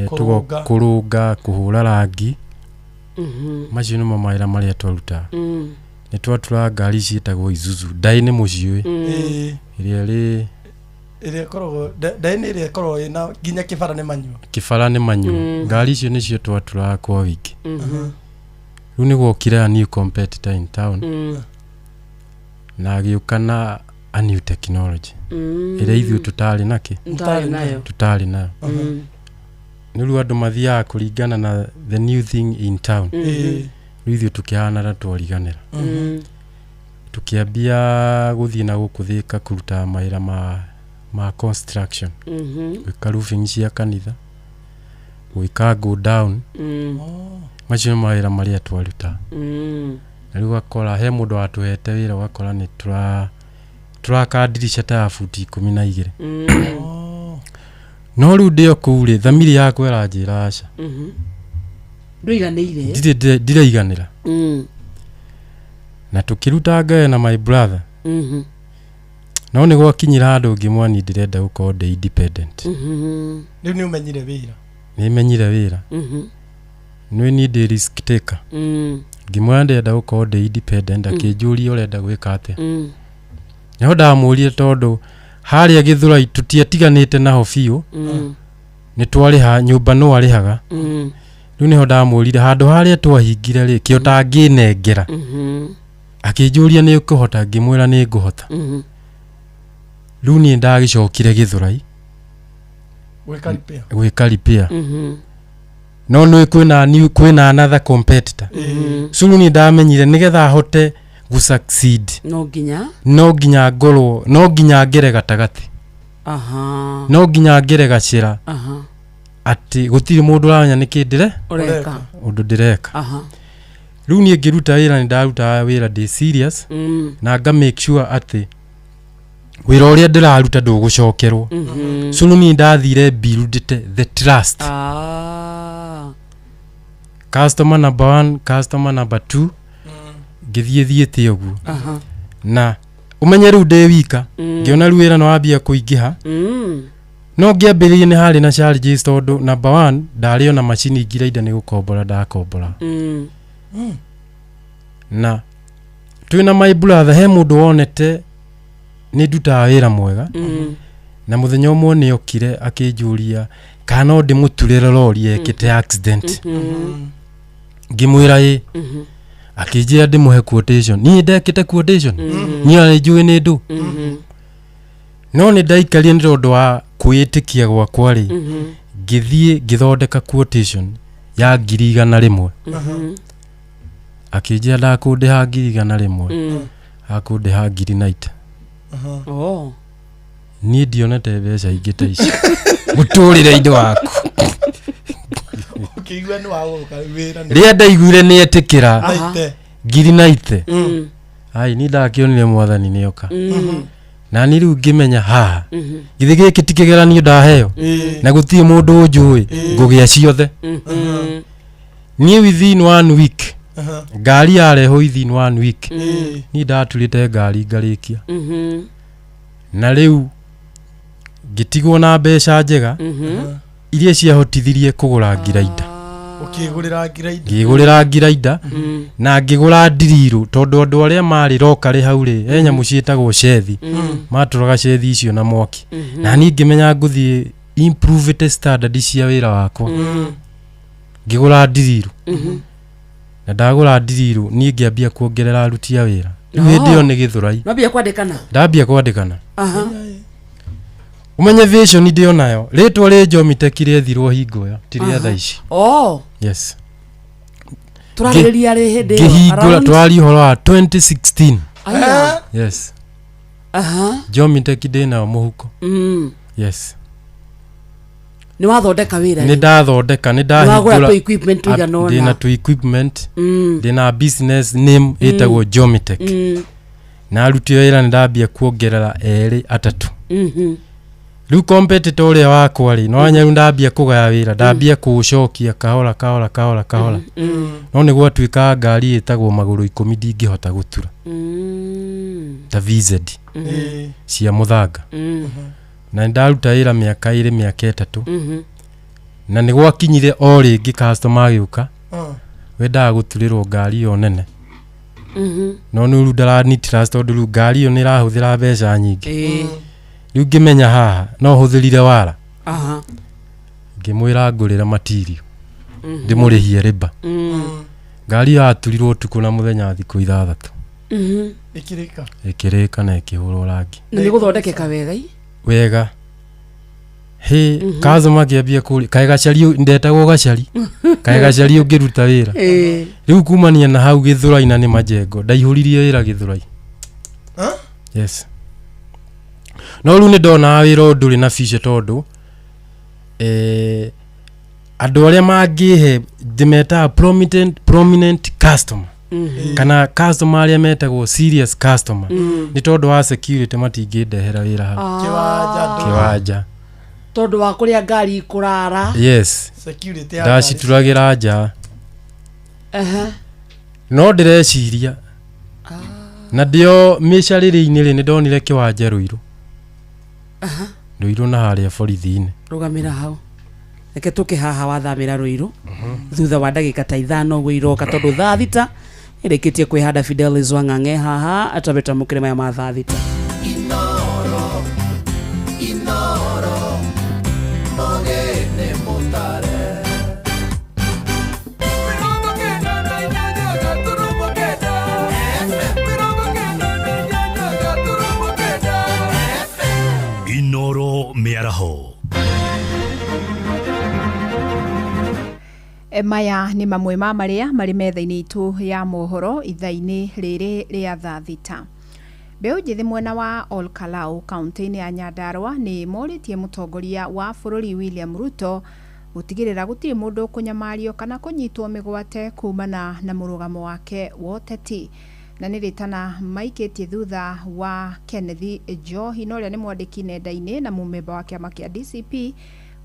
Kũrũnga. Kũrũnga, kũhũra rangi. Macio nĩmo mawĩra marĩa twarutaga. Nĩ twaturaga ngari ciĩtagwo Isuzu. Ndaĩ nĩ mũciũĩ. Ĩrĩa ĩrĩ Ĩrĩa ĩkoragwo ndaĩ nĩ ĩrĩa ĩkoragwo ĩna nginya kĩbara nĩ manyua. Kĩbara nĩ manyua. Ngari icio nĩcio twaturaga kwa wĩingĩ. Rĩu nĩ gwokire a new competitor in town. Na agĩũka na a new technology Mm. ĩrĩa ithuĩ tũtarĩ nakĩ Mũtarĩ nayo. tũtarĩ nayo. Mm. Nĩ rĩu andũ mathiaga kũringana na the new thing in town. Mhm. Rĩu ithuĩ tũkĩhana ta twariganĩra. Mm. Tũkĩambia gũthiĩ na gũkũ Thĩka kũruta mawĩra ma construction. Mhm. Gwĩka roofing cia kanitha, gwĩka go down. Mm. Macio nĩ mawĩra marĩa twaruta. Mm. Na rĩu ũgakora he mũndũ watũhete wĩra, ũgakora nĩ tũraka ndirica ta ya buti 12. Mm. No rĩu ndĩ o kũu rĩ, thamiri yakwa ĩranjĩra aca. Mhm. Ndũiganĩire. Ndirĩ ndiraiganĩra. Mm. Na tũkĩruta ngayo na my brother. Mhm. No nĩ gwakinyire handũ ngĩmwani ndĩrenda gũkorwo ndĩ independent. Mhm. Rĩu nĩ ũmenyire wĩra. Nĩ menyire wĩra. Mhm. Nĩ niĩ ndĩ risk taker. Mm. Ngĩmwĩra ndĩrenda gũkorwo ndĩ independent. Mm. Akĩnjũria ũrenda gwĩka atĩa. Mm. Nĩho ndamũrire tondũ harĩa Gĩthũrai tũtiatiganĩte naho biũ. Mm. Nĩ twarĩha nyũmba no arĩhaga. Mm. Rĩu nĩho ndamũrire handũ harĩa twahingire rĩ, kĩo tangĩnengera. Mhm. Akĩnjũria nĩ ũkũhota, ngĩmwĩra nĩ ngũhota. Mhm. Rĩu niĩ ndagĩcokire Gĩthũrai Gwĩka repair. gwĩka repair. Mhm. No nĩ kwĩna new kwĩna another competitor. Mhm. So rĩu niĩ ndamenyire nĩgetha hote gũ succeed No nginya. no nginya ngorwo, no nginya ngere gatagatĩ. Aha. No nginya ngere gacĩra. Aha. Atĩ gũtirĩ mũndũ ũramenya nĩkĩ ndĩre Ũreka. ũndũ ndĩreka. Aha. Rĩu niĩ ngĩruta wĩra nĩ ndarutaga wĩra ndĩ serious. Mm. Na nga make sure atĩ wĩra ũrĩa ndĩraruta ndũgũcokerwo. Mhm. So rĩu niĩ ndathire buildĩte the trust. Ah. Customer number one, customer number two, ngĩthiĩ thiĩte ũguo. Aha. Na ũmenye rĩu ndĩ wika. Mm. Ngĩona rĩu wĩra nĩ wambia kũingĩha. Mm. No ngĩambĩrĩria nĩ harĩ na challenges tondũ number one ndarĩ ona macini ngiraida nĩ gũkombora ndakombora. Mm. Na twĩna my brother he mũndũ wonete nĩ ndutaga wĩra mwega. Mm. Na mũthenya ũmwe nĩ okire akĩnjũria kana no ndĩmũturĩre rori yekĩte accident. Mhm. Ngĩmwĩra ĩ. Mhm. Akĩnjĩra ndĩmũhe quotation. Niĩ ndekĩte quotation. Mhm. Niĩ ona nĩnjũĩ nĩ ndũ. Mhm. No nĩ ndaikarire nĩ tondũ wa kwĩĩtĩkia gwakwa rĩ, Mhm. ngĩthiĩ ngĩthondeka quotation ya 100,000. Mhm. Akĩnjĩra ndakũndĩha 100,000. Mm. Akũndĩha 90,000. Oh. Niĩ ndionete mbeca ingĩ ta ici mũtũrĩre-inĩ waku. Ũkĩigua nĩ wagũka wĩra nĩ- Rĩrĩa ndaiguire nĩ etĩkĩra Naite. 90,000. Mm. Ai niĩ ndakĩonire mwathani nĩoka. Mm. Na niĩ rĩu ngĩmenya haha Mhm. githĩ gĩkĩ ti kĩgeranio ndaheo. Ĩĩ. Na gũtirĩ mũndũ ũnjũĩ ngũgĩa ciothe. Mhm. Niĩ within one week Aha. ngari yarehwo within one week Mm. niĩ ndaturĩte ngari ngarĩkia. Mhm. Na rĩu ngĩtigwo na mbeca njega Mhm. iria ciahotithirie kũgũra ngirainda. Ũkĩgũrĩra ngirainda. Ngĩgũrĩra ngirainda Mm. na ngĩgũra ndirirũ tondũ andũ arĩa marĩ rokarĩ hau rĩ, he nyamũ ciĩtagwo cethi. Mm. Matũraga cethi icio na mwaki. Mhm. Na niĩ ngĩmenya ngũthiĩ improvĩte standard cia wĩra wakwa. Mm. Ngĩgũra ndirirũ. Mhm. Na ndagũra ndirirũ niĩ ngĩambia kuongerera aruti a wĩra. Rĩu hĩndĩ ĩyo nĩ Gĩthũrai. Nwambia kwandĩkana. Ndambia kwandĩkana. Aha. Ũmenye vision ndĩ onayo rĩtwa rĩ Jomitech rĩethirwo hingo ĩyo ti rĩa Aha. thaa ici. Oh. Yes. Tũrarĩrĩria rĩ hĩndĩ ĩyo? Ngĩhingũra Around? tũraria ũhoro wa 2016. Aya. Yes. Aha. Jomitech ndĩ nayo mũhuko. Mm. Yes. Nĩ wathondeka wĩra Nĩ rĩ? ndathondeka, nĩ Nĩ wagũra ndahingũra tũ equipment tũigana ũna. ndĩna tũ equipment. Mm. Ndĩna business name ĩtagwo Jomitech. Mm. Na aruti a wĩra nĩ ndambia kuongerera erĩ atatũ. Mhm. Rĩu competitor ũrĩa wakwa rĩ, no wanya rĩu ndambia kũgaya wĩra, ndambia kũũcokia kahora kahora kahora kahora. Mm. No nĩ gwatuĩkaga ngari ĩtagwo magũrũ 10 ndingĩhota gũtura. Mm. Ta VZ Mhm. cia mũthanga. Mm. Na nĩ ndaruta wĩra mĩaka 2 mĩaka 3. Mhm. Na nĩ gwakinyire o rĩngĩ customer agĩũka. Mm. Wendaga gũturĩrwo ngari ĩyo nene. Mhm. No nĩ rĩu ndarani trust tondũ rĩu ngari ĩyo nĩ ĩrahũthĩra mbeca nyingĩ. Ĩĩ. Rĩu ngĩmenya haha no hũthĩrire wara. Aha. Ngĩmwĩra ngũrĩre material. Mhm. Ndĩmũrĩhie rĩba. Mm. Ngari ĩyo yaturirwo ũtukũ na mũthenya thikũ 6. Ĩkĩrĩka. Ĩkĩrĩka na ĩkĩhũrwo rangi. Na nĩ gũthondekeka wega i. Wega hĩ. Kazoma ngĩambia kũria kaĩ gacari ndetagwo gacari, kaĩ gacari ũngĩruta wĩra? Rĩu kumania na hau Gĩthũrai na nĩ majengo ndaihũririe wĩra Gĩthũrai. Yes, no rĩu nĩ ndonaga wĩra ũyũ ndũrĩ na fice tondũ andũ arĩa mangĩhe ndĩmetaga prominent customer kana customer arĩa metagwo serious customer nĩ tondũ wa security matingĩndehera wĩra hau. Kĩwanja ndũ- Kĩwanja. Tondũ wa kũrĩa ngari ikũrara. Yes. Security ya Ndacituragĩra nja. Aha. No ndĩreciria na ndĩo mĩcarĩrĩ-inĩ rĩ, nĩ ndonire kĩwanja Rũirũ. Aha. Rũirũ na harĩa borithi-inĩ. Rũgamĩra hau, reke tũke haha wathamĩra Rũirũ thutha wa ndagĩka ta 5 ũguo iroka, tondũ thaa 6 ĩrĩkĩtie kwĩhanda. Fidelis Wang'ang'e haha atwambe twamũkĩre maya ma thaa 6. Inoro, Inoro, mogene mutare. 98.9, 98.9. Inoro mĩaraho. Maya nĩ mamwe ma marĩa marĩ metha-inĩ itũ ya mohoro ithaa-inĩ rĩrĩ rĩa thaa 6. Mbeũ njĩthĩ mwena wa Ol Kalou kaunti-inĩ ya Nyandarua nĩ morĩtie mũtongoria wa bũrũri William Ruto gũtigĩrĩra gũtirĩ mũndũ ũkũnyamario kana kũnyitwo mĩgwate kumana na mũrũgamo wake wa ũteti, na nĩ rĩtana maikĩtie thutha wa Kenneth Njohi, na ũrĩa nĩ mwandĩki nenda-inĩ na mũmemba wa kĩama kĩa DCP,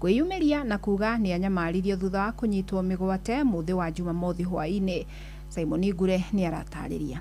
kwĩyumĩria na kuga nĩ anyamaririo thutha wa kũnyitwo mĩgwate mũthĩ wa Jumamothi hwaĩ-inĩ. Simon Ngure nĩ aratarĩria.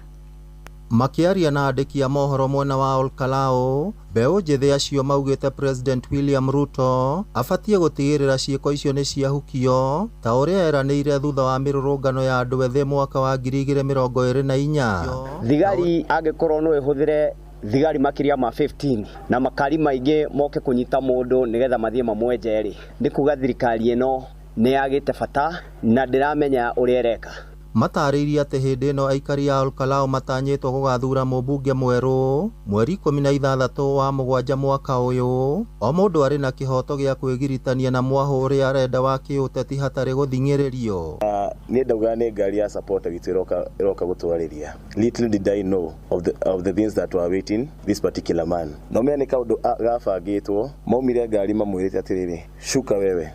Makĩaria na andĩki a mohoro mwena wa Olkalou, mbeũ njĩthĩ acio maugĩte President William Ruto abatiĩ gũtigĩrĩra ciĩko icio nĩ ciahukio ta ũrĩa eranĩire thutha wa mĩrũrũngano ya andũ ethĩ mwaka wa 2024. Thigari angĩkorwo no ĩhũthĩre thigari makĩria ma 15 na makari maingĩ moke kũnyita mũndũ nĩgetha mathiĩ mamwenje rĩ, nĩ kuga thirikari ĩno nĩ yagĩte bata na ndĩramenya ũrĩa ĩreka. Matarĩirie atĩ hĩndĩ ĩno aikari a Olkalou matanyĩtwo gũgathura mũmbunge mwerũ mweri 16 wa mũgwanja mwaka ũyũ, o mũndũ arĩ na kĩhoto gĩa kwĩgiritania na mwahũ ũrĩa arenda wa kĩũteti hatarĩ gũthing'ĩrĩrio. Niĩ ndaugaga nĩ ngari ya supporter witũ ĩroka gũtwarĩria. Little did I know of the things that were waiting this particular man. No menya nĩ kaũndũ gabangĩtwo, maumire ngari mamwĩrĩte atĩrĩrĩ, shuka wewe.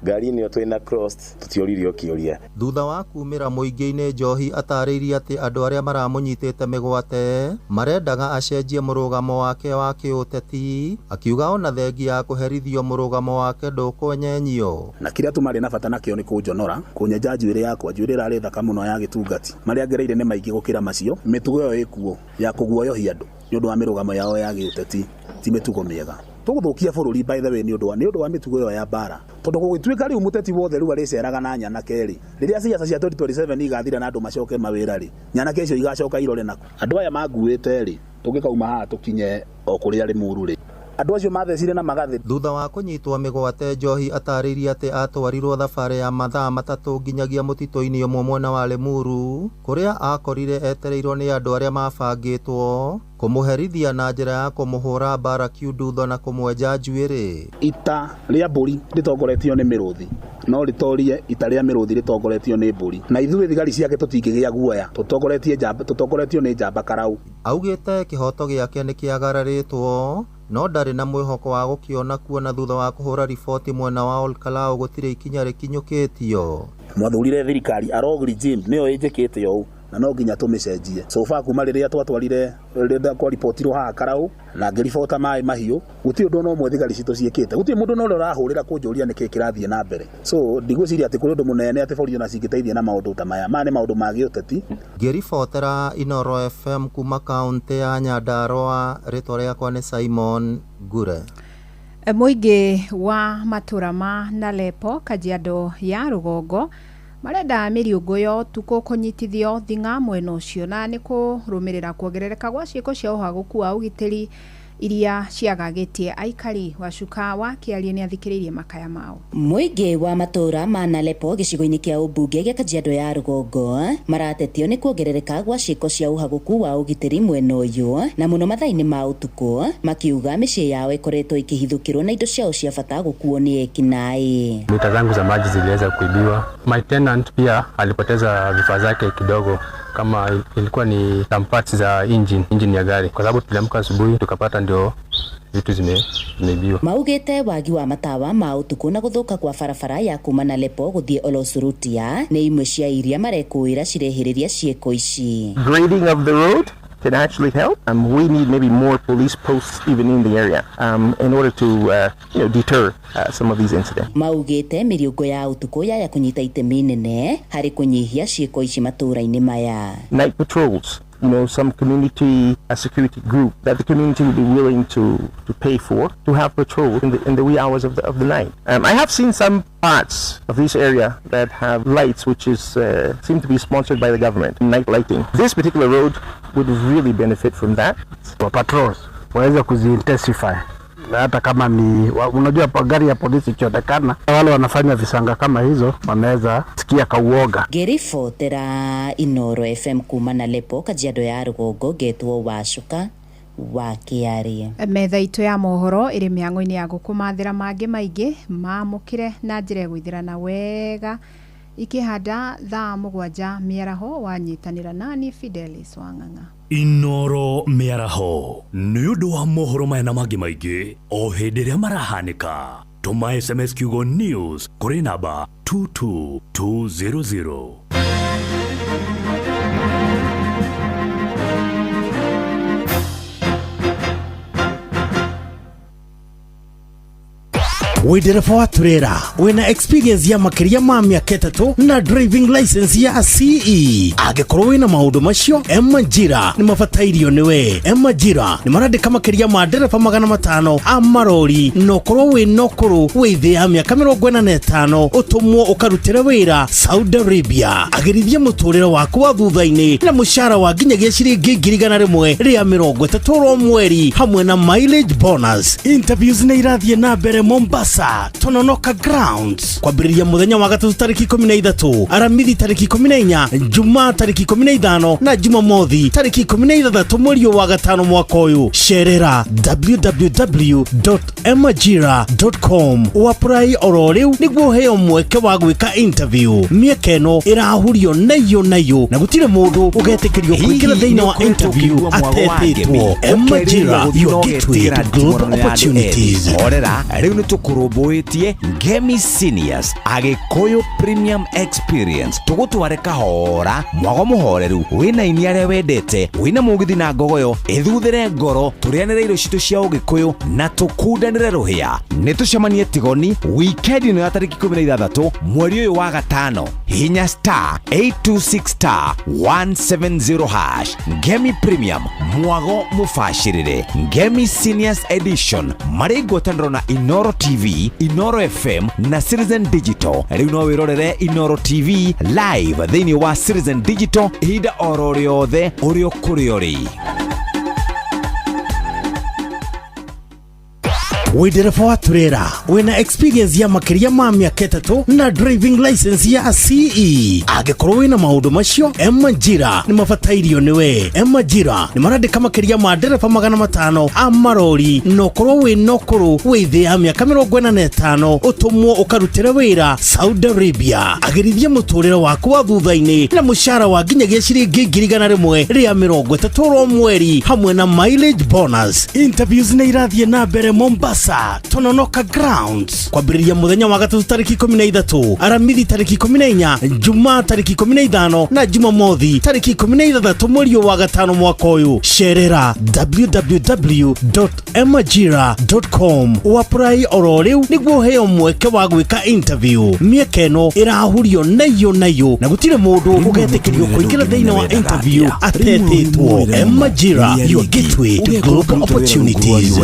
Ngari-inĩ ĩyo twĩna crossed tũtioririo kĩũria. Thutha wa kumĩra mũingĩ-inĩ, Njohi atarĩirie atĩ andũ arĩa maramũnyitĩte mĩgwate marendaga acenjie mũrũgamo wake wa kĩũteti, akiuga ona thengia ya kũherithio mũrũgamo wake ndũkwenyenyio. Na kĩrĩa tu marĩ na bata nakĩo nĩ kũnjonora, kũnyenja njuĩrĩ yakwa, njuĩrĩ ĩrarĩ thaka mũno ya gĩtungati. Marĩa ngereire nĩ maingĩ gũkĩra macio. Mĩtugo ĩyo ĩkuo ya kũguoyohia andũ nĩ ũndũ wa mĩrũgamo yao ya gĩũteti ti mĩtugo mĩega. Tũgũthũkia bũrũri, by the way, nĩ ũndũ wa mĩtugo ĩyo ya mbara, tondũ gũgĩtuĩka rĩu mũteti wothe rĩu arĩceraga na nyanake rĩ, rĩrĩa ciaca cia 2027 igathira na andũ macoke mawĩra rĩ, nyanake icio igacoka irore nako andũ aya manguĩte rĩ, tũngĩkauma haha tũkinye o kũrĩa Rĩmuru rĩ, andũ acio mathecire na magathĩ. Thutha wa kũnyitwo mĩgwate, Njohi atarĩirie atĩ atwarirwo thabarĩ ya mathaa 3 nginyagia mũtitũ-inĩ ũmwe mwena wa Limuru, kũrĩa akorire etereirwo nĩ andũ arĩa mabangĩtwo kũmũherithia na njĩra ya kũmũhũra mbara kiundutho na kũmwenja njuĩrĩ. Ita rĩa mbũri rĩtongoretio nĩ mĩrũthi no rĩtorie ita rĩa mĩrũthi rĩtongoretio nĩ mbũri, na ithuĩ thigari ciake tũtingĩgĩa guoya, tũtongoretie njamba, tũtongoretio nĩ njamba karau. Augĩte kĩhoto gĩake nĩ kĩagararĩtwo no ndarĩ na mwĩhoko wa gũkĩona, kuona thutha wa kũhũra riboti mwena wa Olkalou gũtirĩ ikinya rĩkinyũkĩtio. Mwathurire thirikari a rogue regime, nĩyo ĩnjĩkĩte ũũ na no nginya tũmĩcenjie. So far kuma rĩrĩa twatwarire, rĩrĩa kwaripotirwo haha karau na ngĩribota maĩ mahiũ, gũtirĩ ũndũ ona ũmwe thigari citũ ciĩkĩte, gũtirĩ mũndũ na ũrĩa ũrahũrĩra kũnjũria nĩkĩĩ kĩrathiĩ na mbere. So ndigwĩciria atĩ kũrĩ ũndũ mũnene atĩ borithi ona cingĩteithia na maũndũ ta maya. Maya nĩ maũndũ ma gĩũteti. Ngĩribotera Inoro FM kuma kaũntĩ ya Nyandarua, rĩtwa rĩakwa nĩ Simon Ngure. Mũingĩ wa matũra ma Nalepo, Kajiado ya rũgongo, marenda mĩriũngũ ya ũtukũ kũnyitithio thing'a mwena ũcio, na nĩ kũrũmĩrĩra kuongerereka gwa ciĩko cia ũhagũku wa ũgitĩri iria ciagagĩtie aikari. Wacuka wa Kĩarie nĩ athikĩrĩirie makaya mao. Mũingĩ wa matũũra ma Nalepo gĩcigo-inĩ kĩa ũmbunge gĩa Kajiado ya rũgongo maratetio nĩ kuongerereka gwa ciĩko cia ũhagũku wa ũgitĩri mwena ũyũ na mũno mathaa-inĩ ma ũtukũ, makiuga mĩciĩ yao ĩkoretwo ĩkĩhithũkĩrwo na indo ciao cia bata gũkuo nĩ ekinaĩ. Mita zangu za maji ziliweza kuibiwa. My tenant pia alipoteza vifaa zake kidogo, kama ilikuwa ni some parts za engine ya gari, kwa sababu tuliamka asubuhi tukapata ndio vitu zimeibiwa. Maugite wagi wa matawa ma utuku na guthuka kwa barabara ya kuma Nalepo guthie Olosurutia ni imwe cia iria marekuira cireheriria ciiko ici. Grading of the road can actually help. We need maybe more police posts even in the area in order to deter some of these incidents. Maugite miriungo ya utuku yaya kunyita itemi nene hari kunyihia ciiko ici matura-ini maya. Night patrols, some community security group that the community would be willing to pay for to have patrol in the wee hours of the night. I have seen some parts of this area that have lights which is seem to be sponsored by the government, night lighting. This particular road would really benefit from that. Wa patrols waweze kuziintensify, hata kama ni unajua gari ya polisi ikionekana, wale wanafanya visanga kama hizo wanaweza sikia kauoga. Ngĩribotera Inoro FM kuma Nalepo Kajiado ya rũgongo, ngetwo Wacuka wa Kĩarie. Metha itũ ya mohoro ĩrĩ mĩang'o-inĩ ya gũkũmathĩra mangĩ maingĩ mamũkĩre na njĩra ĩgũithĩrana wega ikĩhanda thaa 7 mĩaraho wanyitanĩra nani Fidelis Wang'ang'a. Inoro mĩaraho nĩ ũndũ wa mohoro maya na mangĩ maingĩ o hĩndĩ ĩrĩa marahanĩka. Tũma SMS kiugo news kũrĩ namba 22200. Wĩ ndereba wa turera wĩna experience ya makĩria ma mĩaka 3 na driving license ya CE. Angĩkorwo wĩna maũndũ macio, Majira nĩ mabatairio nĩwe. Majira nĩ marandĩka makĩria ma ndereba 500 a marori, na ũkorwo wĩna ũkũrũ wĩ thĩ ya mĩaka 45 ũtũmwo ũkarutĩre wĩra Saudi Arabia. Agĩrithia mũtũrĩre waku wa thutha-inĩ na mũcara wa nginyagia ciringi 130,000 oro mweri hamwe na mileage bonus. Interviews nĩ irathiĩ na mbere Mombasa, Tononoka Grounds, kwambĩrĩria mũthenya wa gatatũ tarĩki 13, Aramithi tarĩki 14, Jumaa tarĩki 15 na Jumamothi tarĩki 16 mweri wa gatano mwaka ũyũ. Cerera www.emajira.com ũapply oro rĩu nĩguo ũheo mweke wa gwĩka interview. Mĩeke ĩno ĩrahurio nayo nayo na gũtirĩ mũndũ ũgetĩkĩrio kũingĩra thĩinĩ wa interview atetĩtwo. Emajira, your gateway to global opportunities. Horera rĩu nĩ tũkũrũmbũĩtie Ngemi Seniors Agĩkũyũ Premium Experience, tũgũtware kahora mwago mũhoreru wĩna ini arĩa wendete, wĩna mũgithi na ngogoyo ĩthuthĩre ngoro, tũrĩanĩre irio citũ cia ũgĩkũyũ na tũkundanĩre rũhĩa. Nĩ tũcemanie Tigoni wikendi ĩno ya tarĩki 16 mweri ũyũ wa gatano. Hinya star 826 star 170 hash. Ngemi Premium mwago mũbacĩrĩre. Ngemi Seniors Edition marĩ ngwatanĩro na Inoro TV, Inoro FM na Citizen Digital. Rĩu no wĩrorere Inoro TV live thĩinĩ wa Citizen Digital ihinda oro rĩothe ũrĩ o kũrĩa ũrĩ. Wĩ ndereba wa turera wĩna experience ya makĩria ma mĩaka 3 na driving license ya CE. Angĩkorwo wĩna maũndũ macio, Majira nĩ mabatairio nĩwe. Majira nĩ marandĩka makĩria ma ndereba 500 a marori, na ũkorwo wĩna ũkũrũ wĩ thĩ ya mĩaka 45 ũtũmwo ũkarutĩre wĩra Saudi Arabia. Agĩrithia mũtũrĩre waku wa thutha-inĩ na mũcara wa nginyagia ciringi 130,000 oro mweri hamwe na mileage bonus. Interviews nĩ irathiĩ na mbere Mombasa, Tononoka Grounds, kwambĩrĩria mũthenya wa gatatũ tarĩki 13, Aramithi tarĩki 14, Jumaa tarĩki 15 na Jumamothi tarĩki 16 mweri wa gatano mwaka ũyũ. Cerera www.emajira.com ũapply oro rĩu nĩguo ũheo mweke wa gwĩka interview. Mĩeke ĩno ĩrahurio nayo nayo na gũtirĩ mũndũ ũgetĩkĩrio kũingĩra thĩinĩ wa interview atetĩtwo. Emajira, your gateway to global opportunities.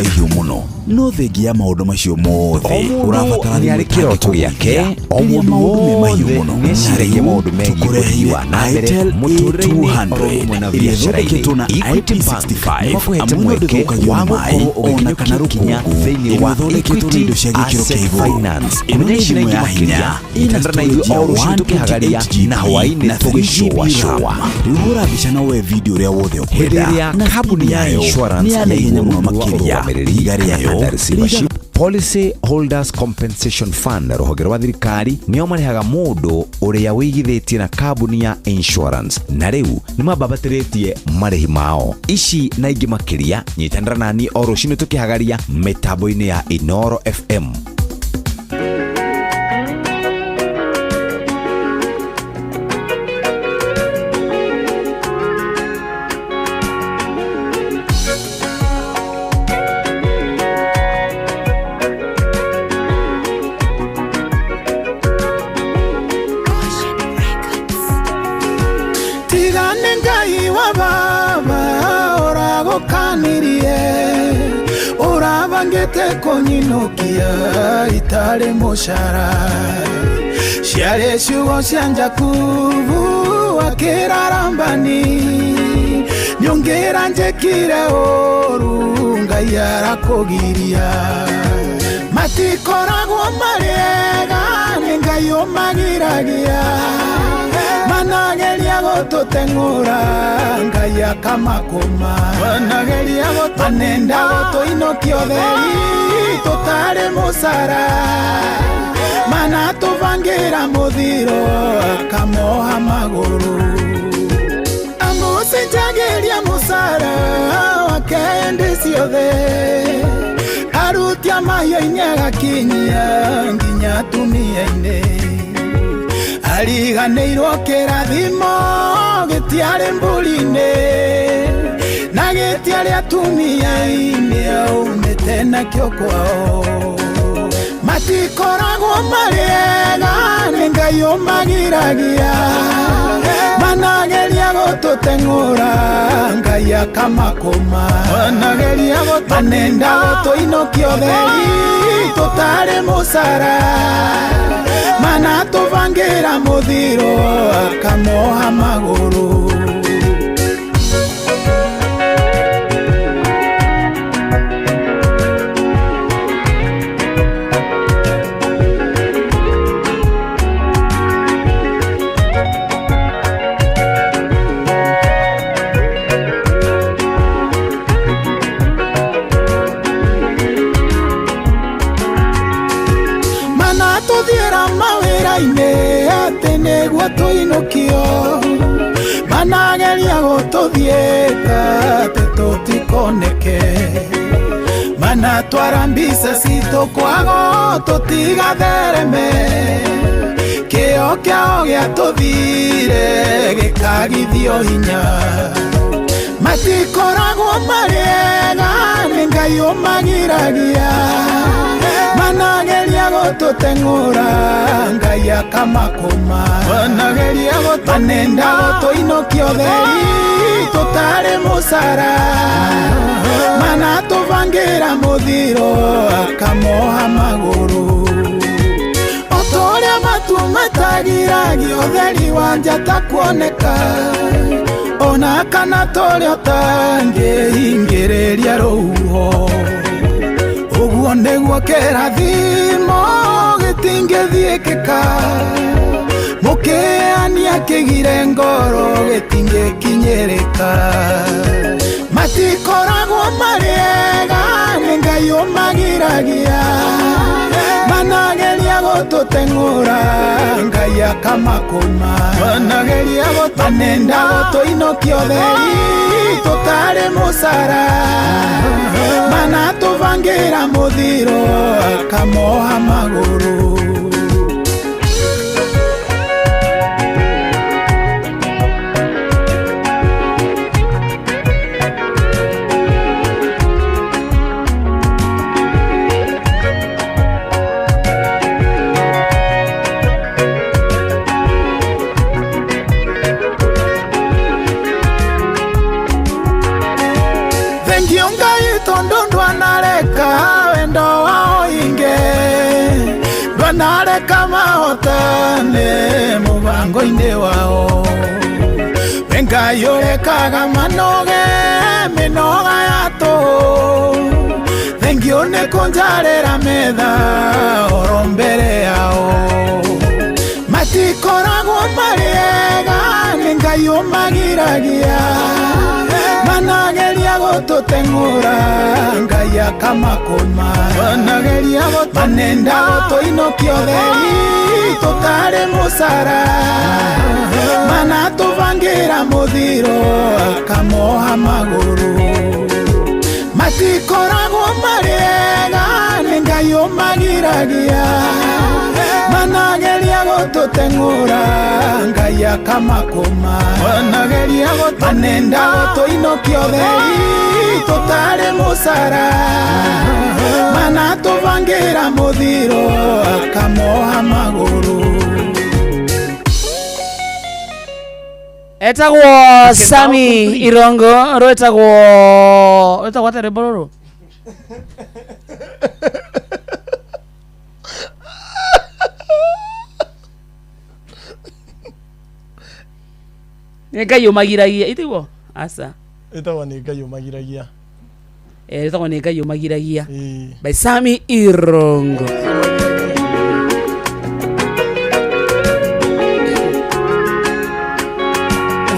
No thĩ Thengia ya maũndũ macio mothe O mũndũ ũrabatara nĩ arĩ thimũ kĩroto gĩake, o rĩrĩa mũndũ maũndũ me mahiũ wothe mũno. nĩ eciragia Na rĩu maũndũ megiĩ tũkũreheire ũthii wa na mbere Itel mũtũrĩre-inĩ oro A200 ũmwe na ĩrĩa biacara-inĩ. ĩthondeketwo na Equity Bank IP65 nĩmakuhete amu ĩno mweke ndĩthũkagio wa nĩ maĩ gũkorwo ona kana ũgĩkinyũkia ikinya rũkũngũ thĩinĩ ĩrĩa wa ĩthondeketwo na Equity indo cia gĩkĩro kĩa Asset igũrũ. Finance. Ĩno Kũmenya nĩ ici na thimũ ingĩ ya makĩria, hinya ĩna nyitanĩra na ithuĩ storage ya o rũciũ tũkĩhagaria 128 na GB hwaĩ-inĩ na 3GB tũgĩcũacũa. RAM. Rĩu hũra mbica na woe video ũrĩa wothe Hĩndĩ ũkwenda ĩrĩa na kambuni speed ya yayo insurance nĩ ya naihenya mũno yaigwo rungu rwa makĩria. ũrũgamĩrĩri Ihiga kana rĩayo under receivership, Policy Holders Compensation Fund rũhonge rwa thirikari nĩo marĩhaga mũndũ ũrĩa wĩigithĩtie na kambuni ya insurance na rĩu nĩ mambambatĩrĩtie marĩhi mao. Ici na ingĩ makĩria nyitanĩra nani o rũcinĩ tũkĩhagaria mĩtambo-inĩ ya Inoro FM. Tigane Ngai wa baba ũragũkanirie ũrabangĩte kũnyinũkia itarĩ mũcara ciarĩ ciugo cia Jakubu akĩrarambani nyongera njĩkire ũru Ngai arakũgiria matikoragwo marĩega nĩ Ngai ũmagiragia manageria gũtũteng'ũra Ngai akamakũma manageria manenda gũtũinũkia ũtheri tũtarĩ mũcara manatũbangĩra mũthiro akamoha magũrũ amũcenjagĩria mũcara wake hĩndĩ ciothe arutia mahiũ-inĩ agakinyia nginya atumia-inĩ ariganĩirwo kĩrathimo gĩtiarĩ mbũri-inĩ na gĩtiarĩ atumia-inĩ aumĩte nakĩo kwao matikoragwo marĩega nĩ Ngai ũmagiragia manageria gũtũteng'ũra Ngai akamakũma manageria manenda gũtũinũkia ũtheri tũtarĩ mũcara manatũbangĩra mũthiro akamoha magũrũ. Manatũthiĩra mawĩra-inĩ atĩ nĩguo tũinũkio manageria gũtũthiĩka atĩ tũtikoneke manatwara mbica citũ kwago tũtigathereme kĩo kĩao gĩatũthire gĩkagithio hinya matikoragwo marĩega nĩ Ngai ũmagiragia manageria gũtũteng'ũra Ngai akamakũma manageria manenda gũtũinũkia ũtheri tũtarĩ mũcara manatũbangĩra mũthiro akamoha magũrũ ũtũrĩa matu matagiragia ũtheri wa njata kuoneka ona kana tũrĩa ũtangĩhingĩrĩria rũhuho ũguo nĩguo kĩrathimo gĩtingĩthiĩkĩka mũkĩania kĩgire ngoro gĩtingĩkinyĩrĩka matikoragwo marĩega nĩ Ngai ũmagiragia manageria gũtũteng'ũra Ngai akamakũma manageria manenda gũtũinũkia ũtheri tũtarĩ mũcara manatũbangĩra mũthiro akamoha magũrũ. Thengiũ Ngai tondũ ndwanareka wendo tũingĩrane mũbango-inĩ wao. We Ngai ũrekaga manoge mĩnoga ya tũhũ, thengio nĩ kũnjarĩra metha oro mbere yao. Matikoragwo marĩ ega, nĩ Ngai ũmagiragia, manageria gũtũteng'ũra, Ngai akamakũma. Manenda gũtũinũkia ũtheri tũtarĩ mũcara, manatũbangĩra mũthiro akamoha magũrũ. Matikoragwo marĩ ega, nĩ Ngai ũmagiragia, manageria gũtũteng'ũra, Ngai akamakũma. Manenda gũtũinũkia ũtheri tũtarĩ mũcara, manatũbangĩra mũthiro akamoha magũrũ. Etagwo Sami Irongo, rwetagwo rwetagwo atĩa rwĩmbo rũrũ? Nĩ Ngai ũmagiragia, itiguo? Aca. Ĩtagwo nĩ Ngai ũmagiragia. Eh, ĩtagwo nĩ Ngai ũmagiragia by Sami Irongo.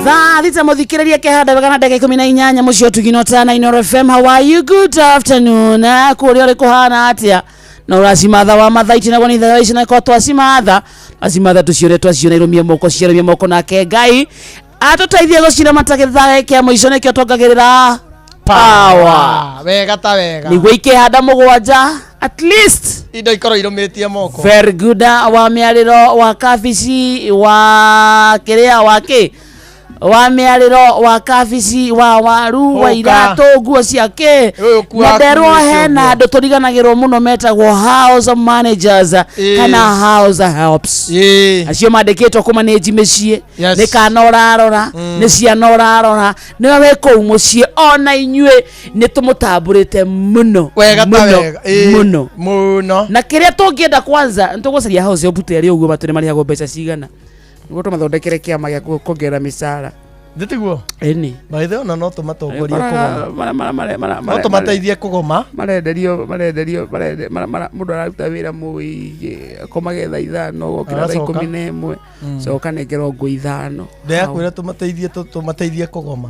Thaa thita muthikiriria kehanda wega na ndagika 18 mucio tugino tana Inooro FM. How are you? Good afternoon. Kuria uri kuhana atia na uracimatha wa mathaiti naguo ni thaa ici na twacimatha twacimatha tuciure twaciona irumie moko ciarumie moko nake Ngai atũteithie gũciramata gĩthaa gĩkĩ mũico nĩkĩo tuongagĩrĩra power Wega ta wega. Nĩguo ikĩhanda mũgwanja at least indo ikorwo irũmĩtie moko. Very good. Wa mĩarĩro wa kabici wa kĩrĩa wa kĩ wa mĩarĩro wa kabici wa waru wa Ũka. iratũ nguo cia kĩ Ũyũ ũkuaga na nderwo nguo icio hena ũguo. andũ tũriganagĩrwo mũno metagwo house managers Ĩĩ. kana house helps. Acio mandĩkĩtwo kũmanĩnji mĩciĩ. Yes. Nĩ kana ũrarora, nĩ ciana ũrarora, nĩwe wĩ kũu mũciĩ, ona inyuĩ nĩ tũmũtambũrĩte mũno Wega ta mũno, wega. Ĩĩ. mũno Mũno. Na kĩrĩa tũngĩenda kwanza nĩ tũgũcaria house help ta ĩrĩ ũguo matũ nĩ marĩhagwo mbeca cigana nĩguo tũmathondekere kĩama gĩa kuongerera mĩcara. Ndĩtiguo? Ĩni. By the way, ona no tũmatongorie kũgoma. Mara- No tũmateithie kũgoma. Marenderio marenderio marende mũndũ araruta wĩra mũingĩ akomage thaa 5 gokĩra thaa Agacoka. 11 coka nengerwo ngũ 5. Ndĩrakwĩra tũmateithie tũmateithie kũgoma.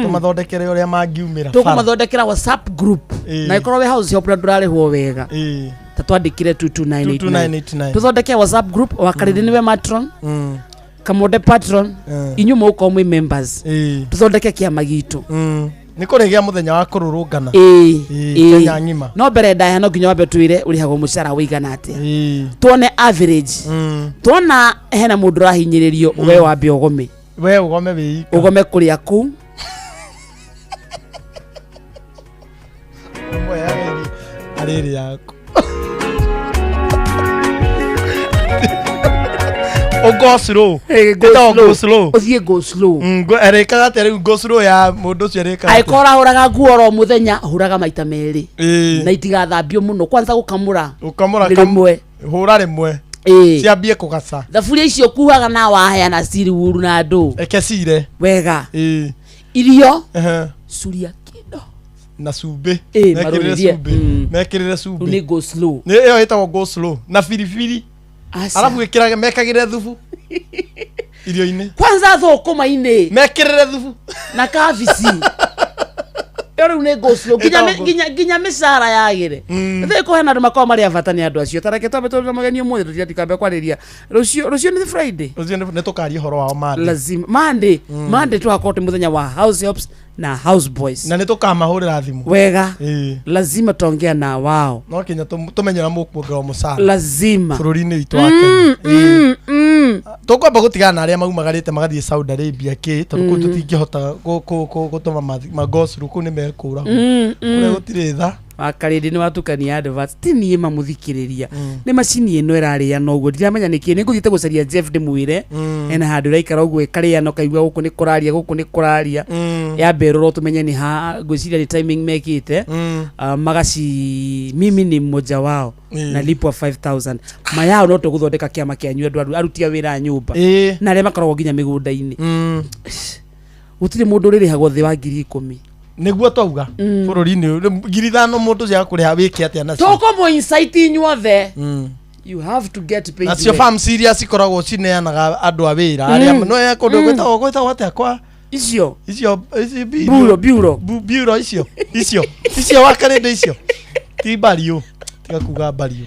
Tũmathondekere ũrĩa mangiumĩra. Tũkũmathondekera WhatsApp group Ĩĩ. na ĩkorwo wĩ house help na ndũrarĩhwo wega ta twandĩkire 22989. 22989. Tũthondeke WhatsApp group wakarĩrĩ nĩwe matron, Kamonde patron, inyuĩ mũgũkorwo mwĩ members, tũthondeke kĩama gitũ. Nĩ kũrĩgĩa mũthenya wa kũrũrũngana. Ĩĩ, Ĩĩ, ĩĩ. Kenya ng'ima. No mbere ndaya no nginya wambe twĩre ũrĩhagwo mũcara ũigana atĩa, tuone average, tuona hena mũndũ ũrahinyĩrĩrio, we wambe ũgome. We ũgome wĩ ika. Ũgome kũrĩa kũu. Arĩrĩ yaku. Go slow. Ĩtagwo go slow. Ũthiĩ go slow. Ĩrĩkaga atĩa rĩu go slow ya mũndũ ũcio ĩrĩkaga atĩa? Angĩkorwo ũrahũraga nguo oro mũthenya, hũraga maita merĩ Ĩĩ. na itigathambio mũno, kwanza gũkamũra. Gũkamũra Nĩ rĩmwe. Hũra rĩmwe. Ĩĩ. Ciambie kũgaca. Thaburia icio kuaga na waheana ciri wuru na andũ. Eke cire. Wega. Ĩĩ. Irio. Ehe. Curia kĩndo. Na cumbĩ. Ĩĩ, Mekĩrĩre marũrĩrie. cumbĩ. Mekĩrĩre cumbĩ. Rĩu nĩ go slow. Nĩ ĩyo ĩtagwo go slow. Na biribiri. Aca. Arabu ĩkĩrage mekagĩrĩre thubu irio-inĩ. Kwanza thũkũma-inĩ. Mekĩrĩre thubu. Na kabici. Ĩyo rĩu nĩ go slow. Nginya Ĩtagwo go- nginya mĩcara yagĩre. Thĩ kũhena andũ makoragwo marĩ a bata nĩ andũ acio. Ta reke twambe tũrĩ na mũgeni ũmũthĩ tũtigatikambe kwarĩria. Rũciũ rũciũ nĩ Friday. Rũciũ nĩ tũkaria ũhoro wao Monday. Lazima. Monday. Monday tũgakorwo twĩ mũthenya wa house helps na house boys. Na nĩ tũkamahũrĩra thimũ. Wega. Ĩĩ. Lazima tuongea na wao. No kinya tũmenye ũrĩa mũkuongererwo mũcara. Lazima. Bũrũri-inĩ witũ wa Kenya. Ĩĩ. Tũkwamba gũtigana na arĩa maumagarĩte magathiĩ Saudi Arabia kĩ tondũ kũu tũtingĩhota gũtũma ma go through, kũu nĩ mekũragwo. Kũrĩa gũtirĩ tha. Wakarĩndĩ nĩ watukania adverts ti niĩ mamũthikĩrĩria nĩ macini ĩno ĩrarĩana ũguo ndiramenya nĩkĩ nĩ ngũthiĩte gũcaria Jeff ndĩmwĩre ena handũ ĩraikara ũguo ĩkarĩana ũkaigua gũkũ nĩ kũraria gũkũ nĩ kũraria yambe ĩrorwo tũmenye nĩ ha ngwĩciria nĩ timing mekĩte. Magaci mimi ni mmoja wao nalipwa 5000 mayao no tũgũthondeka kĩama kĩanyu andũ aruti a wĩra a nyũmba na arĩa makoragwo nginya mĩgũnda-inĩ. Gũtirĩ mũndũ ũrĩrĩhagwo thĩ wa 10,000. Nĩguo twauga bũrũri-inĩ ũyũ, 5,000 mũndũ cia kũrĩha wĩke atĩa nacio? Tũkũmũ insight inyuothe, you have to get paid nacio well. farms iria cikoragwo cineanaga andũ a wĩra arĩa no ya kũndũ gwĩtagwo atĩa kwa icio icio ici Bureau, bureau. Bureau icio icio icio wakarĩndĩ icio ti mbariũ tiga kuga mbariũ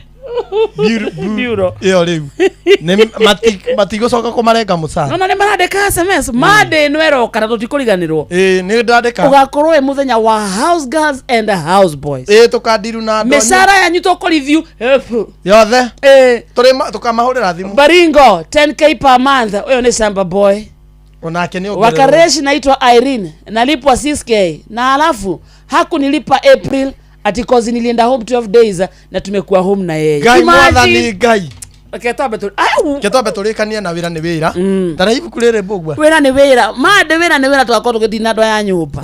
Bureau. Ĩyo rĩu Nĩ matigũcoka kũmarenga mũcara. Nona nĩ marandĩka SMS mande ĩno ĩroka na tũtikũriganĩrwo. Ĩĩ nĩ ndandĩka. Ũgakorwo wĩ mũthenya wa house girls and house boys. Ĩĩ tũkandiru na andũ anyu. Mĩcara yanyu tũkũreview yothe. Ĩĩ tũkamahũrĩra thimũ. Baringo 10K per month, ũyũ nĩ shamba boy. Onake nĩ ongererwo. Wakareshi naitwa Irene nalipwa 6K na alafu hakunilipa April ati cause nilienda home 12 days na tumekuwa home na yeye. Ngai mwathani Ngai. Reke twambe tũ au Reke twambe tũrĩkanie na wĩra nĩ wĩra. Tara ibuku rĩrĩ mbũgua. Wĩra nĩ wĩra mande wĩra nĩ wĩra tũgakorwo tũgĩtinda andũ aya nyũmba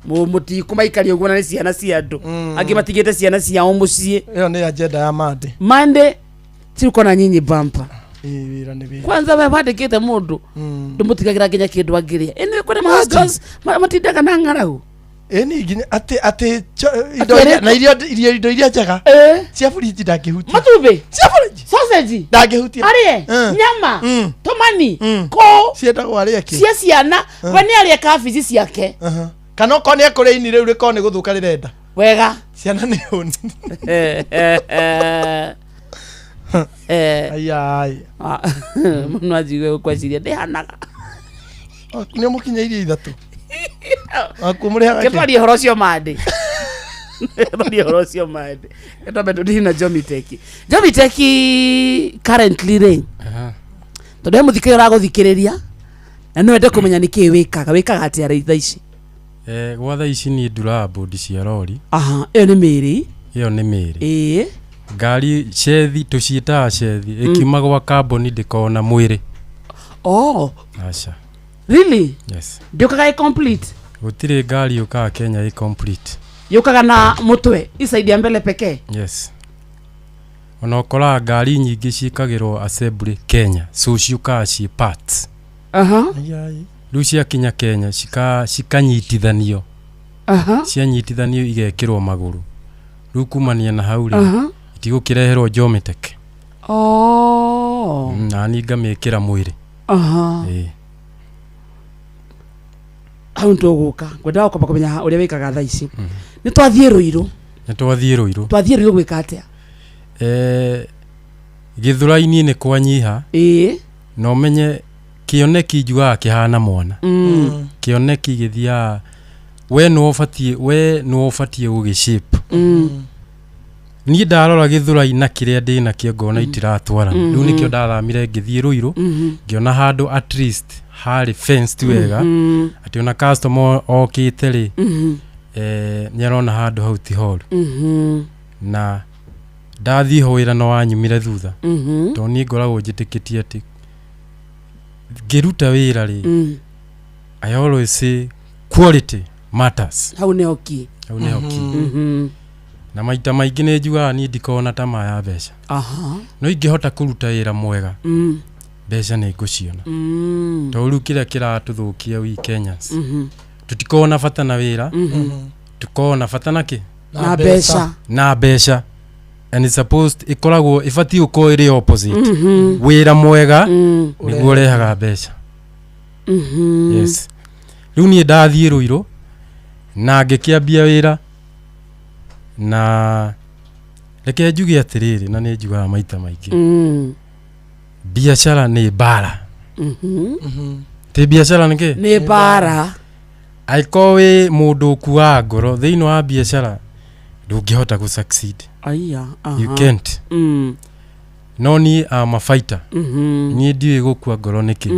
mũtikũmaikaria ũguo na nĩ ciana cia andũ angĩ matigĩte ciana ciao mũciĩ. Ĩyo nĩ agenda ya mande. Mande tuko na nyinyi bampa. Ĩĩ wĩra nĩ wĩra. Kwanza we wandĩkĩte mũndũ ndũmũtigagĩra nginya kĩndũ angĩrĩa ĩnĩ kwĩna ma house girls matindaga na ng'aragu. Ĩni nginya atĩ atĩ indo iria na irio indo iria njega cia fridge ndangĩhutia. Matumbĩ cia fridge sausage ndangĩhutia. Arĩe nyama tũmani kũ ciendagwo arĩe kĩ cia ciana we nĩ arĩe kabici ciake. Kana okorwo nĩ ekũrĩa ini rĩu rĩkorwo nĩ gũthũka rĩrenda. Wega. Ciana nĩ hũni. Ayai. Mũno anjigue gũkweciria ndĩhanaga. Nĩ ũmũkinyĩirie ithatũ. Wakuo mũrĩhaga kĩ? Ketwarie ũhoro ũcio mande. Ketwarie ũhoro ũcio mande. Ketwambe tũthiĩ na Jomitech. Jomitech currently rĩ tondũ he mũthikĩrĩria ũragũthikĩrĩria na no ende kũmenya nĩkĩĩ wĩkaga wĩkaga atĩa rĩ thaa ici? Gwa thaa ici niĩ nduraga bodi cia rori. Aha, ĩyo nĩ mĩĩrĩ. Ĩyo nĩ mĩĩrĩ. Ĩĩ. Ngari cethi tũciĩtaga cethi ĩkiuma gwa kambuni ndĩkoragwo na mwĩrĩ. Oh. Aca. Really? Yes. Ndĩũkaga ĩ complete? Gũtirĩ ngari yũkaga Kenya ĩ complete. Yũkaga na mũtwe iside ya mbele pekee? Yes. Ona ũkoraga ngari nyingĩ ciĩkagĩrwo assembly Kenya so ciũkaga ciĩ parts. Aha. Rĩu ciakinya Kenya cikanyitithanio. Aha. Cianyitithanio igekĩrwo magũrũ. Rĩu kumania na hau rĩ Aha. itigũkĩreherwo Jomitech. Oh. Na niĩ ngamĩkĩra mwĩrĩ. Aha. Ĩĩ. Hau nĩtũgũka ngwendaga kwamba kũmenya ũrĩa wĩkaga thaa ici. Nĩ twathiĩ Rũirũ. Nĩ twathiĩ Rũirũ. Twathiĩ Rũirũ gwĩka atĩa? Gĩthũrai-inĩ nĩ kwanyiha. Ĩĩ. Na ũmenye kĩoneki njugaga kĩhana mwana. Kĩoneki gĩthiaga we nĩwe ũbatiĩ we nĩwe ũbatiĩ gũgĩ shape. Niĩ ndarora gĩthũrai na kĩrĩa ndĩnakĩo ngona itiratwarana. Rĩu nĩkĩo ndathamire ngĩthiĩ Rũirũ ngĩona handũ at least harĩ fenced wega atĩ ona customer okĩte rĩ nĩ arona handũ hau ti horu. Na ndathiĩ ho wĩra no wanyumire thutha. Tondũ niĩ ngoragwo njĩtĩkĩtie atĩ ngĩruta wĩra rĩ I always say quality matters. Hau nĩho key. Hau nĩho key. Na maita maingĩ nĩ njugaga niĩ ndikoragwo na tamaa ya mbeca. Aha. No ingĩhota kũruta wĩra mwega mbeca nĩ ngũciona. Tondũ rĩu kĩrĩa kĩratũthũkia we Kenyans tũtikoragwo na bata na wĩra tũkoragwo na bata na kĩ? Na mbeca. Na mbeca. And it's supposed ĩkoragwo ĩbatiĩ gũkorwo ĩrĩ opposite. Wĩra mwega nĩguo ũrehaga mbeca. Yes. Rĩu niĩ ndathiĩ Rũirũ na ngĩkĩambia wĩra na reke njuge atĩrĩrĩ na nĩ njugaga maita maingĩ. Biacara nĩ mbara. Ti biacara nĩ kĩ? Nĩ mbara. Angĩkorwo wĩ mũndũ ũkuaga ngoro thĩinĩ wa biacara ndũngĩhota gũ succeed. Aya, aha. You can't. No niĩ am a fighter. Niĩ ndiũĩ gũkua ngoro nĩkĩ.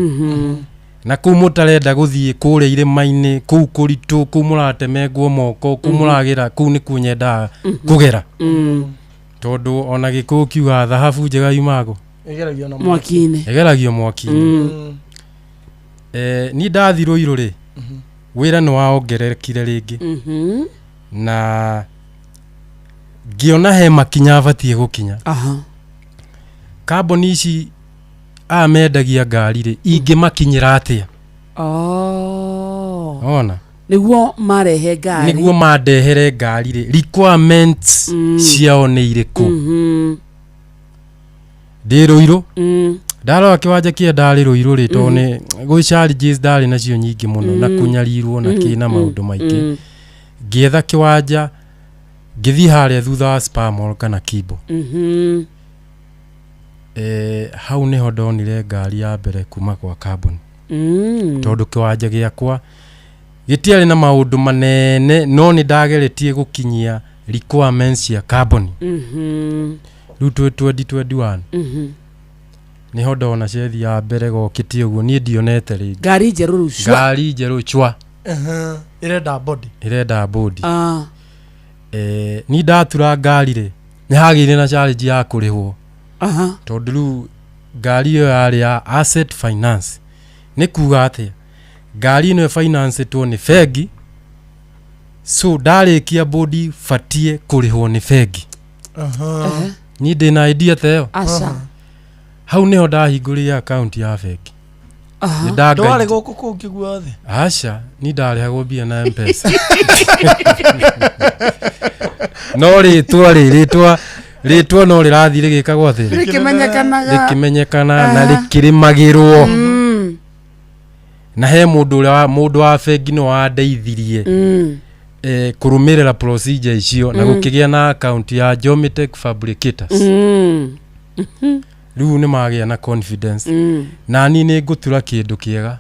Na kũu mũtarenda gũthiĩ kũrĩa irĩma-inĩ, kũu kũritũ, kũu mũratemengwo moko, kũu mũragĩra, kũu nĩkuo nyendaga kũgera. Tondũ ona Gĩkũyũ kiugaga thahabu njega yumaga kũ? Ĩgeragio na Mwaki-inĩ. Ĩgeragio mwaki-inĩ. Niĩ ndathiĩ Rũirũ rĩ, wĩra nĩ waongererekire rĩngĩ. Na ngĩona he makinya batiĩ gũkinya. Kambuni ici aya mendagia ngari rĩ, ingĩmakinyĩra atĩa? Oh. Ona Nĩguo marehe ngari. Nĩguo mandehere ngari rĩ, requirements ciao nĩ irĩkũ? Ndĩ Rũirũ, ndarora kĩwanja kĩrĩa ndarĩ Rũirũ rĩ, tondũ nĩ gwĩ challenges ndarĩ nacio nyingĩ mũno na kũnyarirwo na kĩ na maũndũ maingĩ. Ngĩetha kĩwanja, ngĩthiĩ harĩa thutha wa Spar Mall kana Kimbo. Hau nĩho ndonire ngari ya mbere kuma kwa kambuni. Tondũ kĩwanja gĩakwa gĩtiarĩ na maũndũ manene, no nĩ ndageretie gũkinyia requirements cia kambuni. Rĩu twĩ 2021 nĩho ndona cethi ya mbere gokĩte ũguo, niĩ ndionete rĩngĩ. Ngari njerũ rĩu cua. Ngari njerũ cua. Ĩrenda body. Ĩrenda body. Niĩ ndatura ngari rĩ, nĩ hagĩire na challenge ya kũrĩhwo. Tondũ rĩu ngari ĩyo yarĩ ya asset finance. Nĩ kuga atĩa? Ngari ĩno ĩfinanceitwo nĩ bengi, so ndarĩkia bodi batiĩ kũrĩhwo nĩ bengi. Niĩ ndĩna idea ta ĩyo. Aca. Hau nĩho ndahingũrire account ya bengi. Nĩ Ndwarĩ gũkũ kũngĩ guothe. Aca, niĩ ndarĩhagwo mbia na M-Pesa. No rĩtwa rĩ, rĩtwa no rĩrathiĩ rĩgĩkagwo atĩa? Rĩkĩmenyekanaga. Rĩkĩmenyekana na rĩkĩrĩmagĩrwo. Na he mũndũ ũrĩa mũndũ wa bengi no wandeithirie kũrũmĩrĩra procedure icio na gũkĩgĩa na account ya Jomitech Fabricators. Rĩu nĩ magĩa na confidence. Na niĩ nĩ ngũtura kĩndũ kĩega.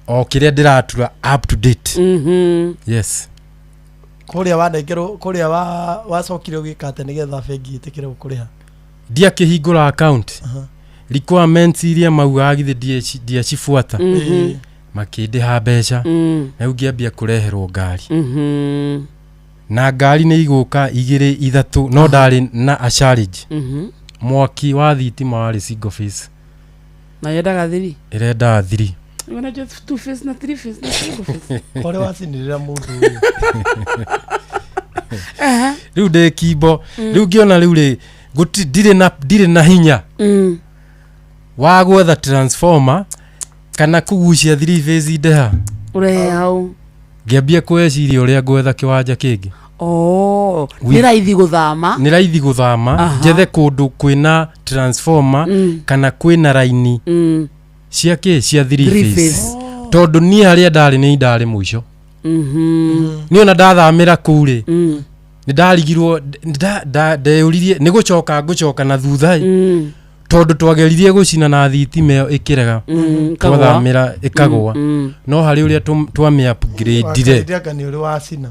O kĩrĩa ndĩratura up to date. Yes. Kũrĩa wanengerwo, kũrĩa wacokire ũgĩka atĩa nĩgetha bengi ĩtĩkĩre gũkũrĩha? Ndiakĩhingũra account. Requirements iria maugaga githĩ ndiacibuata. Makĩndĩha mbeca. Na rĩu ngĩambia kũreherwo ngari. Na ngari nĩ igũka igĩrĩ ithatũ, no ndarĩ na a challenge. Mwaki wa thitima warĩ single phase. Na yendaga thiri? Ĩrendaga thiri. Unajua two face na three face na single face. Kore wacinĩrĩra mũndũ ũyũ. Rĩu ndĩ Kimbo, rĩu ngĩona rĩu rĩ, gũti, ndirĩ na hinya wa gwetha transformer kana kũgucia three phase ndeha. Ũrehe hau. Ngĩambia kwĩciria ũrĩa ngwetha kĩwanja kĩngĩ. Oh, nĩ raithi gũthama. Nĩ raithi gũthama, njethe kũndũ kwĩna transformer kana kwĩna raini cia kĩ, cia three Three phase. phase. Tondũ niĩ harĩa ndarĩ nĩ ndarĩ mũico. Niĩ ona ndathamĩra kũu rĩ, nĩ ndarigirwo, ndeyũririe nĩ gũcoka ngũcoka na thutha ĩ. Tondũ twageririe gũcina na thitima ĩyo ĩkĩrega. Ĩkagũa. Twathamĩra ĩkagũa. No harĩ ũrĩa twamĩ upgrade-ire. Wakarĩria anga nĩ ũrĩ wacina.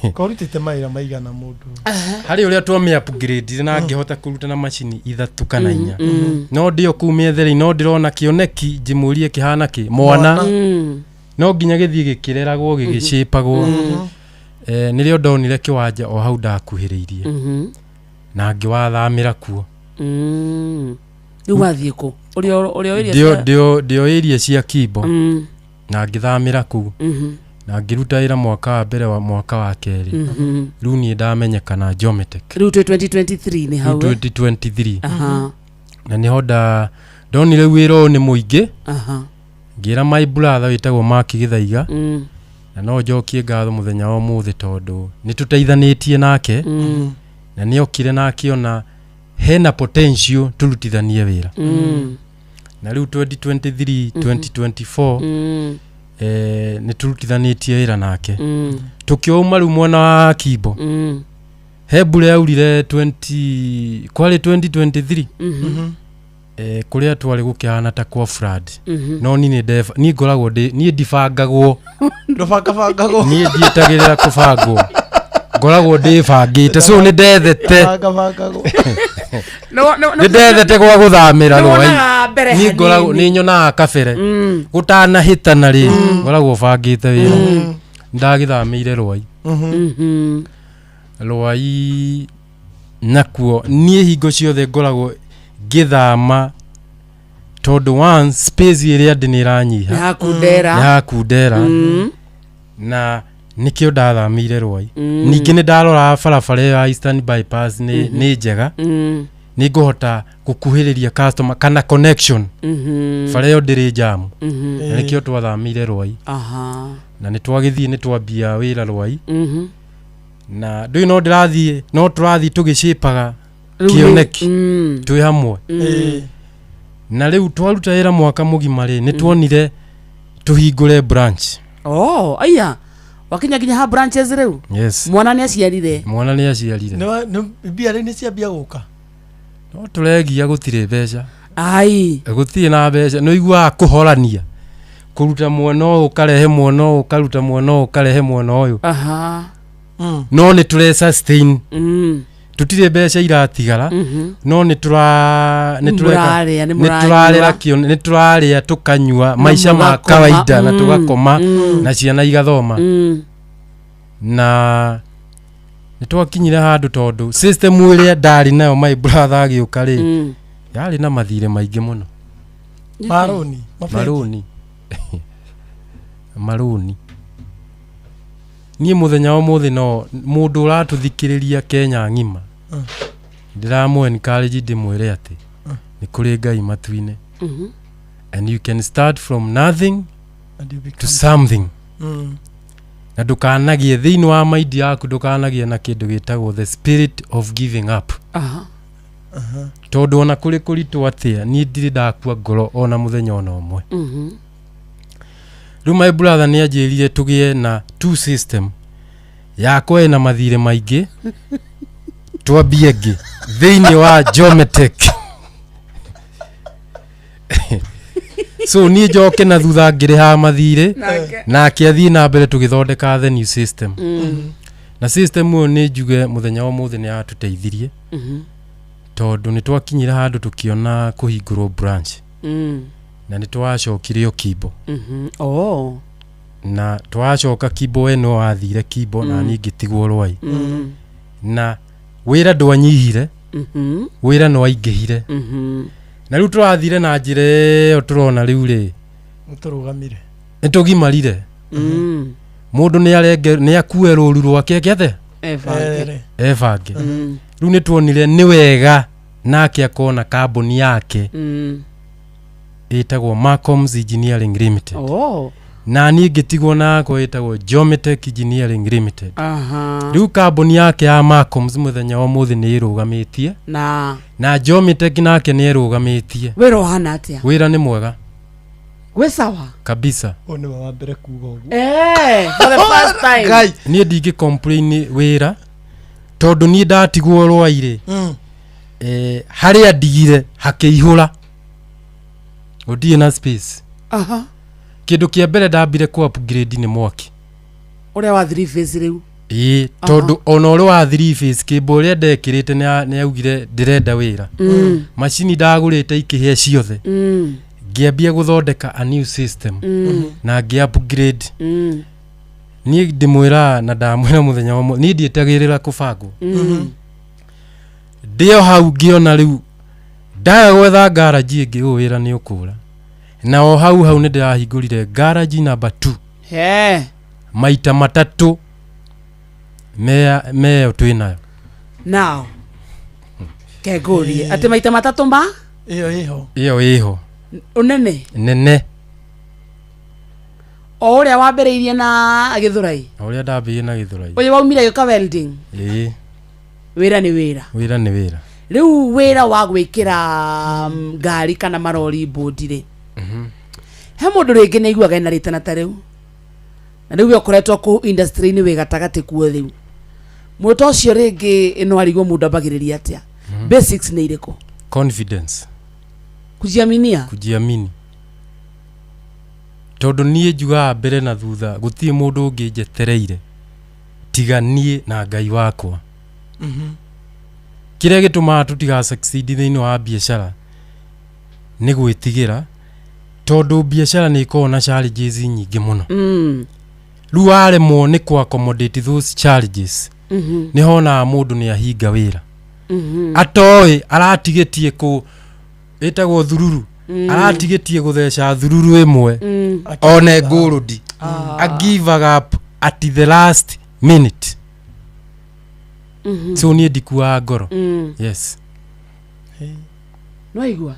Korutĩte mawĩra maigana mũndũ. Harĩ ũrĩa twamĩ upgrade-ire na ngĩhota kũruta na macini ithatũ kana inya. No ndĩo kũu mĩethere-inĩ, no ndĩrona kĩoneki njĩmũrie kĩhana kĩ mwana. No nginya gĩthiĩ gĩkĩreragwo, gĩgĩcĩpagwo. Nĩrĩo ndonire kĩwanja o hau ndakuhĩrĩirie. Na ngĩwathamĩra kuo. Rĩu wathiĩ kũ? Ũrĩa area cia- Ndĩo area cia Kimbo. Na ngĩthamĩra kũu. Na ngĩruta wĩra mwaka wa mbere wa mwaka wa kerĩ. Rĩu niĩ ndamenyekana Jomitech. Rĩu twĩ 2023 nĩ hau, eh? 2023. Na nĩho ndonire wĩra ũyũ nĩ mũingĩ. Ngĩra my brother wĩtagwo Mark Gĩthaiga. Na no njokie ngatho mũthenya wa ũmũthĩ tondũ nĩ tũteithanĩtie nake. Na nĩ okire na akĩona hena potential tũrutithanie wĩra. Na rĩu 2023, 2024, nĩ tũrutithanĩtie wĩra nake. Tũkĩuma rĩu mwena wa Kimbo. He mbura yaurire 20, kwarĩ 2023. Kũrĩa twarĩ gũkĩhana ta kwa flood. No niĩ nĩ ndeba, niĩ ngoragwo ndĩ, niĩ ndibangagwo. Ndũbangabangagwo. Niĩ ndietagĩrĩra kũbangwo. Ngoragwo ndĩbangĩte, so nĩ ndethete. Ndũbangabangagwo. Nĩ ndethete gwa gũthamĩra Nĩ Rwai. wonaga mbere Niĩ ngoragwo hanini. nĩ nyonaga kabere gũtanahĩtana rĩ ngoragwo bangĩte wĩra. Ndagĩthamĩire Rwai. Rwai nakuo niĩ hingo ciothe ngoragwo ngĩthama tondũ one space ĩrĩa ndĩ nĩ ĩranyiha. Nĩ hakundera. Nĩ hakundera. Na nĩkĩo ndathamĩire Rwai. Ningĩ nĩ ndarora barabara ĩyo ya Eastern Bypass nĩ nĩ njega. Nĩ ngũhota gũkuhĩrĩria customer kana connection. Bara ĩyo ndĩrĩ jamu. Na nĩkĩo twathamĩire Rwai. Na nĩ twagĩthiĩ nĩ twambia wĩra Rwai. Na ndũĩ no ndĩrathiĩ no tũrathiĩ tũgĩcĩpaga Rĩu nĩ- kĩoneki twĩ hamwe. Na rĩu twaruta wĩra mwaka mũgima rĩ nĩ tuonire tũhingũre branch. Oh, aya wakinya nginya ha branches rĩu. Yes. Mwana nĩ aciarire. Mwana nĩ aciarire. Mbia rĩu nĩ ciambia gũka. No tũregia gũtirĩ mbeca. Ai. Gũtirĩ na mbeca nĩ ũiguaga kũhorania kũruta mwena ũyũ ũkarehe mwena ũyũ ũkaruta mwena ũyũ ũkarehe mwena ũyũ. No nĩ tũre sustain. Tũtirĩ mbeca iratigara. No nĩ tũra nĩ tũreka Mũrarĩa, nĩ nĩ tũrarera mũranyua. nĩ tũrarĩa tũkanyua maica ma mũgakoma. kawaida na tũgakoma na ciana igathoma. Na nĩ twakinyire handũ tondũ system ĩrĩa ndarĩ nayo my brother agĩũka rĩ yarĩ na mathirĩ maingĩ mũno. Marũni. Mabengi. Marũni. Marũni. Niĩ mũthenya wa ũmũthĩ no mũndũ ũratũthikĩrĩria Kenya ng'ima ndĩramũ encourage ndĩmwĩre atĩ nĩ kũrĩ Ngai matu-inĩ. And you can start from nothing And you to become something. Na ndũkanagie thĩinĩ wa maindi yaku ndũkanagie na kĩndũ gĩtagwo the spirit of giving up. Tondũ ona kũrĩ kũritũ atĩa niĩ ndirĩ ndakua ngoro ona mũthenya ona ũmwe. Rĩu my brother nĩ anjĩrire tũgĩe na two system yakwa ĩna mathirĩ maingĩ twambie ĩngĩ thĩinĩ wa Jometech. So niĩ njoke na thutha ngĩrĩhaga mathirĩ Nake. nake athiĩ na mbere tũgĩthondeka the new system. Na system ĩyo nĩ njuge mũthenya wa ũmũthĩ nĩ yatũteithirie. Tondũ nĩ twakinyire handũ tũkĩona kũhingũrwo branch. Na nĩ twacokire o Kimbo. Oh. Na twacoka Kimbo we no wathire Kimbo na niĩ ngĩtigwo Rwai. Na wĩra ndwanyihire. Wĩra nĩ waingĩhire. Na rĩu tũrathire na njĩra ĩyo tũrona rĩu rĩ Nĩ tũrũgamire. nĩ tũgimarire. Mũndũ nĩ arenge nĩ akue rũru rwake eke atĩa? Ebange. Ebange. Rĩu nĩ tuonire nĩ wega nake akona kambuni yake ĩtagwo Macoms Engineering Limited. Oh. Na niĩ ngĩtigwo nakwa ĩtagwo Jometech Engineering Limited. Rĩu kambuni yake ya Macoms mũthenya wa ũmũthĩ nĩ ĩrũgamĩtie. Na Na Jometech nake nĩ ĩrũgamĩtie. wĩra ũhana atĩa? Wĩra nĩ mwega Gwĩ sawa? kabisa. Ũyũ nĩwe wa mbere kuga ũguo. Eh, for the first time. Ngai. Niĩ ndingĩ complain wĩra tondũ niĩ ndatigwo Rwai rĩ harĩa ndigire hakĩihũra gũtirĩ na space. Kĩndũ kĩa mbere ndambire kũ upgrade nĩ mwaki. Ũrĩa wa three phase rĩu. Ĩĩ tondũ ona ũrĩ wa three phase kĩmbo ũrĩa ndekĩrĩte nĩ augire ndĩrenda wĩra. Macini ndagũrĩte ikĩhĩa ciothe. Ngĩambia gũthondeka a new system. Na ngĩ upgrade. Niĩ ndĩmwĩraga na ndamwĩra mũthenya wa niĩ ndietagĩrĩra kũbangwo. Ndĩ o hau ngĩona rĩu ndaga gwetha garage ĩngĩ ũyũ wĩra nĩ ũkũra. Na o hau hau nĩ ndĩrahingũrire garage number 2. He. Maita matatũ meyo twĩ nayo. Now. Kengũrie atĩ maita matatũ ma Ĩyo ĩho. Ĩyo ĩho. Ũnene. Nene. O ũrĩa wambĩrĩirie na Gĩthũrai. O ũrĩa ndambĩrĩirie na Gĩthũrai. Ũyũ waumire gĩũka welding. Ĩĩ. Wĩra nĩ wĩra. Wĩra nĩ wĩra. Rĩu wĩra wa gwĩkĩra ngari kana marori mbũndi rĩ. He mũndũ rĩngĩ nĩ aiguaga ena rĩtana ta rĩu. Na rĩu we ũkoretwo kũu industry-inĩ wĩ gatagatĩ kuo rĩu. Mũndũ ta ũcio rĩngĩ no arigwo mũndũ ambagĩrĩria atĩa. Basics nĩ irĩkũ? Confidence. Kujiaminia? Kujiamini. Tondũ niĩ njugaga mbere na thutha gũtirĩ mũndũ ũngĩ njetereire tiga niĩ na Ngai wakwa. Kĩrĩa gĩtũmaga tũtiga succeed thĩinĩ wa biacara nĩ gwĩtigĩra, tondũ biacara nĩ ĩkoragwo na challenges nyingĩ mũno. Rĩu waremwo nĩ kũ accommodate those challenges, nĩ honaga mũndũ nĩ ahinga wĩra atoĩ aratigĩtie kũ ĩtagwo thururu. Aratigĩtie gũtheca thururu ĩmwe one ngũrũndi. A give up at the last minute. So niĩ ndikuaga ngoro. Yes. Nwaigua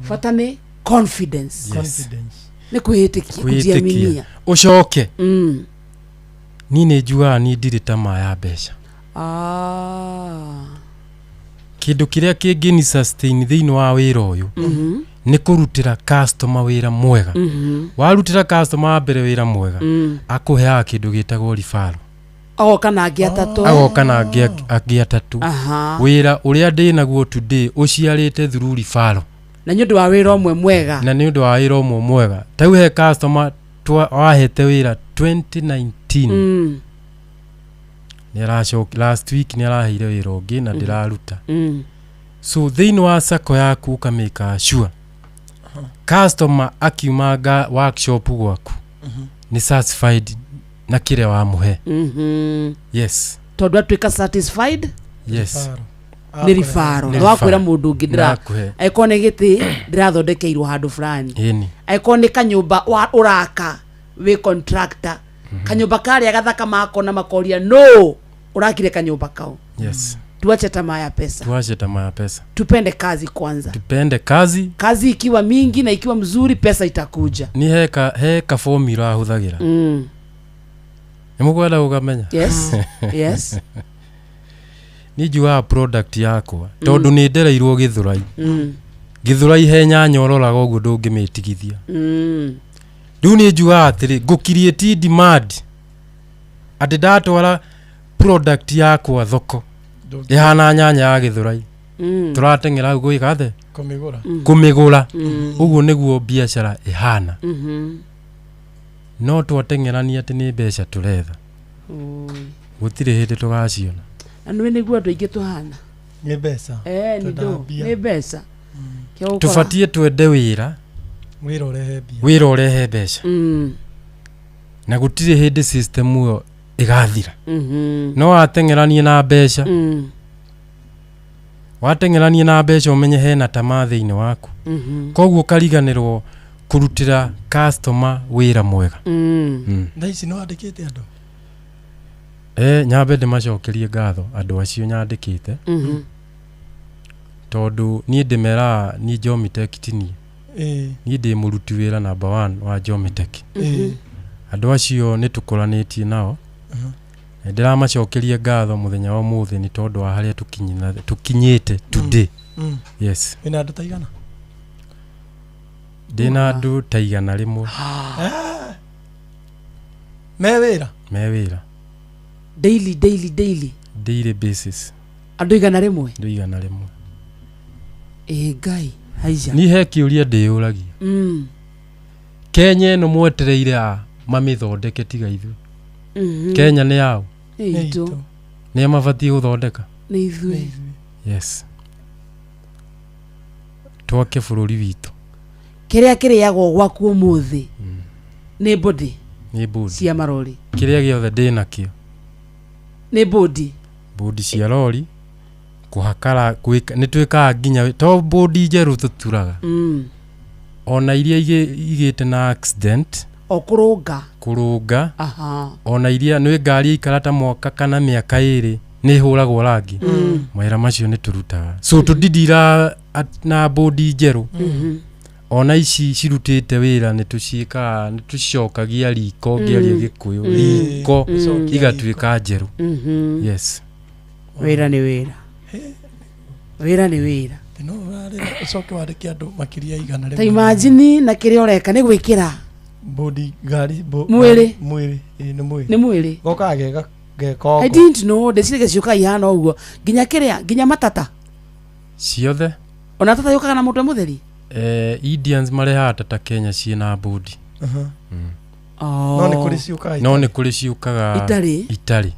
bata nĩ confidence. Yes. Confidence. Nĩ kwĩĩtĩkia, Kwĩĩtĩkia. kujiaminia. Ũcoke niĩ nĩ njugaga niĩ ndirĩ tamaa ya mbeca. Kĩndũ kĩrĩa kĩngĩni sustain thĩinĩ wa wĩra ũyũ nĩ kũrutĩra customer wĩra mwega. Warutĩra customer wa mbere wĩra mwega, akũheaga kĩndũ gĩtagwo referral. Agoka na angĩ atatũ. Agoka na angĩ atatũ. Wĩra ũrĩa ndĩ naguo today ũciarĩte through referral. Na nĩ ũndũ wa wĩra ũmwe mwega. Na nĩ ũndũ wa wĩra ũmwe mwega. Ta rĩu he customer wahete wĩra 2019. Nĩ aracoki last week nĩ araheire wĩra ũngĩ na ndĩraruta. So thĩinĩ wa sacco yaku ũkamĩka sure customer akiuma workshop gwaku nĩ satisfied na kĩrĩa wamũhe. Yes. Tondũ atuĩka satisfied. Yes. Nĩ ribaro. Nĩ na wakwĩra referral. Mũndũ ũngĩ ndĩra Ndakũhe. angĩkorwo nĩ gĩtĩ ndĩrathondekeirwo handũ fulani, Ĩni. angĩkorwo nĩ kanyũmba ũraka wĩ contractor, kanyũmba karĩa gathaka makona makoria no ũrakire kanyũmba kau. Yes. Tuache tamaa ya pesa. Tuache tamaa ya pesa. Tupende kazi kwanza. Tupende kazi. Kazi ikiwa mingi na ikiwa mzuri, pesa itakuja. Ni he ka formula hũthagĩra. Nĩ mũkwenda gũkamenya? Yes, yes. Niĩ njugaga product yakwa tondũ nĩ ndereirwo Gĩthũrai. Gĩthũrai he nyanya ũroraga ũguo ndũngĩmĩtigithia. Rĩu niĩ njugaga atĩrĩ, ngũ create demand atĩ ndatwara product yakwa thoko ĩhana nyanya ya Gĩthũrai, tũrateng'era hau gwĩka atĩa? Kũmĩgũra. Kũmĩgũra. Ũguo nĩguo biacara ĩhana. No twateng'erania atĩ nĩ mbeca tũretha, gũtirĩ hĩndĩ tũgaciona. Na nĩ nĩguo andũ aingĩ tũhana. Nĩ mbeca. Eh, nĩ Twenda ndũ mbia. nĩ mbeca. Kĩo ũkora- Tũbatiĩ twende wĩra. Wĩra ũrehe mbia. Wĩra ũrehe mbeca. Na gũtirĩ hĩndĩ system ĩyo ĩgathira. No wateng'eranie na mbeca, wateng'eranie na mbeca, ũmenye hena tamaa thĩinĩ waku. Koguo ũkariganĩrwo kũrutĩra customer wĩra mwega. Thaa ici nĩ wandĩkĩte andũ? E, nyambe ndĩmacokerie ngatho andũ acio nyandĩkĩte, tondũ niĩ ndĩmeraga niĩ Jomitech ti niĩ. Niĩ ndĩ mũruti wĩra number one wa Jomitech. Andũ acio nĩ tũkũranĩtie nao. Nĩ ndĩramacokeria ngatho mũthenya wa ũmũthĩ nĩ tondũ wa harĩa tũkinyĩte today. Yes. Wĩna andũ ta igana? Ndĩna andũ ta 100. Me wĩra? Me wĩra. Daily, daily, daily. Daily basis. Andũ 100? Andũ 100. Ĩ Ngai haija. Niĩ he kĩũria ndĩyũragia. Kenya ĩno mwetereire a mamĩthondeke tiga ithuĩ? Kenya nĩ yao? Nĩ itũ. Nĩa mabatiĩ gũthondeka? Nĩ ithuĩ. Yes, twake bũrũri witũ. Kĩrĩa kĩrĩagwo gwaku ũmũthĩ nĩ mbũndi. Nĩ mbũndi. Cia marori. Kĩrĩa gĩothe ndĩ nakĩo. Nĩ mbũndi. Mbũndi cia rori kũhakara gwĩka nĩ twĩkaga nginya to mbũndi njerũ tũturaga. Ona iria igĩte na accident. O kũrũnga. Kũrũnga. Ona iria nĩ ngari ikara ta mwaka kana mĩaka 2 nĩ ĩhũragwo rangi. Mawĩra macio nĩ tũrutaga, so tũndindira na mbũndi njerũ. Ona ici cirutĩte wĩra nĩ tũciĩkaga, nĩ tũcicokagia riko ngĩaria Gĩkũyũ, riko igatuĩka njerũ. Yes. Wĩra nĩ wĩra, wĩra nĩ wĩra. No ũrarĩra ũcoke wandĩke andũ makĩria 100. Ta imagine na kĩrĩa ũreka nĩ gwĩkĩra mbũndi ngari Mwĩrĩ. Mwĩrĩ, ĩĩ, nĩ mwĩrĩ. Nĩ mwĩrĩ. Gokaga geka I didn't know ndĩciragia ciũkaga ihana ũguo nginya kĩrĩa nginya matata. Ciothe. Ona tata yũkaga na mũtwe mũtheri. Indians marehaga tata Kenya ciĩna mbũndi. No nĩ kũrĩ ciũkaga No nĩ kũrĩ ciũkaga Itarĩ. itarĩ.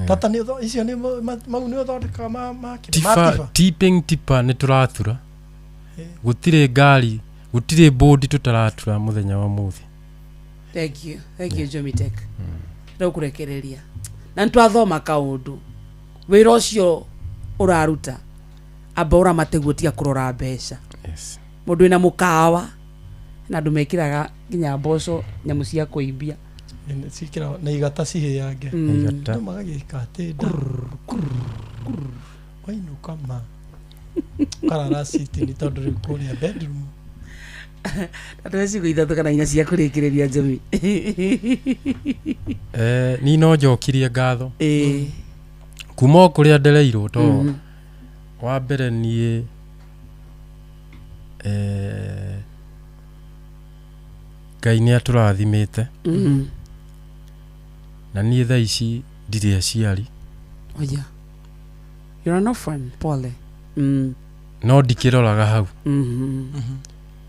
Tata nĩ icio nĩ mau nĩ ũthondekaga ma ma kĩ- ma Tiba, tiba? tipping tipa nĩ tũratura. Gũtirĩ ngari, gũtirĩ bũndi tũtaratura mũthenya wa mũthĩ. Thank you, thank you Jomitek. Ndagũkũrekereria na nĩtwathoma kaũndũ wĩra ũcio ũraruta amba ũramate guo tiga kũrora mbeca. Yes. Mũndũ wĩna mũkawa na andũ mekĩraga nginya mboco nyamũ cia kũimbia. Ciĩkĩragwo na igata cihĩange. Igata. Andũ magagĩka atĩ nda wainũka ma ũkarara citini tondũ rĩu kũrĩa bedroom. Andũ ciugo ithatũ kana inya cia kũrĩkĩrĩria Jomi. Ni no njokirie ngatho. Ĩĩ. Kuma o kũrĩa ndereirwo to wa mbere niĩ Ngai nĩ atũrathimĩte. Na niĩ thaa ici ndirĩ aciari. Oya. You're an orphan, pole. No ndikĩroraga hau.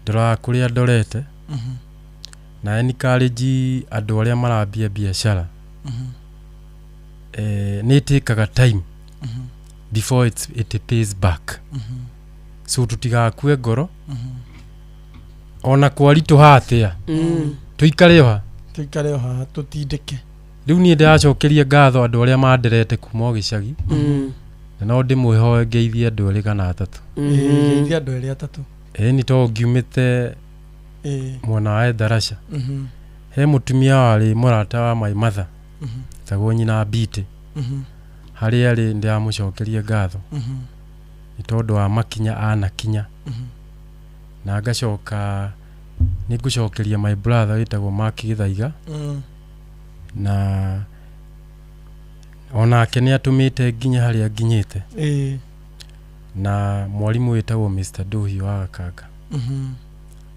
Ndoraga kũrĩa ndorete. Na encourage andũ arĩa marambia biacara. Nĩ ĩtĩkaga time before it pays back. So tũtigakue ngoro. Ona kwaritũha atĩa. Tũikare o ha. Tũikare o haha tũtindĩke. Rĩu niĩ ndĩracokeria ngatho andũ arĩa manderete kuma o gĩcagi. Na no ndĩmwĩhoe ngeithie andũ erĩ kana atatũ. Ĩĩ, ngeithie andũ erĩ atatũ. Ĩĩ nĩ tondũ ngiumĩte mwena wa Endarasha. He mũtumia warĩ mũrata wa my mother. Etagwo nyina Mbitĩ. Harĩa arĩ ndĩramũcokeria ngatho. Nĩ tondũ wa makinya anakinya. Na ngacoka nĩ ngũcokeria my brother wĩtagwo Mark Gĩthaiga. Na onake nĩ atũmĩte nginya harĩa nginyĩte. Na mwarimũ wĩtagwo Mr. Nduhi wa Gakanga.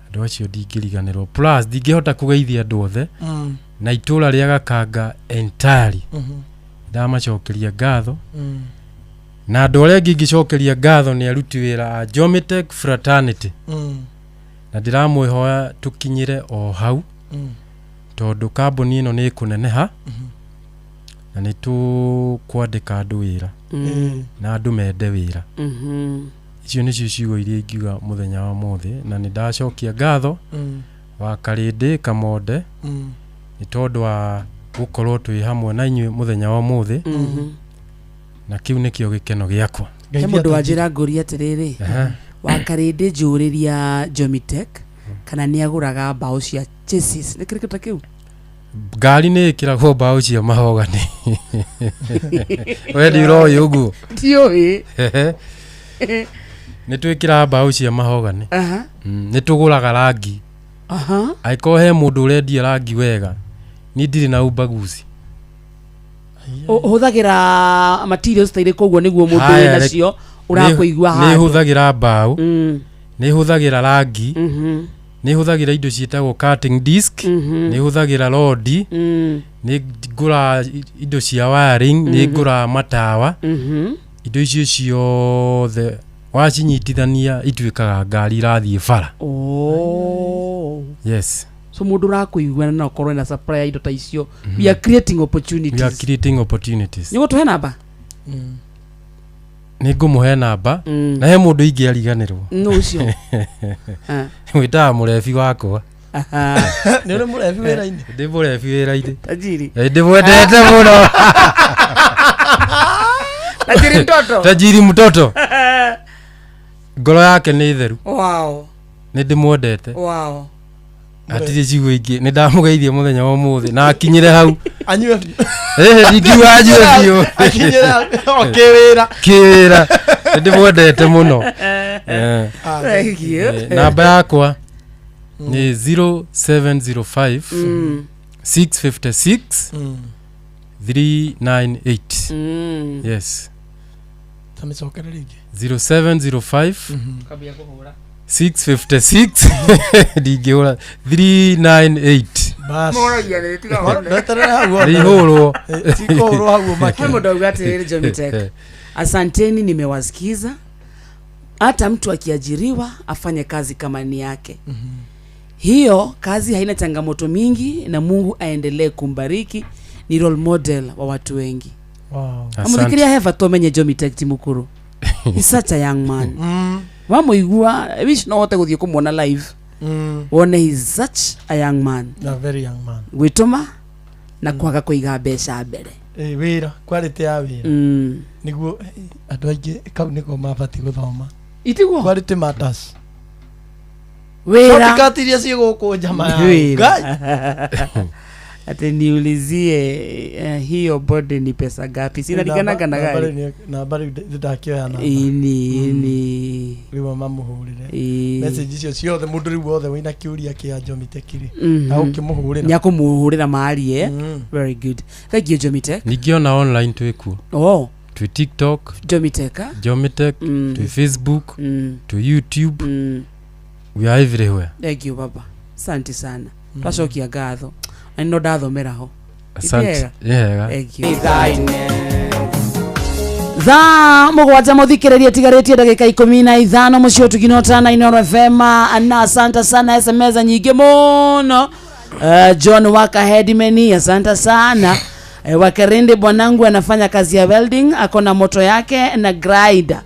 Andũ acio ndingĩriganĩrwo. Plus ndingĩhota kũgeithia andũ othe. Na itũra rĩa Gakanga entirely. Ndamacokeria ngatho. Na andũ arĩa angĩ ingĩcokeria ngatho nĩ aruti wĩra a Jomitech Fraternity. Na ndĩramwĩhoya tũkinyĩre o hau. Tondũ kambuni ĩno nĩ ĩkũneneha. Na nĩ tũkwandĩka andũ wĩra. Na andũ mende wĩra. Icio nĩcio ciugo iria ingiuga mũthenya wa mũthĩ. Na nĩ ndacokia ngatho wa Karĩndĩ Kamonde. Nĩ tondũ wa gũkorwo twĩ hamwe na inyuĩ mũthenya wa ũmũthĩ. Na kĩu nĩkĩo gĩkeno gĩakwa. He mũndũ wanjĩra ngũria atĩrĩrĩ, wa Karĩndĩ njũrĩria Jomitech kana nĩ agũraga mbaũ cia chassis. Nĩ kĩrĩkũ ta kĩu? Ngari nĩ ĩkĩragwo mbaũ cia mahogany. We ndiũroĩ ũguo? Ndiũĩ. Nĩ twĩkĩraga mbaũ cia mahogany. Nĩ tũgũraga rangi. Angĩkorwo he mũndũ ũrendia rangi wega, niĩ ndirĩ na ubaguzi. Ũhũthagĩra materials ta irĩkũ ũguo nĩguo mũndũ Haya, wĩ nacio ũrakũigua nĩ handũ? hũthagĩra mbaũ, nĩ hũthagĩra rangi, nĩ hũthagĩra indo ciĩtagwo cutting disc, nĩ hũthagĩra rodi, nĩ ngũraga indo cia wiring, nĩ ngũraga matawa. Indo icio ciothe wacinyitithania ituĩkaga ngari irathiĩ bara. Yes. So mũndũ ũrakũigua na ũkorwo na supply ya indo ta icio. We are creating opportunities. We are creating opportunities. Nĩ ũgũtũhe namba? Nĩ ngũmũhe namba. Na he mũndũ ingĩariganĩrwo. Nũ ũcio? Wĩtaga mũrebi wakwa. Nĩ ũrĩ mũrebi wĩra-inĩ? Ndĩ mũrebi wĩra-inĩ. Tajiri. Ndĩmwendete mũno. Tajiri mtoto. Tajiri mtoto. Ngoro yake nĩ theru. Wow. Nĩ ndĩmwendete. Wow. Hatirĩ ciugo ingĩ. Nĩ ndamũgeithia mũthenya wa ũmũthĩ na akinyĩre hau. Anyue biũ. Ĩhĩ, ndingiuga anyue biũ. Akinyĩre hau. O kĩwĩra. Kĩwĩra. Nĩ ndĩmwendete mũno. Thank you. Namba yakwa nĩ 0705 656 398. Yes. Ta mĩcokere rĩngĩ. 0705 Kambia kũhũra. 656 ndingĩhũra 398. Bas. Mũragia nĩ tiga hũra. Ndeterere hau ona. Rĩhũrwo. Tikũhũrwo hau ũmake. He mũndũ auga atĩrĩrĩ Jomitech. Asanteni, nimewasikiza. Hata mtu akiajiriwa afanye kazi kama ni yake. Hiyo kazi haina changamoto mingi na Mungu aendelee kumbariki, ni role model wa watu wengi. Wow. Amuthikiria he bata ũmenye Jomitech ti mũkũrũ. He's such a young man. Wamũigua, I wish no ũhote gũthiĩ kũmuona live. Wone he's such a young man. A very young man. Gwĩtũma na kwaga kũiga mbeca mbere. Ĩ, wĩra quality ya wĩra nĩguo andũ aingĩ kau nĩko mabatiĩ gũthoma. Itiguo? Quality matters. Wĩra. Shortcut iria ciĩ gũkũ njama ya Wĩra. Ngai. Ati niulizie hiyo body ni pesa ngapi? Sinalikanaga na Namba gari. namba rĩu ndakĩoya namba. Ini ini. Rĩu mamũhũrĩre. Ĩĩ. Message icio ciothe mũndũ rĩu wothe wĩna kĩũria kĩa Jomitech rĩ Mhm. agũkĩmũhũrĩra. Nĩakũmũhũrĩra maarie. Very good. Thank you Jomitech. Ningĩ ona online twĩ kuo. Oh. Twĩ TikTok. Jomitech, ah? Jomitech, twĩ Facebook, twĩ YouTube. We are everywhere. Thank you baba. Asante sana. Twacokia ngatho. Na no ndathomera ho. Asante. Nĩ hega. Thank you. Thaa mũgwanja mũthikĩrĩria tigarĩtie ndagĩka 15 mũciĩ ũtugino tana Inooro FM na asante sana SMS nyingĩ mũno. John Waka Headman, asante sana. Wakerinde bwanangu anafanya kazi ya welding, ako na moto yake na grinder.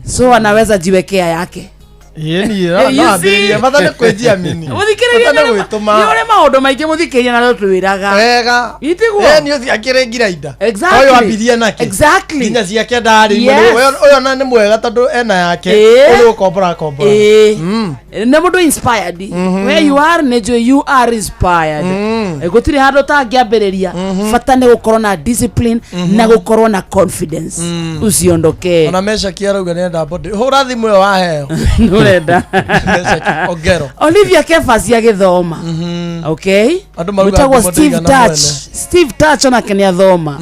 So anaweza jiwekea yake. Ĩĩ niĩ You no ambĩrĩrie see? bata nĩ kwĩjiamini. Mũthikĩrĩria Bata nĩ gwĩtũma. nĩ ũrĩ maũndũ maingĩ mũthikĩrĩria na twĩraga. Wega. Itiguo? Ĩĩ nĩ ũthiĩ akĩrĩ ngirainda. Exactly. Ũyũ ambirie nake. Exactly. Nginya ciake ndarĩ imwe. Yes. Ũyũ ona nĩ mwega tondũ ena yake. Ĩĩ. Ũyũ ũkombora akombora. Ĩĩ. Nĩ mũndũ inspired. Where you are nĩnjũĩ you are inspired. Gũtirĩ handũ ũtangĩambĩrĩria. Bata nĩ gũkorwo na discipline na gũkorwo na confidence. Usiondokee. Ona Meshaki arauga nĩenda body. Hũra thimũ ĩyo waheo. Nũrenda. Meshaki Ongero. Olivia Kefas agĩthoma. Okay. Andũ marauga Mwĩtagwo ngumo Steve ndĩigana Touch. mwene. Steve Touch onake nĩ athoma.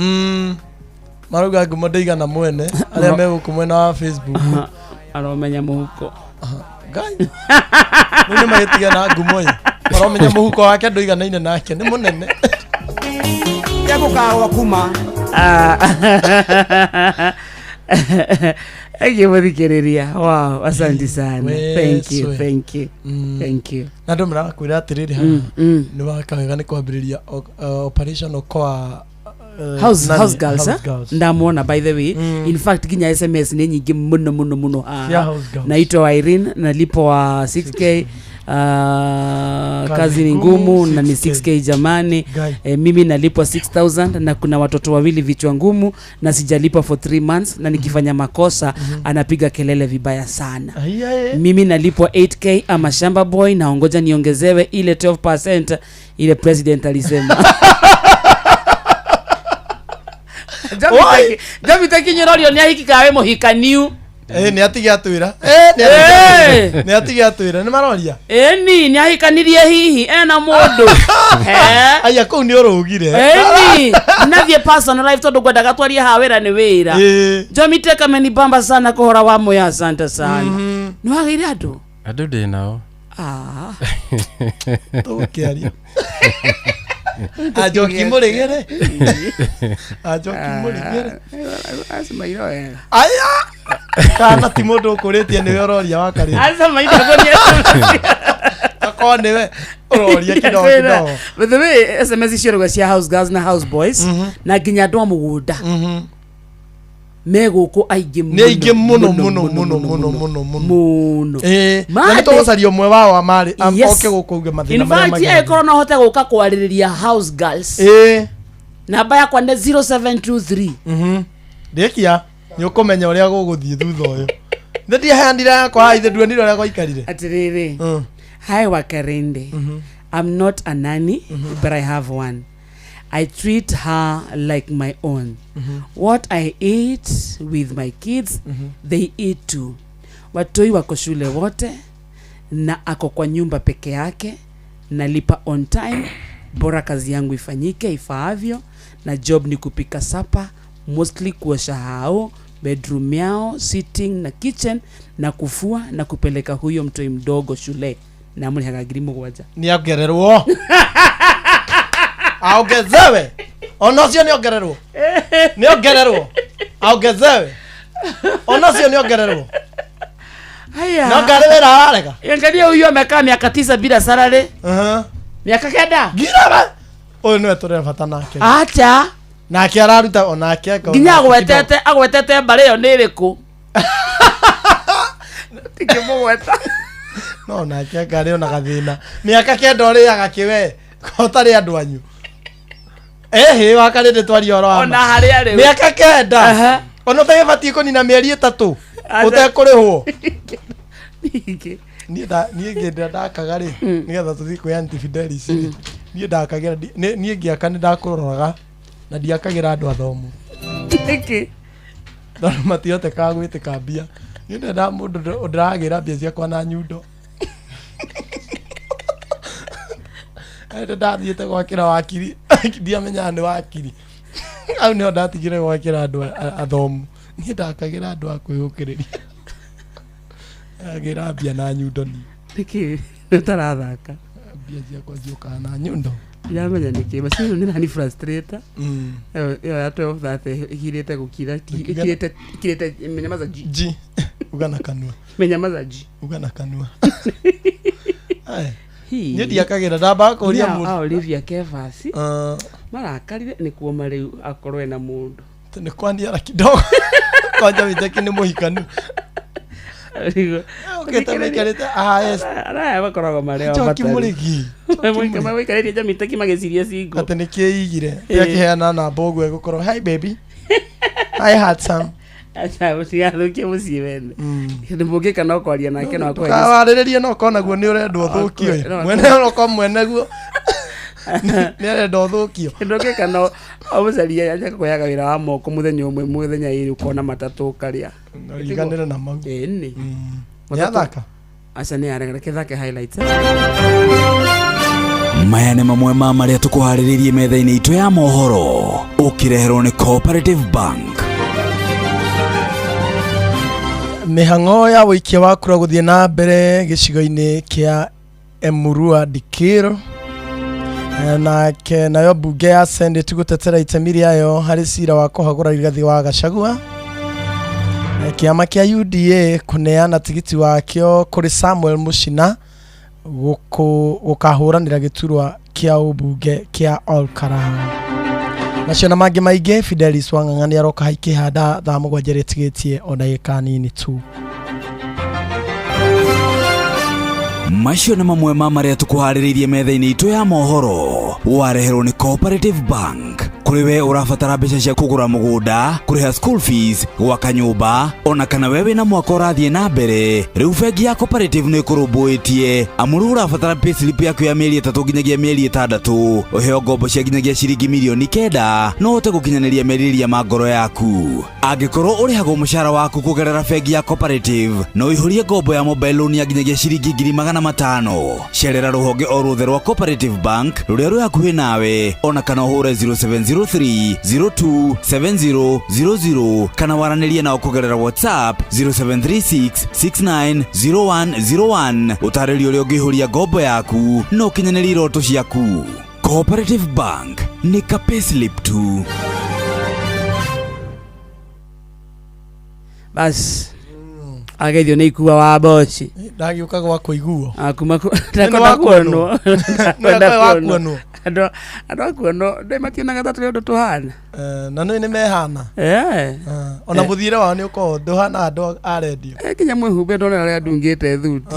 Marauga ngumo ndĩigana mwene arĩa me gũkũ mwena wa Facebook. Aromenya mũhuko. Ngai. Rĩu nĩ magĩtiga na ngumo ĩ. Maromenya mũhuko wake ndũiganaine nake nĩ mũnene. Tegũkagwa kuma. Thank you mũthikĩrĩria. Wow, asante sana. Thank you, Weswe. thank you. Thank you. Na andũ marakwĩra atĩrĩrĩ haha nĩ waka wega nĩ kwambĩrĩria operation okoa House, nani? house girls, House eh? girls. Ndamuona by the way. In fact nginya SMS nĩ nyingĩ mũno mũno mũno haha. Cia house girls. Naitwa Irene nalipwa 6k. Kazi ni ngumu na ni 6k jamani. Guy. Mimi nalipwa 6000 na kuna watoto wawili vichwa ngumu na sijalipwa for 3 months na nikifanya makosa anapiga kelele vibaya sana. Aiya, eh. Mimi nalipwa 8k ama shamba boy naongoja niongezewe ile 12% ile president alisema. Oi! Njamitakinyĩrorio nĩ ahiki kawe mũhikaniu. Ĩ nĩ atige atwĩra. Ĩ nĩ atige atwĩra. Nĩ atige atwĩra nĩ maroria. Ĩni nĩ ahikanirie hihi ena mũndũ. Aya kũu nĩ ũrũgire. Ĩni nathiĩ personal life tondũ ngwendaga twarie haha wĩra nĩ wĩra. Ĩ. Njomiteka amenibamba sana kũhora wa moyo asante sana. Nĩ wagĩire andũ? Andũ ndĩ nao. Ah. Tũgũkĩaria. Anjoki mũrĩgĩre. Anjoki mũrĩgĩre. Acemaire wega. Aya. Kana ti mũndũ ũkũrĩtie nĩwe ũroria wa karĩra. Acemaire kũria. Akorwo nĩwe ũroria kidogo kidogo. By the way, SMS icio rauga cia house girls na house boys na nginya andũ a mũgũnda me gũkũ aingĩ Nĩ aingĩ mũno mũno mũno mũno mũno mũno. Mũno. Ĩ. Na Mande- nĩ tũgũcaria ũmwe wao amarĩ Yes. oke gũkũ uge mathĩna In marĩa fact, mageragĩra. angĩkorwo no hote gũka kwarĩrĩria house girls. Ĩ. Namba yakwa nĩ 0723. Rĩkia nĩ ũkũmenya ũrĩa gũgũthiĩ thutha ũyũ. Nĩ ndiaheanire yakwa haha ithe nduonire ũrĩa gwaikarire. Atĩrĩrĩ. Hi Wakarende. I'm not a nanny, but I have one. I treat her like my own. What I eat with my kids, they eat too. Watoi wako shule wote na ako kwa nyumba peke yake, nalipa on time, bora kazi yangu ifanyike ifaavyo, na job ni kupika sapa, mostly kuosha hao bedroom yao, sitting na kitchen, na kufua na kupeleka huyo mtoi mdogo shule na mũrĩhaga 7,000. Nĩ ongererwo. Aongezewe. Ona ũcio nĩ ongererwo. Nĩ ongererwo. Aongezewe. Ona ũcio nĩ ongererwo. Haya. No ngarĩ wĩra ararega. Angalia huyu amekaa miaka 9 bila salary. Miaka 9. Ngira ũyũ nĩwe tũrĩ bata nake. Acha. Nake araruta onake aka. Nginya agwetete mbarĩ ĩyo nĩ ĩrĩkũ. Ndingĩmũgweta. No nake ngarĩ ona gathĩna. Mĩaka 9 ũrĩaga kĩwe. Ũtarĩ andũ anyu. Ehe wakarĩ ndĩ twaria ũhoro wa Ona ma. harĩa rĩu. Mĩaka 9. Ona ũtagĩbatiĩ kũnina mĩeri 3. Ũtekũrĩhwo. Ningĩ. Niĩ niĩ ngĩndĩra ndakaga rĩ nĩgetha tũthiĩ kwĩ Aunty Fidelis rĩ niĩ ndakagĩra niĩ ngĩaka nĩ ndakũroraga na ndiakagĩra andũ athomu. Nĩkĩ? Tondũ matihotekaga gwĩtĩka mbia. Niĩ ndendaga mũndũ ndĩragĩra mbia ciakwa na nyundo. Hĩndĩ ndathiĩte gwakĩra wakiri ndiamenyaga nĩ wakiri. Hau nĩho ndatigire gwakĩra andũ athomu. Niĩ ndakagĩra andũ a kwĩyũkĩrĩria. Ndagĩra mbia na nyundo niĩ. Nĩkĩ ũtarathaka? Mbia ciakwa ciũkaga na nyundo. Ndiramenya nĩkĩ macini ĩno nĩrani frustrate. Ĩyo ya 12:30 ĩkirĩte gũkira ĩkirĩte menyamaza G. G. Uga na kanua. Menyamaza G. Uga na kanua. Niĩ ndiakagĩra ndambaga kũria mũndũ. A Olivia Kevas. Marakarire nĩ kuoma rĩu akorwo ena mũndũ. Nĩ kwaniara kidogo. Kwanja Witeki nĩ mũhikanu. Ũkĩte maikarĩte yes. Araya makoragwo marĩ o Njoki Mũrĩgi. Maikarĩtie Njamiteki magĩciria cingo. Atĩ nĩkĩigire. Akĩheana namba ũguo egũkorwo hi baby. Hi handsome. Acha mũtigathũkie mũciĩ wene. Nĩ mũngĩka no kwaria nake no akũhe. Ndũkawarĩrĩrie no ũkona guo nĩ ũrendwo ũthũkio. Mwene no mwene guo. Nĩ arenda ũthũkio. Ndũngĩka no ũmũcarie aje kũheaga wĩra wa moko mũthenya ũmwe mũthenya ĩrĩ ũkona matatũ ũkarĩa. Riganĩre na mau. Ĩni. Nĩathaka? Aca nĩ arega reke thake highlights. Maya nĩ mamwe ma marĩa tũkũharĩrĩirie metha-inĩ itũ ya mohoro ũkĩreherwo nĩ Cooperative Bank. Mĩhang'o ya ũikia wa kura gũthiĩ na mbere gĩcigo-inĩ kĩa Emurua Dikirr. Nake nayo mbunge ya Senate gũtetera itemi rĩayo harĩ cira wa kũhagũra Rigathĩ wa Gachagua. Kĩama kĩa UDA kũneana tigiti wakĩo kũrĩ Samuel Muchina gũkahũranĩra gĩturwa kĩa ũmbunge kĩa Olkalau. Macio na mangĩ maingĩ Fidelis Wang'ang'a nĩ aroka haikĩhanda thaa 7 rĩtigĩtie o ndagĩka nini tu. Macio nĩ mamwe ma marĩa tũkũharĩrĩirie metha-inĩ itũ ya mohoro wareherwo nĩ Cooperative Bank. Kũrĩ we ũrabatara mbeca cia kũgũra mũgũnda, kũrĩha school fees, gwaka nyũmba, ona kana we wĩna mwaka ũrathiĩ na mbere, rĩu bengi ya Cooperative nĩ ĩkũrũmbũĩtie. Amu rĩu ũrabatara payslip yaku ya mĩeri 3 nginyagia mĩeri 6, ũheo ngombo cia nginyagia ciringi mirioni 9 no ũhote gũkinyanĩria merirĩria ma ngoro yaku. Angĩkorwo ũrĩhagwo mũcara waku kũgerera bengi ya Cooperative, no ũihũrie ngombo ya mobile loan ya nginyagia ciringi 500,000. Cerera rũhonge o ruothe rwa Cooperative Bank rũrĩa rwĩ hakuhĩ nawe, ona kana ũhũre 0703 027000 kana waranĩrie nao kũgerera WhatsApp 0736 690101. Ũtarĩrio ũrĩa ũngĩihũria ngombo yaku na ũkinyanĩrie iroto ciaku. Cooperative Bank nĩ ka payslip tu. Bas. Ageithio nĩ ikua wa mboci. Ndagĩũka gwa kũiguo. Kuma Nĩ wa kuonwo. Ndakwenda Nĩ wa kuonwo. kuonwo. Andũ a kuonwo ndĩ mationaga ta tũrĩ ũndũ tũhana. Na nĩ nĩ mehana. Ona mũthiĩre wao nĩ ũkoragwo ndũhana andũ a rendio. Nginya mwĩhumbe ndona arĩa ndungĩte thuti.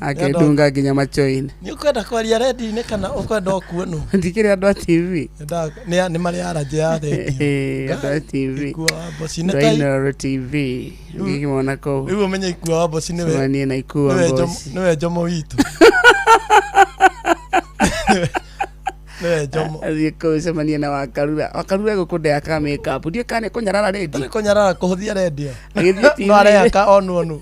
Akĩndunga nginya macho-inĩ. Nĩ ũkwenda kwaria rendio-inĩ kana ũkwenda o kuonwo? Ndikĩrĩ andũ a TV. Nĩ marĩ arajĩ ya rendio. Andũ a TV. Ikua wa mboci nĩ Andũ a ta Inooro TV. Ngĩkĩmona kũu. Rĩu ũmenye Ikua wa mboci nĩwe. Cemanie na Ikua Mboci. Nĩwe Njomo witũ. Nĩwe Njomo. Athiĩ kũu cemanie na Wakarura. Wakarura gũkũ ndehakaga makeup. Ndiũĩ kana nĩ kũnyarara rendio. Nĩ kũnyarara kũhũthia rendio. Agĩthiĩ TV. No arehaka onu onu.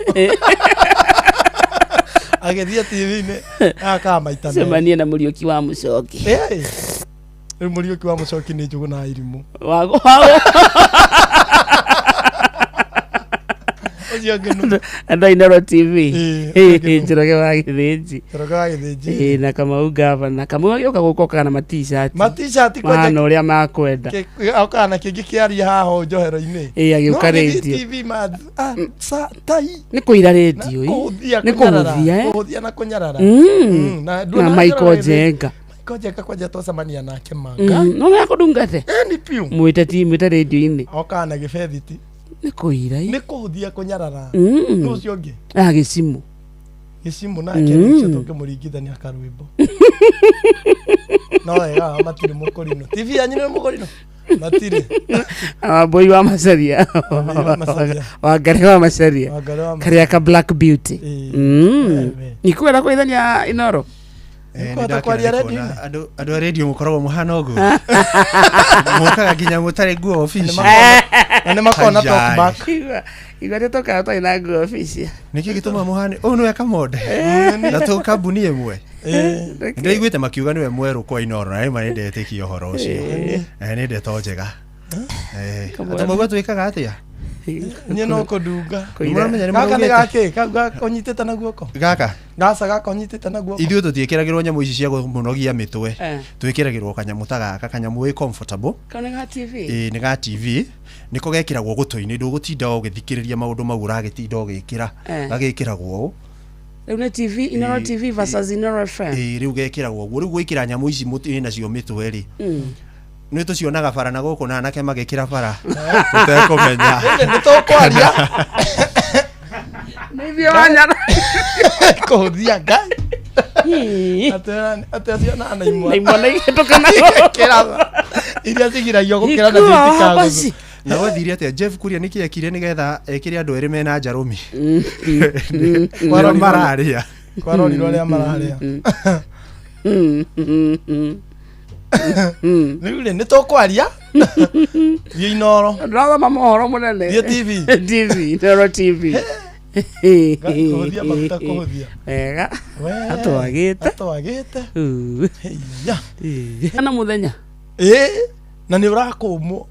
Agĩthiĩ TV-inĩ ahakaga maita merĩ. Cemanie na Mũriũki wa Mũcoki. Rĩu Mũriũki wa Mũcoki nĩ njũgũ na irimũ. Wago. Ũcio ũngĩ nũ? Andũ a Inoro TV. Ĩĩ, ũcio ũngĩ nũ? Njoroge wa Gĩthĩnji. Njoroge wa Gĩthĩnji. Ĩĩ, na Kamau gavana. Kamau agĩũka gũkũ okaga na ma-t-shirt. Ma-t-shirt kwanja- Mahana ũrĩa makwenda. Okaga na kĩngĩ kĩaria haha ũũ njohero-inĩ. Ĩĩ, agĩũka No gĩthiĩ rĩndiũ. TV ma tai. Nĩ kũira rĩndiũ. ĩ. Kũhũthia Nĩ kũnyarara. kũhũthia, eh? Kũhũthia na kũnyarara. Na nduona Michael Njoroge Gĩthĩnji. Njenga. Michael Njenga kwanja twacemania nake manga. No nĩakũndungate? Ĩni piũ. Mwĩte ti mwĩte rĩndiũ-inĩ. Okaga na gĩbethiti. Nĩ kũira. ĩ. Nĩ kũhũthia kũnyarara. Nũ ũcio ũngĩ? Ah, Gĩcimũ. Gĩcimũ nake nĩkĩo tũngĩmũringithania karwĩmbo. No wega haha matirĩ mũkũrinũ. TV yanyu nĩ mũkũrinũ? Matirĩ. Wambui wa Macharia. wa Macharia. Wangari wa Macharia. Wangari wa Karĩa ka Black Beauty. Ĩĩ. Nĩkwenda kũithania Inoro? Eh, Nĩkũhota nĩndakena kwaria nĩ redio-inĩ? kuona andũ andũ a redio mũkoragwo mũhana ũguo mũkaga nginya mũtarĩ nguo obici Na nĩ makoragwo na Haiya. talk back. Igua igua nĩtũkaga twarĩ na nguo obici. nĩkĩ gĩtũma mũhane ũyũ nĩwe kamonde na tũ kambuni ĩmwe nĩndaiguĩte makiuga nĩwe mwerũ kwa Inoro na rĩma nĩndetĩkia ũhoro ũcio Eh, nĩ ndeto njega Eh, Kamwana. atĩ mauga twĩkaga atĩa Niĩ no kũndunga. Nĩmũramenya nĩ Gaka nĩ maraugĩte? gakĩ? Kau gaka ũnyitĩte na guoko? Gaka Gaca gaka ũnyitĩte na guoko? ithuĩ tũtiĩkĩragĩrwo nyamũ ici cia kũnogia mĩtwe Eh. twĩkĩragĩrwo kanyamũ ta gaka kanyamũ wĩ comfortable Kau nĩ ga TV? ĩĩ nĩ ga TV nĩko gekĩragwo gũtũ-inĩ ndũgũtinda ũgĩthikĩrĩria maũndũ mau ũragĩtinda ũgĩkĩra Eh. gagĩkĩragwo ũũ Rĩu nĩ TV, Inoro Ĩĩ, TV versus Inoro FM. ĩĩ rĩu gekĩragwo ũguo rĩu gwĩkĩra nyamũ ici mũtĩ nacio mĩtwe rĩ nĩ tũcionaga bara na gũkũ na anake magĩkĩra bara tũtekũmenya Ĩndĩ nĩ tũkwaria. Nĩ ithuĩ wanyara. Kũhũthia Ngai. Atĩ acio na na imwana. Na imwana igĩtũkana. Igĩkĩra. Iria cigiragio gũkĩra na Ikua, citikagũthwo. basi. na gwathire atĩa Jeff Kuria nĩkĩ ekire nĩgetha ekĩre andũ erĩ mena njarũmi Kwarorire- mararĩa Kwarorirwo arĩa mararĩa. Rĩu rĩ nĩ tũkwaria. Thiĩ Inoro. Ndĩrathoma mohoro mũnene. Thiĩ TV. TV, Inoro TV. Kũhũthia maguta kũhũthia. Wega. We. Atwagĩte. Atwagĩte. Kana mũthenya. Ĩĩ. Na nĩ ũrakũmwo.